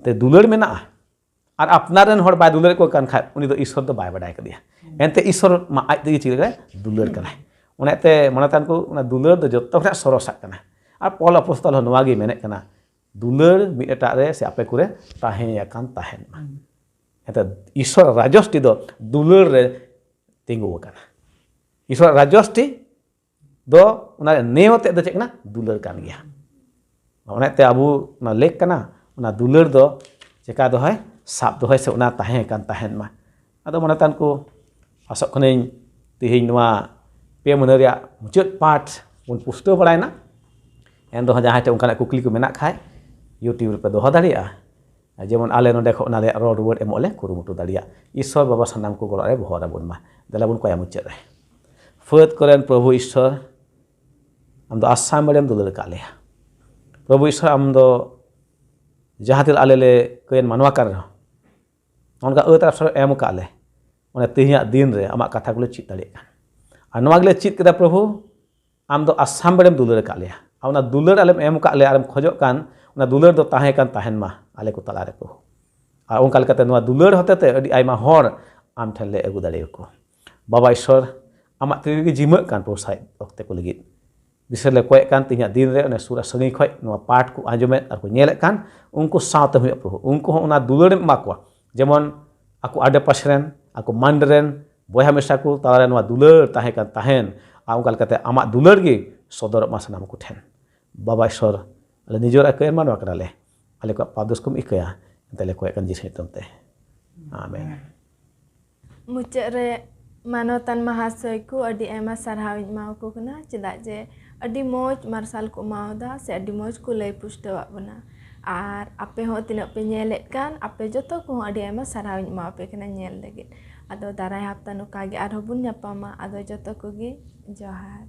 ᱛᱮ ᱫᱩᱞᱟᱹᱲ ᱢᱮᱱᱟᱜᱼᱟ, ᱟᱨ ᱟᱯᱱᱟᱨ ᱨᱮᱱ ᱦᱚᱲ ᱵᱟᱭ ᱫᱩᱞᱟᱹᱲ ᱠᱚ ᱠᱟᱱ ᱠᱷᱟᱡ, ᱩᱱᱤ ᱫᱚ ᱤᱥᱥᱚᱨ ᱫᱚ ᱵᱟᱭ ᱵᱟᱰᱟᱭ ᱠᱟᱫᱮᱭᱟ᱾ ᱮᱱᱛᱮ ᱤᱥᱥᱚᱨ ᱢᱟ ᱟᱡ ᱛᱮᱜᱮ ᱪᱮᱫ ᱞᱮᱠᱟᱭ ᱫᱩᱞᱟᱹᱲ ᱠᱟᱱᱟᱭ᱾ ᱚᱱᱟᱛᱮ ᱢᱚᱱᱮ ᱛᱟᱦᱮᱱ ᱠᱚ, ᱚᱱᱟ ᱫᱩᱞᱟᱹᱲ ᱫᱚ ᱡᱚᱛᱚ ᱠᱷᱚᱱᱟᱜ ᱥᱚᱨᱚᱥᱟᱜ ᱠᱟᱱᱟ᱾ ᱟᱨ ᱯᱚᱞ ᱟᱯᱚᱥᱛᱚᱞ ᱦᱚᱸ ᱱᱚᱣᱟ ᱜᱮ ᱢᱮᱱᱮᱫ ᱠᱟᱱᱟ, ᱫᱩᱞᱟᱹᱲ ᱢᱤᱫ ᱮᱴᱟᱜ ᱨᱮ ᱥᱮ ᱟᱯᱮ ᱠᱚᱨᱮ ᱛᱟᱦᱮᱸ ᱟᱠᱟᱱ ᱛᱟᱦᱮᱱ ᱢᱟ᱾ ᱮᱱᱛᱮ ᱤᱥᱥᱚᱨ ᱨᱟᱡᱚᱥᱴᱤ ᱫᱚ ᱫᱩᱞᱟᱹᱲ ᱨᱮ ᱛᱤᱸᱜᱩ ᱟᱠᱟᱱᱟ᱾ ᱤᱥᱥᱚᱨ ᱨᱟᱡᱚᱥᱴᱤ ᱫᱚ ᱚᱱᱟ ᱨᱮ ᱱᱮᱣ ᱟᱛᱮᱫ ᱫᱚ ᱪᱮᱫ ᱠᱟᱱᱟ? ᱫᱩᱞᱟᱹᱲ ᱠᱟᱱ ᱜᱮᱭᱟ᱾ ᱚᱱᱟᱛᱮ ᱟᱵᱚ ᱚᱱᱟ ᱞᱮᱠ ᱠᱟᱱᱟ, ᱚᱱᱟ ᱫᱩᱞᱟᱹᱲ ᱫᱚ ᱪᱮᱠᱟ ᱫᱚᱦᱚᱭ, ᱥᱟᱵ ᱫᱚᱦᱚᱭ ᱥᱮ ᱚᱱᱟ ᱛᱟᱦᱮᱸ ᱠᱟᱱ ᱛᱟᱦᱮᱱ ᱢᱟ᱾ ᱟᱫᱚ ᱢᱚᱱᱮ ᱛᱟᱱ ᱠᱚ, ᱟᱥᱚᱜ ᱠᱟᱹᱱᱟᱹᱧ ᱛᱮᱦᱮᱧ ᱱᱚᱣᱟ ᱯᱮ ᱢᱟᱹᱦᱱᱟᱹ ᱨᱮᱭᱟᱜ ᱢᱩᱪᱟᱹᱫ ᱯᱟᱴ ᱵᱚᱱ ᱯᱩᱥᱴᱟᱹᱣ ᱵᱟᱲᱟᱭᱮᱱᱟ᱾ ᱮᱱ ᱨᱮᱦᱚᱸ ᱡᱟᱦᱟᱸᱭ ᱴᱷᱮᱱ ᱚᱱᱠᱟᱱᱟᱜ ᱠᱩᱠᱞᱤ ᱠᱚ ᱢᱮᱱᱟᱜ ᱠᱷᱟᱡ, YouTube ᱨᱮᱯᱮ ᱫᱚᱦᱚ ᱫᱟᱲᱮᱭᱟᱜᱼᱟ᱾ ᱟᱨ ᱡᱮᱢᱚᱱ ᱟᱞᱮ ᱱᱚᱰᱮ ᱠᱷᱚᱱ ᱚᱱᱟ ᱨᱮᱭᱟᱜ ᱨᱚᱲ ᱨᱩᱣᱟᱹᱲ ᱮᱢᱚᱜ ᱞᱮ ᱠᱩᱨᱩᱢᱩᱴᱩ ᱫᱟᱲᱮᱭᱟᱜ᱾ ᱤᱥᱥᱚᱨ ᱵᱟᱵᱟ ᱥᱟᱱᱟᱢ ᱠᱚ ᱜᱚᱲᱚ ᱨᱮ ᱵᱚᱦᱚᱨ ᱟᱵᱚᱱ ᱢᱟ᱾ ᱫᱮᱞᱟ ᱵᱚᱱ ᱠᱚᱭᱟ ᱢᱩᱪᱟᱹᱫ ᱨᱮ᱾ ᱯᱷᱟᱹᱫ ᱠᱚᱨᱮᱱ ᱯᱨᱚᱵᱷᱩ ᱤᱥᱥᱚᱨ, ᱟᱢ ᱫᱚ ᱟᱥᱟᱢ ᱵᱮᱲᱮᱢ ᱫᱩᱞᱟᱹᱲ ᱟᱠᱟᱫ ᱞᱮᱭᱟ᱾ ᱯᱨᱚᱵᱷᱩ ᱤᱥᱥᱚᱨ, ᱟᱢ ᱫᱚ ᱡᱟᱦᱟᱸ ᱛᱤᱱᱟᱹᱜ ᱟᱞᱮ ᱞᱮ ᱠᱟᱹᱭᱟᱱ ᱢᱟᱱᱣᱟ ᱠᱟᱱ ᱨᱮᱦᱚᱸ, ᱚᱱᱠᱟ ᱟᱹᱛ ᱟᱨ ᱟᱥᱨᱚᱭ ᱮᱢ ᱟᱠᱟᱫ ᱞᱮ, ᱚᱱᱟ ᱛᱮᱦᱮᱧᱟᱜ ᱫᱤᱱ ᱨᱮ ᱟᱢᱟᱜ ᱠᱟᱛᱷᱟ ᱠᱚᱞᱮ ᱪᱮᱫ ᱫᱟᱲᱮᱭᱟᱜ ᱠᱟᱱᱟ᱾ ᱟᱨ ᱱᱚᱣᱟ ᱜᱮᱞᱮ ᱪᱮᱫ ᱠᱮᱫᱟ, ᱯᱨᱚᱵᱷᱩ, ᱟᱢ ᱫᱚ ᱟᱥᱟᱢ ᱵᱮᱲᱮᱢ ᱫᱩᱞᱟᱹᱲ ᱟᱠᱟᱫ ᱞᱮᱭᱟ᱾ ᱟᱨ ᱚᱱᱟ ᱫᱩᱞᱟᱹᱲ ᱟᱞᱮᱢ ᱮᱢ ᱟᱠᱟᱫ ᱞᱮᱭᱟ ᱟᱨᱮᱢ ᱠᱷᱚᱡᱚᱜ ᱠᱟᱱ, ᱚᱱᱟ ᱫᱩᱞᱟᱹᱲ ᱫᱚ ᱛᱟᱦᱮᱸ ᱠᱟᱱ ᱛᱟᱦᱮᱱ ᱢᱟ ᱟᱞᱮ ᱠᱚ ᱛᱟᱞᱟᱨᱮ, ᱯᱨᱚᱵᱷᱩ᱾ ᱟᱨ ᱚᱱᱠᱟ ᱞᱮᱠᱟᱛᱮ ᱱᱚᱣᱟ ᱫᱩᱞᱟᱹᱲ ᱦᱚᱛᱮᱛᱮ ᱟᱹᱰᱤ ᱟᱭᱢᱟ ᱦᱚᱲ ᱟᱢ ᱴᱷᱮᱱ ᱞᱮ ᱟᱹᱜᱩ ᱫᱟᱲᱮᱭᱟᱠᱚ᱾ ᱵᱟᱵᱟ ᱤᱥᱥᱚᱨ, ᱟᱢᱟᱜ ᱛᱤ ᱨᱮᱜᱮ ᱡᱤᱢᱟᱹᱜ ᱠᱟᱱ, ᱯᱨᱚᱵᱷᱩ, ᱥᱟᱦᱮᱫ ᱚᱠᱛᱮ ᱠᱚ ᱞᱟᱹᱜᱤᱫ᱾ ᱵᱤᱥᱮᱥ ᱞᱮ ᱠᱚᱭᱮᱜ ᱠᱟᱱ ᱛᱮᱦᱮᱧᱟᱜ ᱫᱤᱱ ᱨᱮ ᱚᱱᱮ ᱥᱩᱨ ᱟᱨ ᱥᱟᱺᱜᱤᱧ ᱠᱷᱚᱱ ᱱᱚᱣᱟ ᱯᱟᱴ ᱠᱚ ᱟᱸᱡᱚᱢᱮᱫ ᱟᱨ ᱠᱚ ᱧᱮᱞᱮᱫ ᱠᱟᱱ, ᱩᱱᱠᱩ ᱥᱟᱶᱛᱮ ᱦᱩᱭᱩᱜ, ᱯᱨᱚᱵᱷᱩ, ᱩᱱᱠᱩ ᱦᱚᱸ ᱚᱱᱟ ᱫᱩᱞᱟᱹᱲ ᱮᱢ ᱮᱢᱟ ᱠᱚᱣᱟ᱾ ᱡᱮᱢᱚᱱ ᱟᱠᱚ ᱟᱰᱮ ᱯᱟᱥᱮ ᱨᱮᱱ, ᱟᱠᱚ ᱢᱟᱱᱰᱮ ᱨᱮᱱ ᱵᱚᱭᱦᱟ ᱢᱤᱥᱨᱟ ᱠᱚ ᱛᱟᱞᱟᱨᱮ ᱱᱚᱣᱟ ᱫᱩᱞᱟᱹᱲ ᱛᱟᱦᱮᱸ ᱠᱟᱱ ᱛᱟᱦᱮᱱ, ᱟᱨ ᱚᱱᱠᱟ ᱞᱮᱠᱟᱛᱮ ᱟᱢᱟᱜ ᱫᱩᱞᱟᱹᱲ ᱜᱮ ᱥᱚᱫᱚᱨᱚᱜ ᱢᱟ ᱥᱟᱱᱟᱢ ᱠᱚ ᱴᱷᱮᱱ᱾ ᱵᱟᱵᱟ ᱤᱥᱥᱚᱨ, ᱟᱞᱮ ᱱᱤᱡᱮᱨᱟᱜ ᱠᱟᱹᱭ ᱢᱟᱱᱣᱟ ᱠᱟᱱᱟᱞᱮ, ᱟᱞᱮ ᱠᱚᱣᱟᱜ ᱯᱟᱯ ᱫᱳᱥ ᱠᱚᱢ ᱤᱠᱟᱹᱭᱟ, ᱮᱱᱛᱮ ᱞᱮ ᱠᱚᱭᱮᱜ ᱠᱟᱱ ᱡᱤᱥᱩ ᱧᱩᱛᱩᱢ ᱛᱮ᱾ ᱟᱢᱮᱱ᱾ ᱢᱩᱪᱟᱹᱫ ᱨᱮ ᱢᱟᱱᱚᱛᱟᱱ ᱢᱟᱦᱟᱥᱚᱭ ᱠᱚ ᱟᱹᱰᱤ ᱟᱭᱢᱟ ᱥᱟᱨᱦᱟᱣ ᱤᱧ ᱮᱢᱟ ᱠᱚ ᱠᱟᱱᱟ, ᱪᱮᱫᱟᱜ ᱡᱮ ᱟᱹᱰᱤ ᱢᱚᱡᱽ ᱢᱟᱨᱥᱟᱞ ᱠᱚ ᱮᱢᱟᱣᱫᱟ ᱥᱮ ᱟᱹᱰᱤ ᱢᱚᱡᱽ ᱠᱚ ᱞᱟᱹᱭ ᱯᱩᱥᱴᱟᱹᱣᱟᱜ ᱵᱚᱱᱟ᱾ ᱟᱨ ᱟᱯᱮ ᱦᱚᱸ ᱛᱤᱱᱟᱹᱜ ᱯᱮ ᱧᱮᱞᱮᱫ ᱠᱟᱱ, ᱟᱯᱮ ᱡᱚᱛᱚ ᱠᱚᱦᱚᱸ ᱟᱹᱰᱤ ᱟᱭᱢᱟ ᱥᱟᱨᱦᱟᱣ ᱤᱧ ᱮᱢᱟᱣᱟᱯᱮ ᱠᱟᱱᱟ ᱧᱮᱞ ᱞᱟᱹᱜᱤᱫ᱾ ᱟᱫᱚ ᱫᱟᱨᱟᱭ ᱦᱟᱯᱛᱟ ᱱᱚᱝᱠᱟ ᱜᱮ ᱟᱨᱦᱚᱸ ᱵᱚᱱ ᱧᱟᱯᱟᱢᱟ᱾ ᱟᱫᱚ ᱡᱚᱛᱚ ᱠᱚᱜᱮ ᱡᱚᱦᱟᱨ᱾